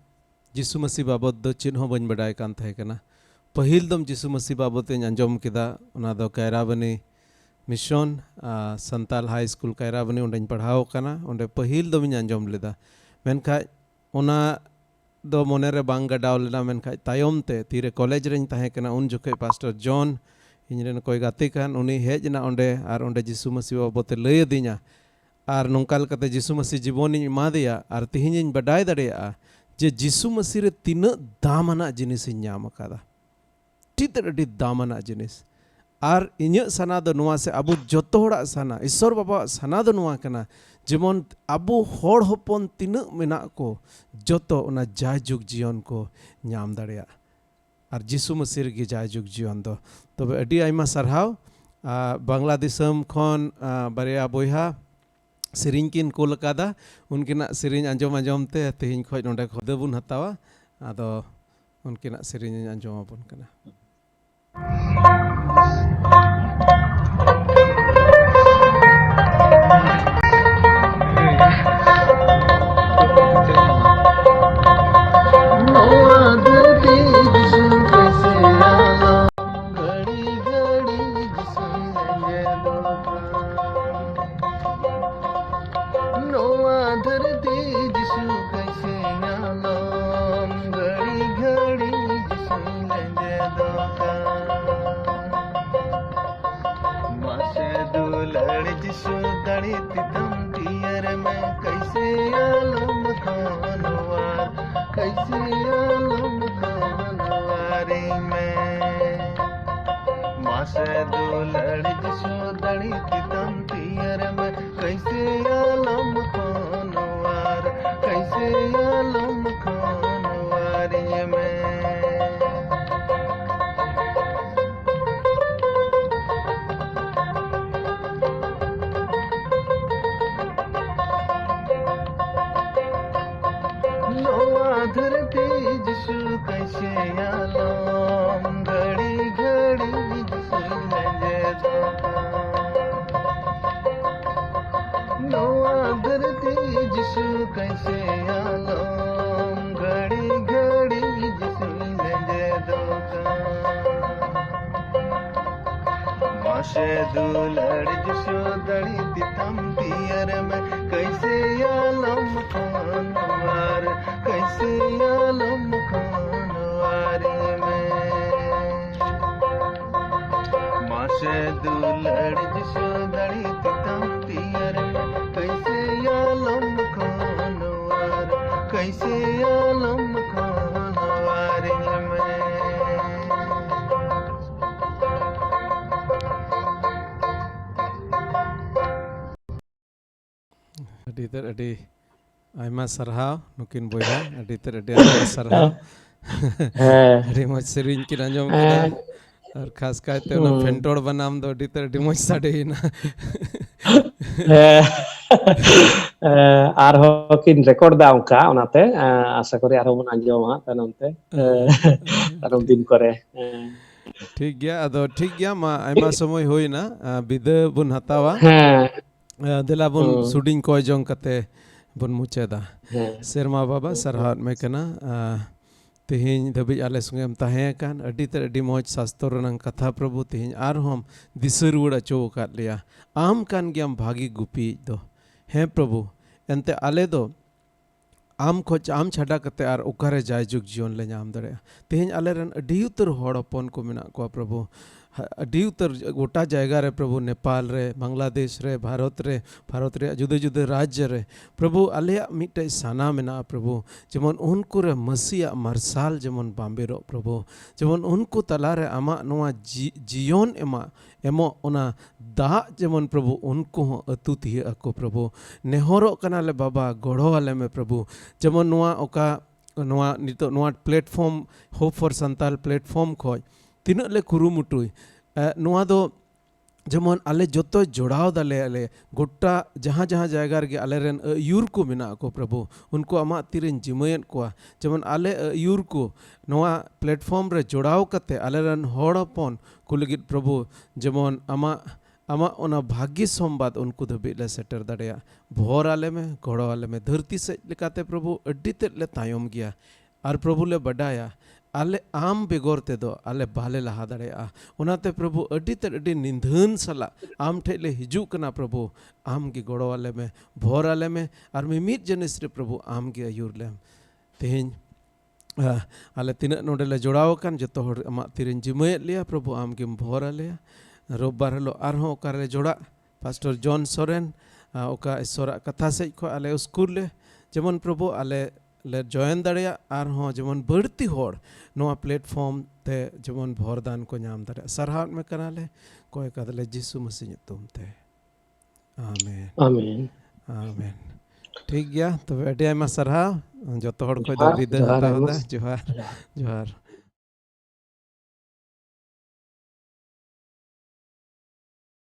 ᱡᱤᱥᱩ ᱢᱟᱹᱥᱤ ᱵᱟᱵᱚᱛ ᱫᱚ ᱪᱮᱫ ᱦᱚᱸ ᱵᱟᱹᱧ ᱵᱟᱰᱟᱭ ᱠᱟᱱ ᱛᱟᱦᱮᱸ ᱠᱟᱱᱟ᱾ ᱯᱟᱹᱦᱤᱞ ᱫᱚᱢ ᱡᱤᱥᱩ ᱢᱟᱹᱥᱤ ᱵᱟᱵᱚᱛ ᱤᱧ ᱟᱸᱡᱚᱢ ᱠᱮᱫᱟ, ᱚᱱᱟ ᱫᱚ ᱠᱟᱭᱨᱟᱵᱟᱹᱱᱤ mission, ᱟᱨ ᱥᱟᱱᱛᱟᱞ high school ᱠᱟᱭᱨᱟᱵᱟᱹᱱᱤ, ᱚᱸᱰᱮᱧ ᱯᱟᱲᱦᱟᱣ ᱟᱠᱟᱱᱟ᱾ ᱚᱸᱰᱮ ᱯᱟᱹᱦᱤᱞ ᱫᱚᱢᱤᱧ ᱟᱸᱡᱚᱢ ᱞᱮᱫᱟ, ᱢᱮᱱᱠᱷᱟᱡ ᱚᱱᱟ ᱫᱚ ᱢᱚᱱᱮᱨᱮ ᱵᱟᱝ ᱜᱟᱰᱟᱣ ᱞᱮᱱᱟ᱾ ᱢᱮᱱᱠᱷᱟᱡ ᱛᱟᱭᱚᱢ ᱛᱮ ᱛᱤᱨᱮ ᱠᱚᱞᱮᱡᱽ ᱨᱮᱧ ᱛᱟᱦᱮᱸ ᱠᱟᱱᱟ, ᱩᱱ ᱡᱚᱠᱷᱮᱡ ᱯᱟᱥᱴᱚᱨ ᱡᱚᱱ, ᱤᱧ ᱨᱮᱱ ᱚᱠᱚᱭ ᱜᱟᱛᱮ ᱠᱟᱱ, ᱩᱱᱤ ᱦᱮᱡ ᱮᱱᱟ ᱚᱸᱰᱮ ᱟᱨ ᱚᱸᱰᱮ ᱡᱤᱥᱩ ᱢᱟᱹᱥᱤ ᱵᱟᱵᱚᱛᱮ ᱞᱟᱹᱭ ᱟᱹᱫᱤᱧᱟ᱾ ᱟᱨ ᱱᱚᱝᱠᱟ ᱞᱮᱠᱟᱛᱮ ᱡᱤᱥᱩ ᱢᱟᱹᱥᱤ ᱡᱤᱵᱚᱱᱤᱧ ᱮᱢᱟᱫᱮᱭᱟ ᱟᱨ ᱛᱮᱦᱮᱧᱤᱧ ᱵᱟᱰᱟᱭ ᱫᱟᱲᱮᱭᱟᱜᱼᱟ ᱡᱮ ᱡᱤᱥᱩ ᱢᱟᱹᱥᱤ ᱨᱮ ᱛᱤᱱᱟᱹᱜ ᱫᱟᱢ ᱟᱱᱟᱜ ᱡᱤᱱᱤᱥᱤᱧ ᱧᱟᱢ ᱟᱠᱟᱫᱟ᱾ ᱟᱹᱰᱤ ᱛᱮᱫ ᱟᱹᱰᱤ ᱫᱟᱢ ᱟᱱᱟᱜ ᱡᱤᱱᱤᱥ᱾ ᱟᱨ ᱤᱧᱟᱹᱜ ᱥᱟᱱᱟ ᱫᱚ ᱱᱚᱣᱟ, ᱥᱮ ᱟᱵᱚ ᱡᱚᱛᱚ ᱦᱚᱲᱟᱜ ᱥᱟᱱᱟ, ᱤᱥᱚᱨ ᱵᱟᱵᱟᱣᱟᱜ ᱥᱟᱱᱟ ᱫᱚ ᱱᱚᱣᱟ ᱠᱟᱱᱟ, ᱡᱮᱢᱚᱱ ᱟᱵᱚ ᱦᱚᱲ ᱦᱚᱯᱚᱱ ᱛᱤᱱᱟᱹᱜ ᱢᱮᱱᱟᱜ ᱠᱚ, ᱡᱚᱛᱚ ᱚᱱᱟ ᱡᱟᱭᱡᱩᱜᱽ ᱡᱤᱭᱚᱱ ᱠᱚ ᱧᱟᱢ ᱫᱟᱲᱮᱭᱟᱜ᱾ ᱟᱨ ᱡᱤᱥᱩ ᱢᱟᱹᱥᱤ ᱨᱮᱜᱮ ᱡᱟᱭᱡᱩᱜᱽ ᱡᱤᱭᱚᱱ ᱫᱚ᱾ ᱛᱚᱵᱮ ᱟᱹᱰᱤ ᱟᱭᱢᱟ ᱥᱟᱨᱦᱟᱣ᱾ ᱟᱨ ᱵᱟᱝᱞᱟ ᱫᱤᱥᱚᱢ ᱠᱷᱚᱱ, ᱟᱨ ᱵᱟᱨᱭᱟ ᱵᱚᱭᱦᱟ ᱥᱮᱨᱮᱧ ᱠᱤᱱ ᱠᱩᱞ ᱟᱠᱟᱫᱟ, ᱩᱱᱠᱤᱱᱟᱜ ᱥᱮᱨᱮᱧ ᱟᱸᱡᱚᱢ ᱟᱸᱡᱚᱢ ᱛᱮ ᱛᱮᱦᱮᱧ ᱠᱷᱚᱱ ᱱᱚᱰᱮ ᱠᱷᱚᱫᱟ ᱵᱚᱱ ᱦᱟᱛᱟᱣᱟ᱾ ᱟᱫᱚ ᱩᱱᱠᱤᱱᱟᱜ ᱥᱮᱨᱮᱧ ᱤᱧ ᱟᱸᱡᱚᱢ ᱟᱵᱚᱱ ᱠᱟᱱᱟ᱾ ᱱᱚᱣᱟ ᱫᱷᱟᱹᱨᱛᱤ ᱫᱤᱥᱚᱢ ᱯᱟᱹᱥᱤ ᱟᱞᱚᱢ ᱜᱷᱟᱹᱲᱤ ᱜᱷᱟᱹᱲᱤ ᱫᱤᱥᱚᱢ ᱞᱮᱸᱡᱮᱫᱚᱜ ᱠᱟᱱ᱾ ᱱᱚᱣᱟ ᱫᱷᱟᱹᱨᱛᱤ ᱡᱤᱥᱩ ᱠᱟᱹᱥᱤ ᱟᱞᱚᱢ ᱜᱷᱟᱹᱲᱤ ᱜᱷᱟᱹᱲᱤ ᱡᱤᱥᱩ ᱞᱮᱸᱡᱮᱫᱚᱜ ᱠᱟᱱ᱾ ᱢᱟᱥᱮ ᱫᱩᱞᱟᱹᱲ ᱡᱤᱥᱩ ᱫᱟᱲᱮ ᱛᱮᱛᱟᱢ ᱛᱤᱭᱟᱹᱨ ᱢᱮ, ᱠᱟᱹᱥᱤ ᱟᱞᱚᱢ ᱠᱷᱚᱱᱣᱟᱨ, ᱠᱟᱹᱥᱤ ᱟᱞᱚᱢ ᱠᱷᱚᱱᱣᱟᱨᱤᱧ ᱢᱮ᱾ ᱢᱟᱥᱮ ᱫᱩᱞᱟᱹᱲ ᱡᱤᱥᱩ ᱫᱟᱲᱮ ᱛᱮᱛᱟᱢ ᱛᱤᱭᱟᱹᱨ ᱢᱮ, ᱠᱟᱹᱥᱤ ᱟᱞᱚᱢ ᱠᱷᱚᱱᱣᱟᱨ, ᱠᱟᱹᱥᱤ ᱟᱞᱚᱢ ᱠᱷᱚᱱᱣᱟᱨᱤᱧ ᱢᱮ᱾ ᱱᱚᱣᱟ ᱫᱷᱟᱹᱨᱛᱤ ᱡᱤᱥᱩ ᱠᱟᱹᱥᱤ ᱟᱞᱚᱢ ᱜᱷᱟᱹᱲᱤ ᱜᱷᱟᱹᱲᱤ ᱡᱤᱥᱩ ᱞᱮᱸᱡᱮᱫᱚᱜ ᱠᱟᱱ᱾ ᱱᱚᱣᱟ ᱫᱷᱟᱹᱨᱛᱤ ᱡᱤᱥᱩ ᱠᱟᱹᱥᱤ ᱟᱞᱚᱢ ᱜᱷᱟᱹᱲᱤ ᱜᱷᱟᱹᱲᱤ ᱡᱤᱥᱩ ᱞᱮᱸᱡᱮᱫᱚᱜ ᱠᱟᱱ᱾ ᱢᱟᱥᱮ ᱫᱩᱞᱟᱹᱲ ᱡᱤᱥᱩ ᱫᱟᱲᱮ ᱛᱤᱛᱟᱢ ᱛᱤᱭᱟᱹᱨ ᱢᱮ, ᱠᱟᱹᱭᱥᱤ ᱟᱞᱚᱢ ᱠᱷᱚᱱᱣᱟᱨ, ᱠᱟᱹᱭᱥᱤ ᱟᱞᱚᱢ ᱠᱷᱚᱱᱣᱟᱨ ᱢᱮ᱾ ᱢᱟᱥᱮ ᱫᱩᱞᱟᱹᱲ ᱡᱤᱥᱩ ᱫᱟᱲᱮ ᱛᱤᱛᱟᱢ ᱛᱤᱭᱟᱹᱨ ᱢᱮ, ᱠᱟᱹᱭᱥᱤ ᱟᱞᱚᱢ ᱠᱷᱚᱱᱣᱟᱨ, ᱠᱟᱹᱭᱥᱤ ᱟᱞᱚᱢ ᱠᱷᱚᱱᱣᱟᱨ ᱢᱮ᱾ ᱟᱹᱰᱤ ᱩᱛᱟᱹᱨ ᱟᱹᱰᱤ ᱟᱭᱢᱟ ᱥᱟᱨᱦᱟᱣ ᱱᱩᱠᱤᱱ ᱵᱚᱭᱦᱟ, ᱟᱹᱰᱤ ᱩᱛᱟᱹᱨ ᱟᱹᱰᱤ ᱟᱭᱢᱟ ᱥᱟᱨᱦᱟᱣ᱾ ᱦᱮᱸ᱾ ᱟᱹᱰᱤ ᱢᱚᱡᱽ ᱥᱮᱨᱮᱧ ᱠᱤᱱ ᱟᱸᱡᱚᱢ ᱠᱮᱫᱟ᱾ ᱦᱮᱸ᱾ ᱟᱨ ᱠᱷᱟᱥ ᱠᱟᱭᱛᱮ ᱚᱱᱟ ᱦᱩᱸ᱾ ᱯᱷᱮᱱᱴᱚᱲ ᱵᱟᱱᱟᱢ ᱫᱚ ᱟᱹᱰᱤ ᱩᱛᱟᱹᱨ ᱟᱹᱰᱤ ᱢᱚᱡᱽ ᱥᱟᱰᱮᱭᱮᱱᱟ᱾ ᱦᱮᱸ᱾ ᱮᱸ, ᱟᱨᱦᱚᱸ ᱠᱤᱱ ᱨᱮᱠᱚᱨᱰ ᱫᱟ ᱚᱱᱠᱟ, ᱚᱱᱟᱛᱮ, ᱮᱸ, ᱟᱥᱟ ᱠᱚᱨᱮ ᱟᱨᱦᱚᱸ ᱵᱚᱱ ᱟᱸᱡᱚᱢᱟ ᱦᱟᱸᱜ ᱛᱟᱭᱱᱚᱢ ᱛᱮ, ᱮᱸ, ᱟᱫᱚᱢ ᱫᱤᱱ ᱠᱚᱨᱮ᱾ ᱮᱸ᱾ ᱴᱷᱤᱠ ᱜᱮᱭᱟ, ᱟᱫᱚ ᱴᱷᱤᱠ ᱜᱮᱭᱟ, ᱢᱟ ᱟᱭᱢᱟ ᱥᱚᱢᱚᱭ ᱦᱩᱭᱱᱟ, ᱟᱸ, ᱵᱤᱫᱟᱹ ᱵᱚᱱ ᱦᱟᱛᱟᱣᱟ᱾ ᱦᱮᱸ᱾ ᱟᱸ, ᱫᱮᱞᱟ ᱵᱚᱱ ᱦᱩᱸ᱾ ᱥᱩᱰᱤᱧ ᱠᱚᱭ ᱡᱚᱝ ᱠᱟᱛᱮ ᱵᱚᱱ ᱢᱩᱪᱟᱹᱫᱟ᱾ ᱦᱮᱸ᱾ ᱥᱮᱨᱢᱟ ᱵᱟᱵᱟ, ᱦᱩᱸ, ᱥᱟᱨᱦᱟᱣᱮᱫ ᱦᱩᱸ᱾ ᱢᱮ ᱠᱟᱱᱟ᱾ ᱟᱸ, ᱛᱮᱦᱮᱧ ᱫᱷᱟᱹᱵᱤᱡ ᱟᱞᱮ ᱥᱚᱸᱜᱮᱢ ᱛᱟᱦᱮᱸ ᱟᱠᱟᱱ, ᱟᱹᱰᱤ ᱛᱮ ᱟᱹᱰᱤ ᱢᱚᱡᱽ ᱥᱟᱥᱛᱚᱨ ᱨᱮᱱᱟᱝ ᱠᱟᱛᱷᱟ, ᱯᱨᱚᱵᱷᱩ, ᱛᱮᱦᱮᱧ ᱟᱨᱦᱚᱸᱢ ᱫᱤᱥᱟᱹ ᱨᱩᱣᱟᱹᱲ ᱚᱪᱚ ᱟᱠᱟᱫ ᱞᱮᱭᱟ᱾ ᱟᱢ ᱠᱟᱱ ᱜᱮᱭᱟᱢ ᱵᱷᱟᱹᱜᱤ ᱜᱩᱯᱤᱭᱤᱡ ᱫᱚ᱾ ᱦᱮᱸ, ᱯᱨᱚᱵᱷᱩ, ᱮᱱᱛᱮ ᱟᱞᱮ ᱫᱚ ᱟᱢ ᱠᱷᱚᱡ, ᱟᱢ ᱪᱷᱟᱰᱟ ᱠᱟᱛᱮ ᱟᱨ ᱚᱠᱟᱨᱮ ᱡᱟᱭᱡᱩᱜᱽ ᱡᱤᱭᱚᱱ ᱞᱮ ᱧᱟᱢ ᱫᱟᱲᱮᱭᱟᱜᱼᱟ? ᱛᱮᱦᱮᱧ ᱟᱞᱮᱨᱮᱱ ᱟᱹᱰᱤ ᱩᱛᱟᱹᱨ ᱦᱚᱲ ᱦᱚᱯᱚᱱ ᱠᱚ ᱢᱮᱱᱟᱜ ᱠᱚᱣᱟ, ᱯᱨᱚᱵᱷᱩ᱾ ᱦᱟ-, ᱟᱹᱰᱤ ᱩᱛᱟᱹᱨ ᱜᱚᱴᱟ ᱡᱟᱭᱜᱟ ᱨᱮ, ᱯᱨᱚᱵᱷᱩ, ᱱᱮᱯᱟᱞ ᱨᱮ, ᱵᱟᱝᱞᱟᱫᱮᱥ ᱨᱮ, ᱵᱷᱟᱨᱚᱛ ᱨᱮ, ᱵᱷᱟᱨᱚᱛ ᱨᱮᱭᱟᱜ ᱡᱩᱫᱟᱹ ᱡᱩᱫᱟᱹ ᱨᱟᱡᱽᱡᱚ ᱨᱮ, ᱯᱨᱚᱵᱷᱩ, ᱟᱞᱮᱭᱟᱜ ᱢᱤᱫᱴᱮᱡ ᱥᱟᱱᱟ ᱢᱮᱱᱟᱜᱼᱟ, ᱯᱨᱚᱵᱷᱩ, ᱡᱮᱢᱚᱱ ᱩᱱᱠᱩ ᱨᱮ ᱢᱟᱹᱥᱤᱭᱟᱜ ᱢᱟᱨᱥᱟᱞ ᱡᱮᱢᱚᱱ ᱵᱟᱢᱵᱮᱨᱚᱜ, ᱯᱨᱚᱵᱷᱩ, ᱡᱮᱢᱚᱱ ᱩᱱᱠᱩ ᱛᱟᱞᱟᱨᱮ ᱟᱢᱟᱜ ᱱᱚᱣᱟ ᱡᱤ-, ᱡᱤᱭᱚᱱ ᱮᱢᱟᱜ ᱮᱢᱚᱜ, ᱚᱱᱟ ᱫᱟᱜ ᱡᱮᱢᱚᱱ, ᱯᱨᱚᱵᱷᱩ, ᱩᱱᱠᱩ ᱦᱚᱸ ᱟᱹᱛᱩ ᱛᱤᱭᱟᱹᱜ ᱟᱠᱚ, ᱯᱨᱚᱵᱷᱩ᱾ ᱱᱮᱦᱚᱨᱚᱜ ᱠᱟᱱᱟᱞᱮ, ᱵᱟᱵᱟ, ᱜᱚᱲᱚ ᱟᱞᱮ ᱢᱮ, ᱯᱨᱚᱵᱷᱩ᱾ ᱡᱮᱢᱚᱱ ᱱᱚᱣᱟ ᱚᱠᱟ, ᱱᱚᱣᱟ ᱱᱤᱛᱚᱜ ᱱᱚᱣᱟ platform, Hope for Santal platform ᱠᱷᱚᱡ ᱛᱤᱱᱟᱹᱜ ᱞᱮ ᱠᱩᱨᱩᱢᱩᱴᱩᱭ, ᱮ, ᱱᱚᱣᱟ ᱫᱚ ᱡᱮᱢᱚᱱ ᱟᱞᱮ ᱡᱚᱛᱚ ᱡᱚᱲᱟᱣ ᱫᱟᱞᱮ, ᱟᱞᱮ ᱜᱚᱴᱟ ᱡᱟᱦᱟᱸ ᱡᱟᱦᱟᱸ ᱡᱟᱭᱜᱟ ᱨᱮᱜᱮ ᱟᱞᱮᱨᱮᱱ ᱟᱹᱭᱩᱨ ᱠᱚ ᱢᱮᱱᱟᱜ ᱠᱚ, ᱯᱨᱚᱵᱷᱩ, ᱩᱱᱠᱩ ᱟᱢᱟᱜ ᱛᱤᱨᱮᱧ ᱡᱤᱢᱟᱹᱭᱮᱫ ᱠᱚᱣᱟ᱾ ᱡᱮᱢᱚᱱ ᱟᱞᱮ ᱟᱹᱭᱩᱨ ᱠᱚ ᱱᱚᱣᱟ platform ᱨᱮ ᱡᱚᱲᱟᱣ ᱠᱟᱛᱮ ᱟᱞᱮᱨᱮᱱ ᱦᱚᱲ ᱦᱚᱯᱚᱱ ᱠᱚ ᱞᱟᱹᱜᱤᱫ, ᱯᱨᱚᱵᱷᱩ, ᱡᱮᱢᱚᱱ ᱟᱢᱟᱜ, ᱟᱢᱟᱜ ᱚᱱᱟ ᱵᱷᱟᱹᱜᱤ ᱥᱚᱢᱵᱟᱫ ᱩᱱᱠᱩ ᱫᱷᱟᱹᱵᱤᱡ ᱞᱮ ᱥᱮᱴᱮᱨ ᱫᱟᱲᱮᱭᱟᱜ᱾ ᱵᱷᱚᱨ ᱟᱞᱮ ᱢᱮ, ᱜᱚᱲᱚ ᱟᱞᱮ ᱢᱮ᱾ ᱫᱷᱟᱹᱨᱛᱤ ᱥᱮᱫ ᱞᱮᱠᱟᱛᱮ, ᱯᱨᱚᱵᱷᱩ, ᱟᱹᱰᱤ ᱛᱮᱫ ᱞᱮ ᱛᱟᱭᱚᱢ ᱜᱮᱭᱟ᱾ ᱟᱨ, ᱯᱨᱚᱵᱷᱩ, ᱞᱮ ᱵᱟᱰᱟᱭᱟ ᱟᱞᱮ ᱟᱢ ᱵᱮᱜᱚᱨ ᱛᱮᱫᱚ ᱟᱞᱮ ᱵᱟᱞᱮ ᱞᱟᱦᱟ ᱫᱟᱲᱮᱭᱟᱜᱼᱟ᱾ ᱚᱱᱟᱛᱮ ᱯᱨᱚᱵᱷᱩ, ᱟᱹᱰᱤ ᱛᱮᱫ ᱟᱹᱰᱤ ᱱᱤᱫᱷᱟᱹᱱ ᱥᱟᱞᱟᱜ ᱟᱢ ᱴᱷᱮᱡ ᱞᱮ ᱦᱤᱡᱩᱜ ᱠᱟᱱᱟ ᱯᱨᱚᱵᱷᱩ᱾ ᱟᱢ ᱜᱮ ᱜᱚᱲᱚ ᱟᱞᱮ ᱢᱮ, ᱵᱷᱚᱨ ᱟᱞᱮ ᱢᱮ, ᱟᱨ ᱢᱤᱢᱤᱫ ᱡᱤᱱᱤᱥ ᱨᱮ ᱯᱨᱚᱵᱷᱩ ᱟᱢ ᱜᱮ ᱟᱹᱭᱩᱨ ᱞᱮᱢ᱾ ᱛᱮᱦᱮᱧ, ᱟ, ᱟᱞᱮ ᱛᱤᱱᱟᱹᱜ ᱱᱚᱰᱮ ᱞᱮ ᱡᱚᱲᱟᱣ ᱟᱠᱟᱱ, ᱡᱚᱛᱚ ᱦᱚᱲ ᱟᱢᱟᱜ ᱛᱤᱨᱮᱧ ᱡᱤᱢᱟᱹᱭᱮᱫ ᱞᱮᱭᱟ ᱯᱨᱚᱵᱷᱩ, ᱟᱢ ᱜᱮᱢ ᱵᱷᱚᱨ ᱟᱞᱮᱭᱟ᱾ ᱨᱳᱵᱵᱟᱨ ᱦᱤᱞᱳᱜ ᱟᱨᱦᱚᱸ ᱚᱠᱟᱨᱮ ᱡᱚᱲᱟᱜ, ᱯᱟᱥᱴᱚᱨ ᱡᱚᱱ ᱥᱚᱨᱮᱱ, ᱟ, ᱚᱠᱟ ᱤᱥᱚᱨᱟᱜ ᱠᱟᱛᱷᱟ ᱥᱮᱡ ᱠᱷᱚᱱ ᱟᱞᱮ ᱩᱥᱠᱩᱨ ᱞᱮ, ᱡᱮᱢᱚᱱ ᱯᱨᱚᱵᱷᱩ ᱟᱞᱮ ᱞᱮ ᱡᱚᱭᱮᱱ ᱫᱟᱲᱮᱭᱟᱜ, ᱟᱨᱦᱚᱸ ᱡᱮᱢᱚᱱ ᱵᱟᱹᱲᱛᱤ ᱦᱚᱲ ᱱᱚᱣᱟ platform ᱛᱮ ᱡᱮᱢᱚᱱ ᱵᱷᱚᱨ ᱫᱟᱱ ᱠᱚ ᱧᱟᱢ ᱫᱟᱲᱮᱭᱟᱜ᱾ ᱥᱟᱨᱦᱟᱣᱮᱫ ᱢᱮ ᱠᱟᱱᱟᱞᱮ, ᱠᱚᱭ ᱠᱟᱫᱟᱞᱮ ᱡᱤᱥᱩ ᱢᱟᱹᱥᱤ ᱧᱩᱛᱩᱢ ᱛᱮ᱾ ᱟᱢᱮᱱ᱾ ᱟᱢᱮᱱ᱾ ᱟᱢᱮᱱ᱾ ᱴᱷᱤᱠ ᱜᱮᱭᱟ, ᱛᱚᱵᱮ ᱟᱹᱰᱤ ᱟᱭᱢᱟ ᱥᱟᱨᱦᱟᱣ᱾ ᱡᱚᱛᱚ ᱦᱚᱲ ᱠᱷᱚᱡ ᱫᱚ ᱡᱚᱦᱟᱨ, ᱵᱤᱫᱟᱹᱭ ᱡᱚᱦᱟᱨ ᱦᱟᱛᱟᱣ ᱟᱭᱢᱟ᱾ ᱮᱫᱟ᱾ ᱡᱚᱦᱟᱨ, ᱡᱚᱦᱟᱨ᱾